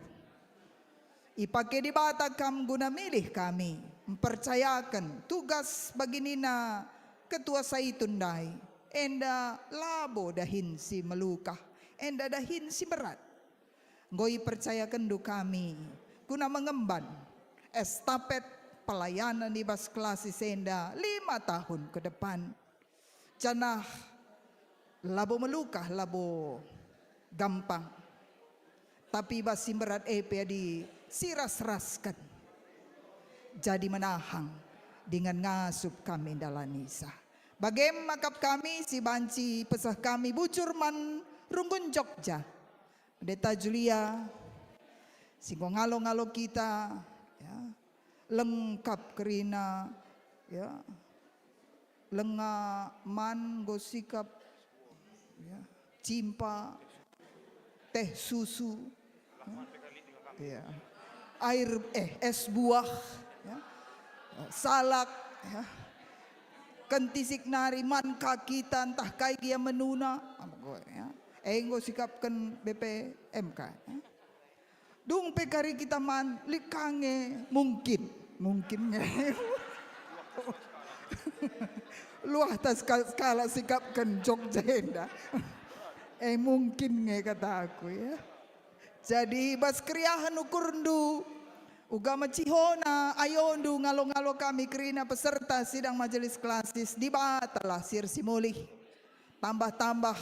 Ipake Dibata kam guna milih kami, mpercayaken tugas bagi nina Ketua Saitun ndai, enda labo dahin si melukah, enda dahin si berat. Enggo ipercayakenndu kami guna mengemban estafet pelayanan i bas klasis enda lima tahun ke depan. Janah labo melukah, labo gampang. Tapi i bas si mberat e pe adi siras-rasken, jadi menahang dingen ngasup kami ndalanisa. Bage me akap kami si banci peseh kami bujur man runggun Jogja. Pendeta Julia, si enggo ngalo-ngalo kita, ya, lengkap kerina, ya, lenga man enggo sikap, ya, cimpa, teh susu, ya, air, eh, es buah, ya. salak, ya. Kentisik nari man ka kita ntah kai gia menuna, ya. E enggo sikapken B P M K, ya. Dung pe kari kita man, lit ka nge mungkin, mungkin nge. Luah ta sekal-, sekalak sikapken Jogja enda. E mungkin nge kata aku, ya. Jadi bas keriahen ukurndu, uga mecihona ayondu ngalo-ngalo kami kerina peserta sidang majelis klasis, Dibatalah si ersimulih. Tambah-tambah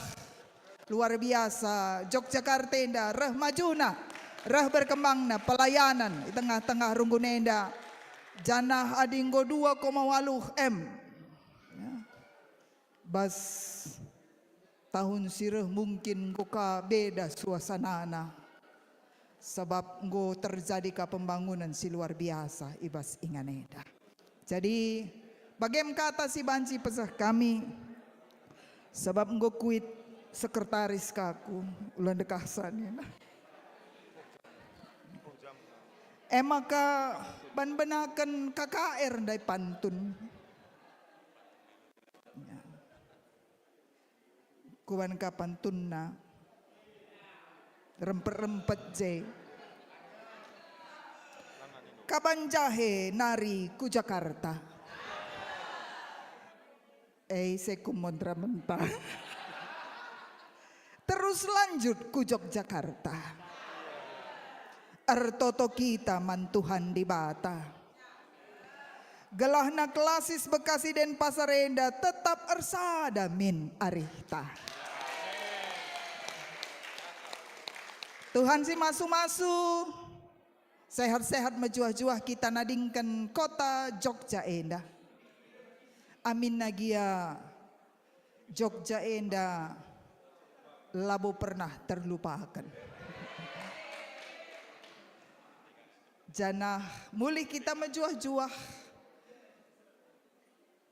luar biasa Yogyakarta enda reh majuna, reh berkembangna pelayanan i tengah-tengah runggun enda. Janah adi enggo dua koma waluh M, ya, bas tahun si reh mungkin enggo ka beda suasanana, sabap enggo terjadi ka pembangunan si luar biasa i bas ingan enda. Jadi, bagem kata si banci peseh kami, sabap enggo kuit sekretaris kaku, ula ndekahsa nina. E maka banbenaken K K R ndai pantun. Ya. Kuban ka pantunna. Rempet-rempet je. Kaban jahe nari ku Jakarta. Eh, ise ku Montra mentah. Terus lanjut ku Yogyakarta. Ertoto kita man Tuhan Dibata. Gelahna klasis Bekasi Denpasar enda tetap ersada min arihta. Tuhan si masu-masu, sehat-sehat mejuah-juah kita nadingken kota Jogja enda. Aminna gia Jogja enda labo pernah terlupaken. Janah mulih kita mejuah-juah,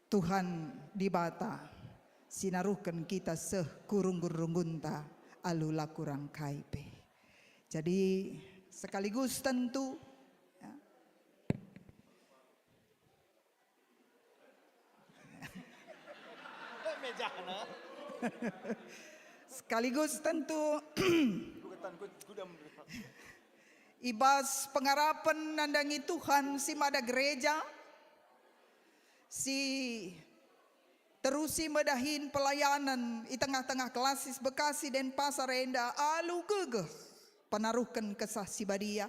Tuhan Dibata si naruhken kita seh ku runggun-runggunta alu la kurang kai pe. Jadi sekaligus tentu, ya. Mejana. Sekaligus tentu i bas pengarapen nandangi Tuhan si mada gereja, si terusi medahin pelayanan i tengah-tengah klasis Bekasi Denpasar enda alu gegeh penaruhken Kesah Si Badia.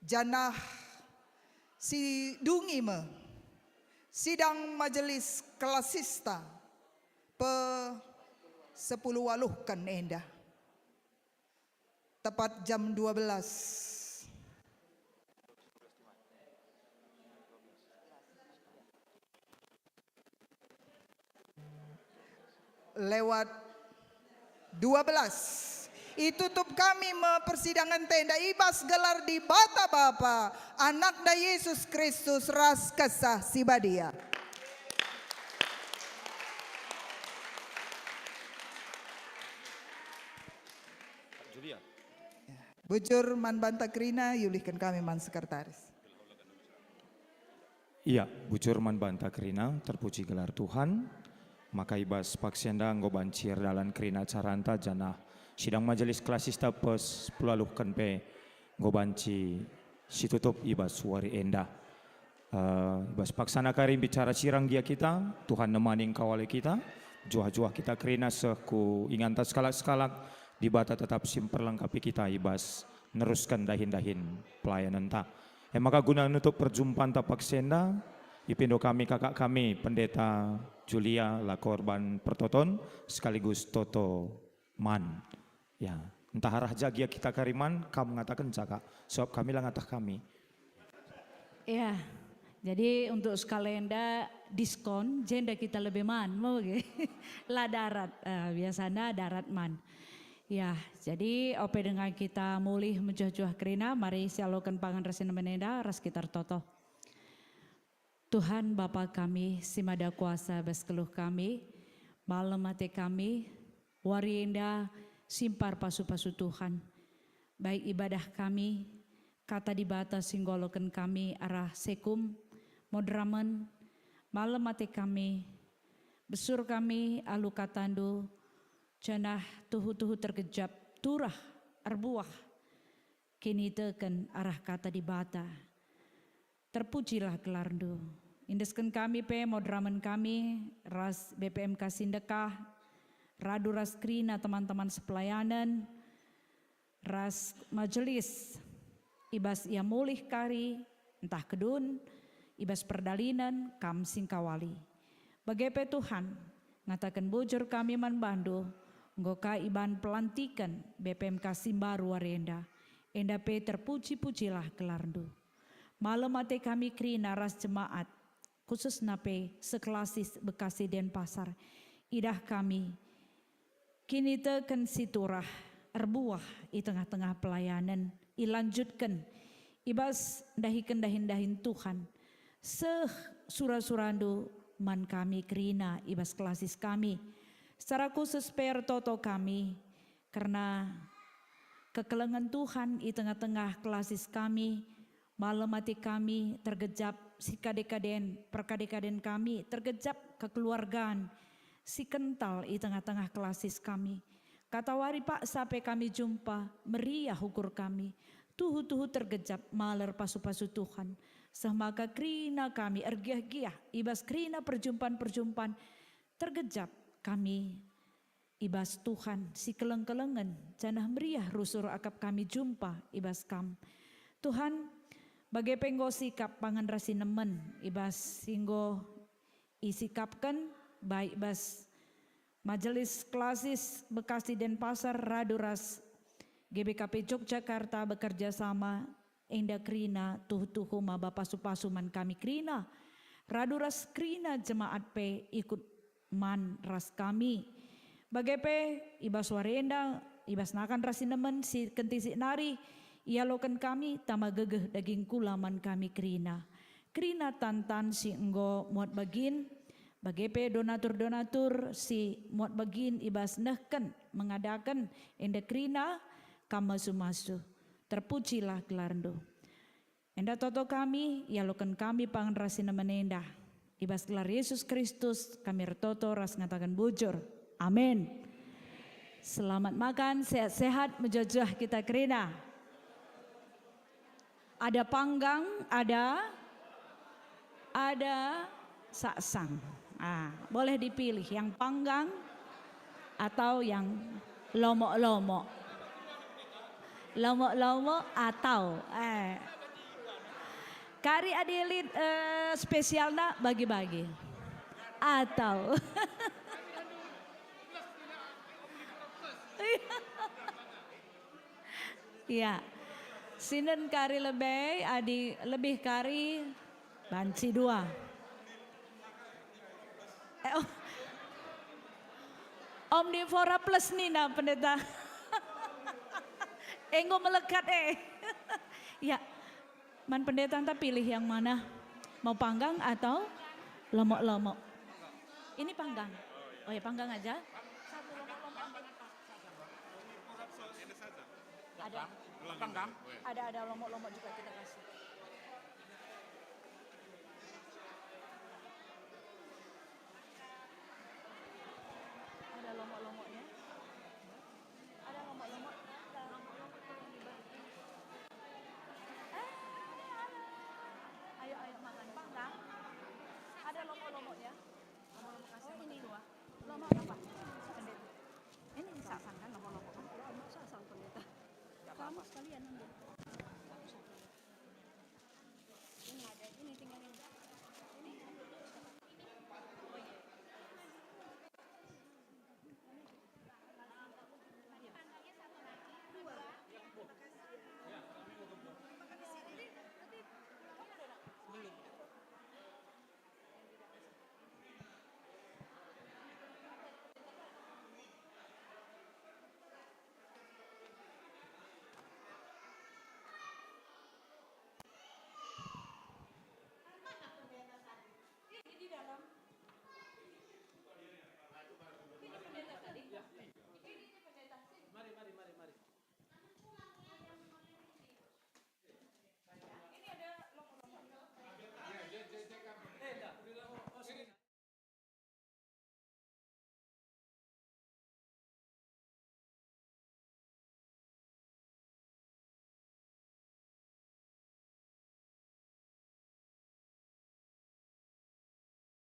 Janah si dungi me sidang majelis klasista pe sepuluh waluhken enda. Tepat jam dua belas. Lewat dua belas. Itutup kami me persidangan enda i bas gelar Dibata Bapa, Anakna Yesus Kristus ras Kesah Si Badia. Julia. Bujur man banta kerina, iulihken kami man sekretaris. Ia, bujur man banta kerina, terpuji gelar Tuhan, maka i bas paksa enda enggo banci erdalan kerina acaranta, janah sidang majelis klasista pe sepuluh waluhken pe enggo banci situtup i bas wari enda. Eh, i bas paksana kari mbicara sirang gia kita, Tuhan nemani engkawali kita, juah-juah kita kerina seh ku inganta sekalak-sekalak, Dibata tetap si mperlengkapi kita i bas nerusken dahin-dahin pelayanenta. E maka guna nutup perjumpanta paksa enda, ipindo kami kakak kami, Pendeta Julia, lako erban pertoton sekaligus Toto man. Ya, ntah arah ja gia kita kari man, kam ngatakenca, Kak, sebab kami la ngateh kami. Ya, jadi untuk sekali enda diskon, jenda kita lebih man, mau ge? La darat, eh, biasana darat man. Ya, jadi ope denga kita mulih mejuah-juah kerina, mari sialoken pangan ras indemen enda, ras kita ertoto. Tuhan Bapa kami si mada kuasa bas keluh kami, malem ate kami, wari enda simpar pasu-pasu Tuhan. Baik ibadah kami, kata Dibata si nggoloken kami arah sekum, Moderamen, malem ate kami, besur kami alu katandu, janah tuhu-tuhu tergejap, turah, erbuah, kiniteken arah kata Dibata. Terpujilah gelarndu. Indesken kami pe moderamen kami ras B P M K Sindekah, radu ras kerina teman-teman sepelayanen, ras majelis, i bas ia mulih kari, ntah kedun, i bas perdalinen kam singkawali. Bage pe Tuhan, ngataken bujur kami man bandu, enggo ka iban pelantiken B P M K si mbaru wari enda, enda pe terpuji-pujilah gelarndu. Malem ate kami kerina ras jemaat, khususna pe sekelasis Bekasi Denpasar. Idah kami, kiniteken si turah, erbuah i tengah-tengah pelayanen, ilanjutken i bas ndahiken dahin-dahin Tuhan, seh sura-surandu man kami kerina i bas kelasis kami. Secara khusus pe ertoto kami kerna kekelengen Tuhan i tengah-tengah kelasis kami, malem ate kami, tergejap si kade-kaden, perkade-kaden kami, tergejap kekeluargaan si kental i tengah-tengah kelasis kami. Katawari paksa pe kami jumpa, meriah ukur kami. Tuhu-tuhu tergejap maler pasu-pasu Tuhan. Seh maka kerina kami ergiah-giah i bas kerina perjumpan-perjumpan, tergejap kami i bas Tuhan si keleng-kelengen, janah meriah rusur akap kami jumpa i bas Kam. Tuhan, bage pe enggo sikap pangan ras sinemen i bas si enggo isikapken, baik bas Majelis Kelasis Bekasi Denpasar radu ras G B K P Yogyakarta bekerja sama, enda kerina tuhu-tuhu maba pasu-pasu man kami kerina. Radu ras kerina jemaat pe ikut man ras kami. Bage pe, i bas wari enda, i bas nakan ras sinemen si kentisik nari, ialoken kami tama gegeh daging kula man kami kerina. Kerina tan-tan si enggo muat bagin, bage pe donatur-donatur si muat bagin i bas nehken mengadaken enda kerina kam masu-masu. Terpujilah gelarndu. Enda toto kami, ialoken kami pangan ras sinemen enda. I bas gelar Yesus Kristus kami ertoto ras ngataken bujur. Amin. Selamat makan, sehat-sehat, mejuah-juah kita kerina. Ada panggang, ada, ada saksang. Ah, boleh dipilih yang panggang atau yang lomo-lomo. Lomo-lomo atau, eh. Kari adi lit, eh, spesialna bagi-bagi. Atau. Iya. Sinden kari lebe, adi lebih kari banci dua. Eh, oh. Omnivora Plus nina pendeta. Enggo melekat, eh. Ya. Man pendeta enta pilih yang mana? Mau panggang atau lomo-lomo? Ini panggang. Oh ya, panggang aja. Ada panggang. Ada, ada lomo-lomo juga kita kasih.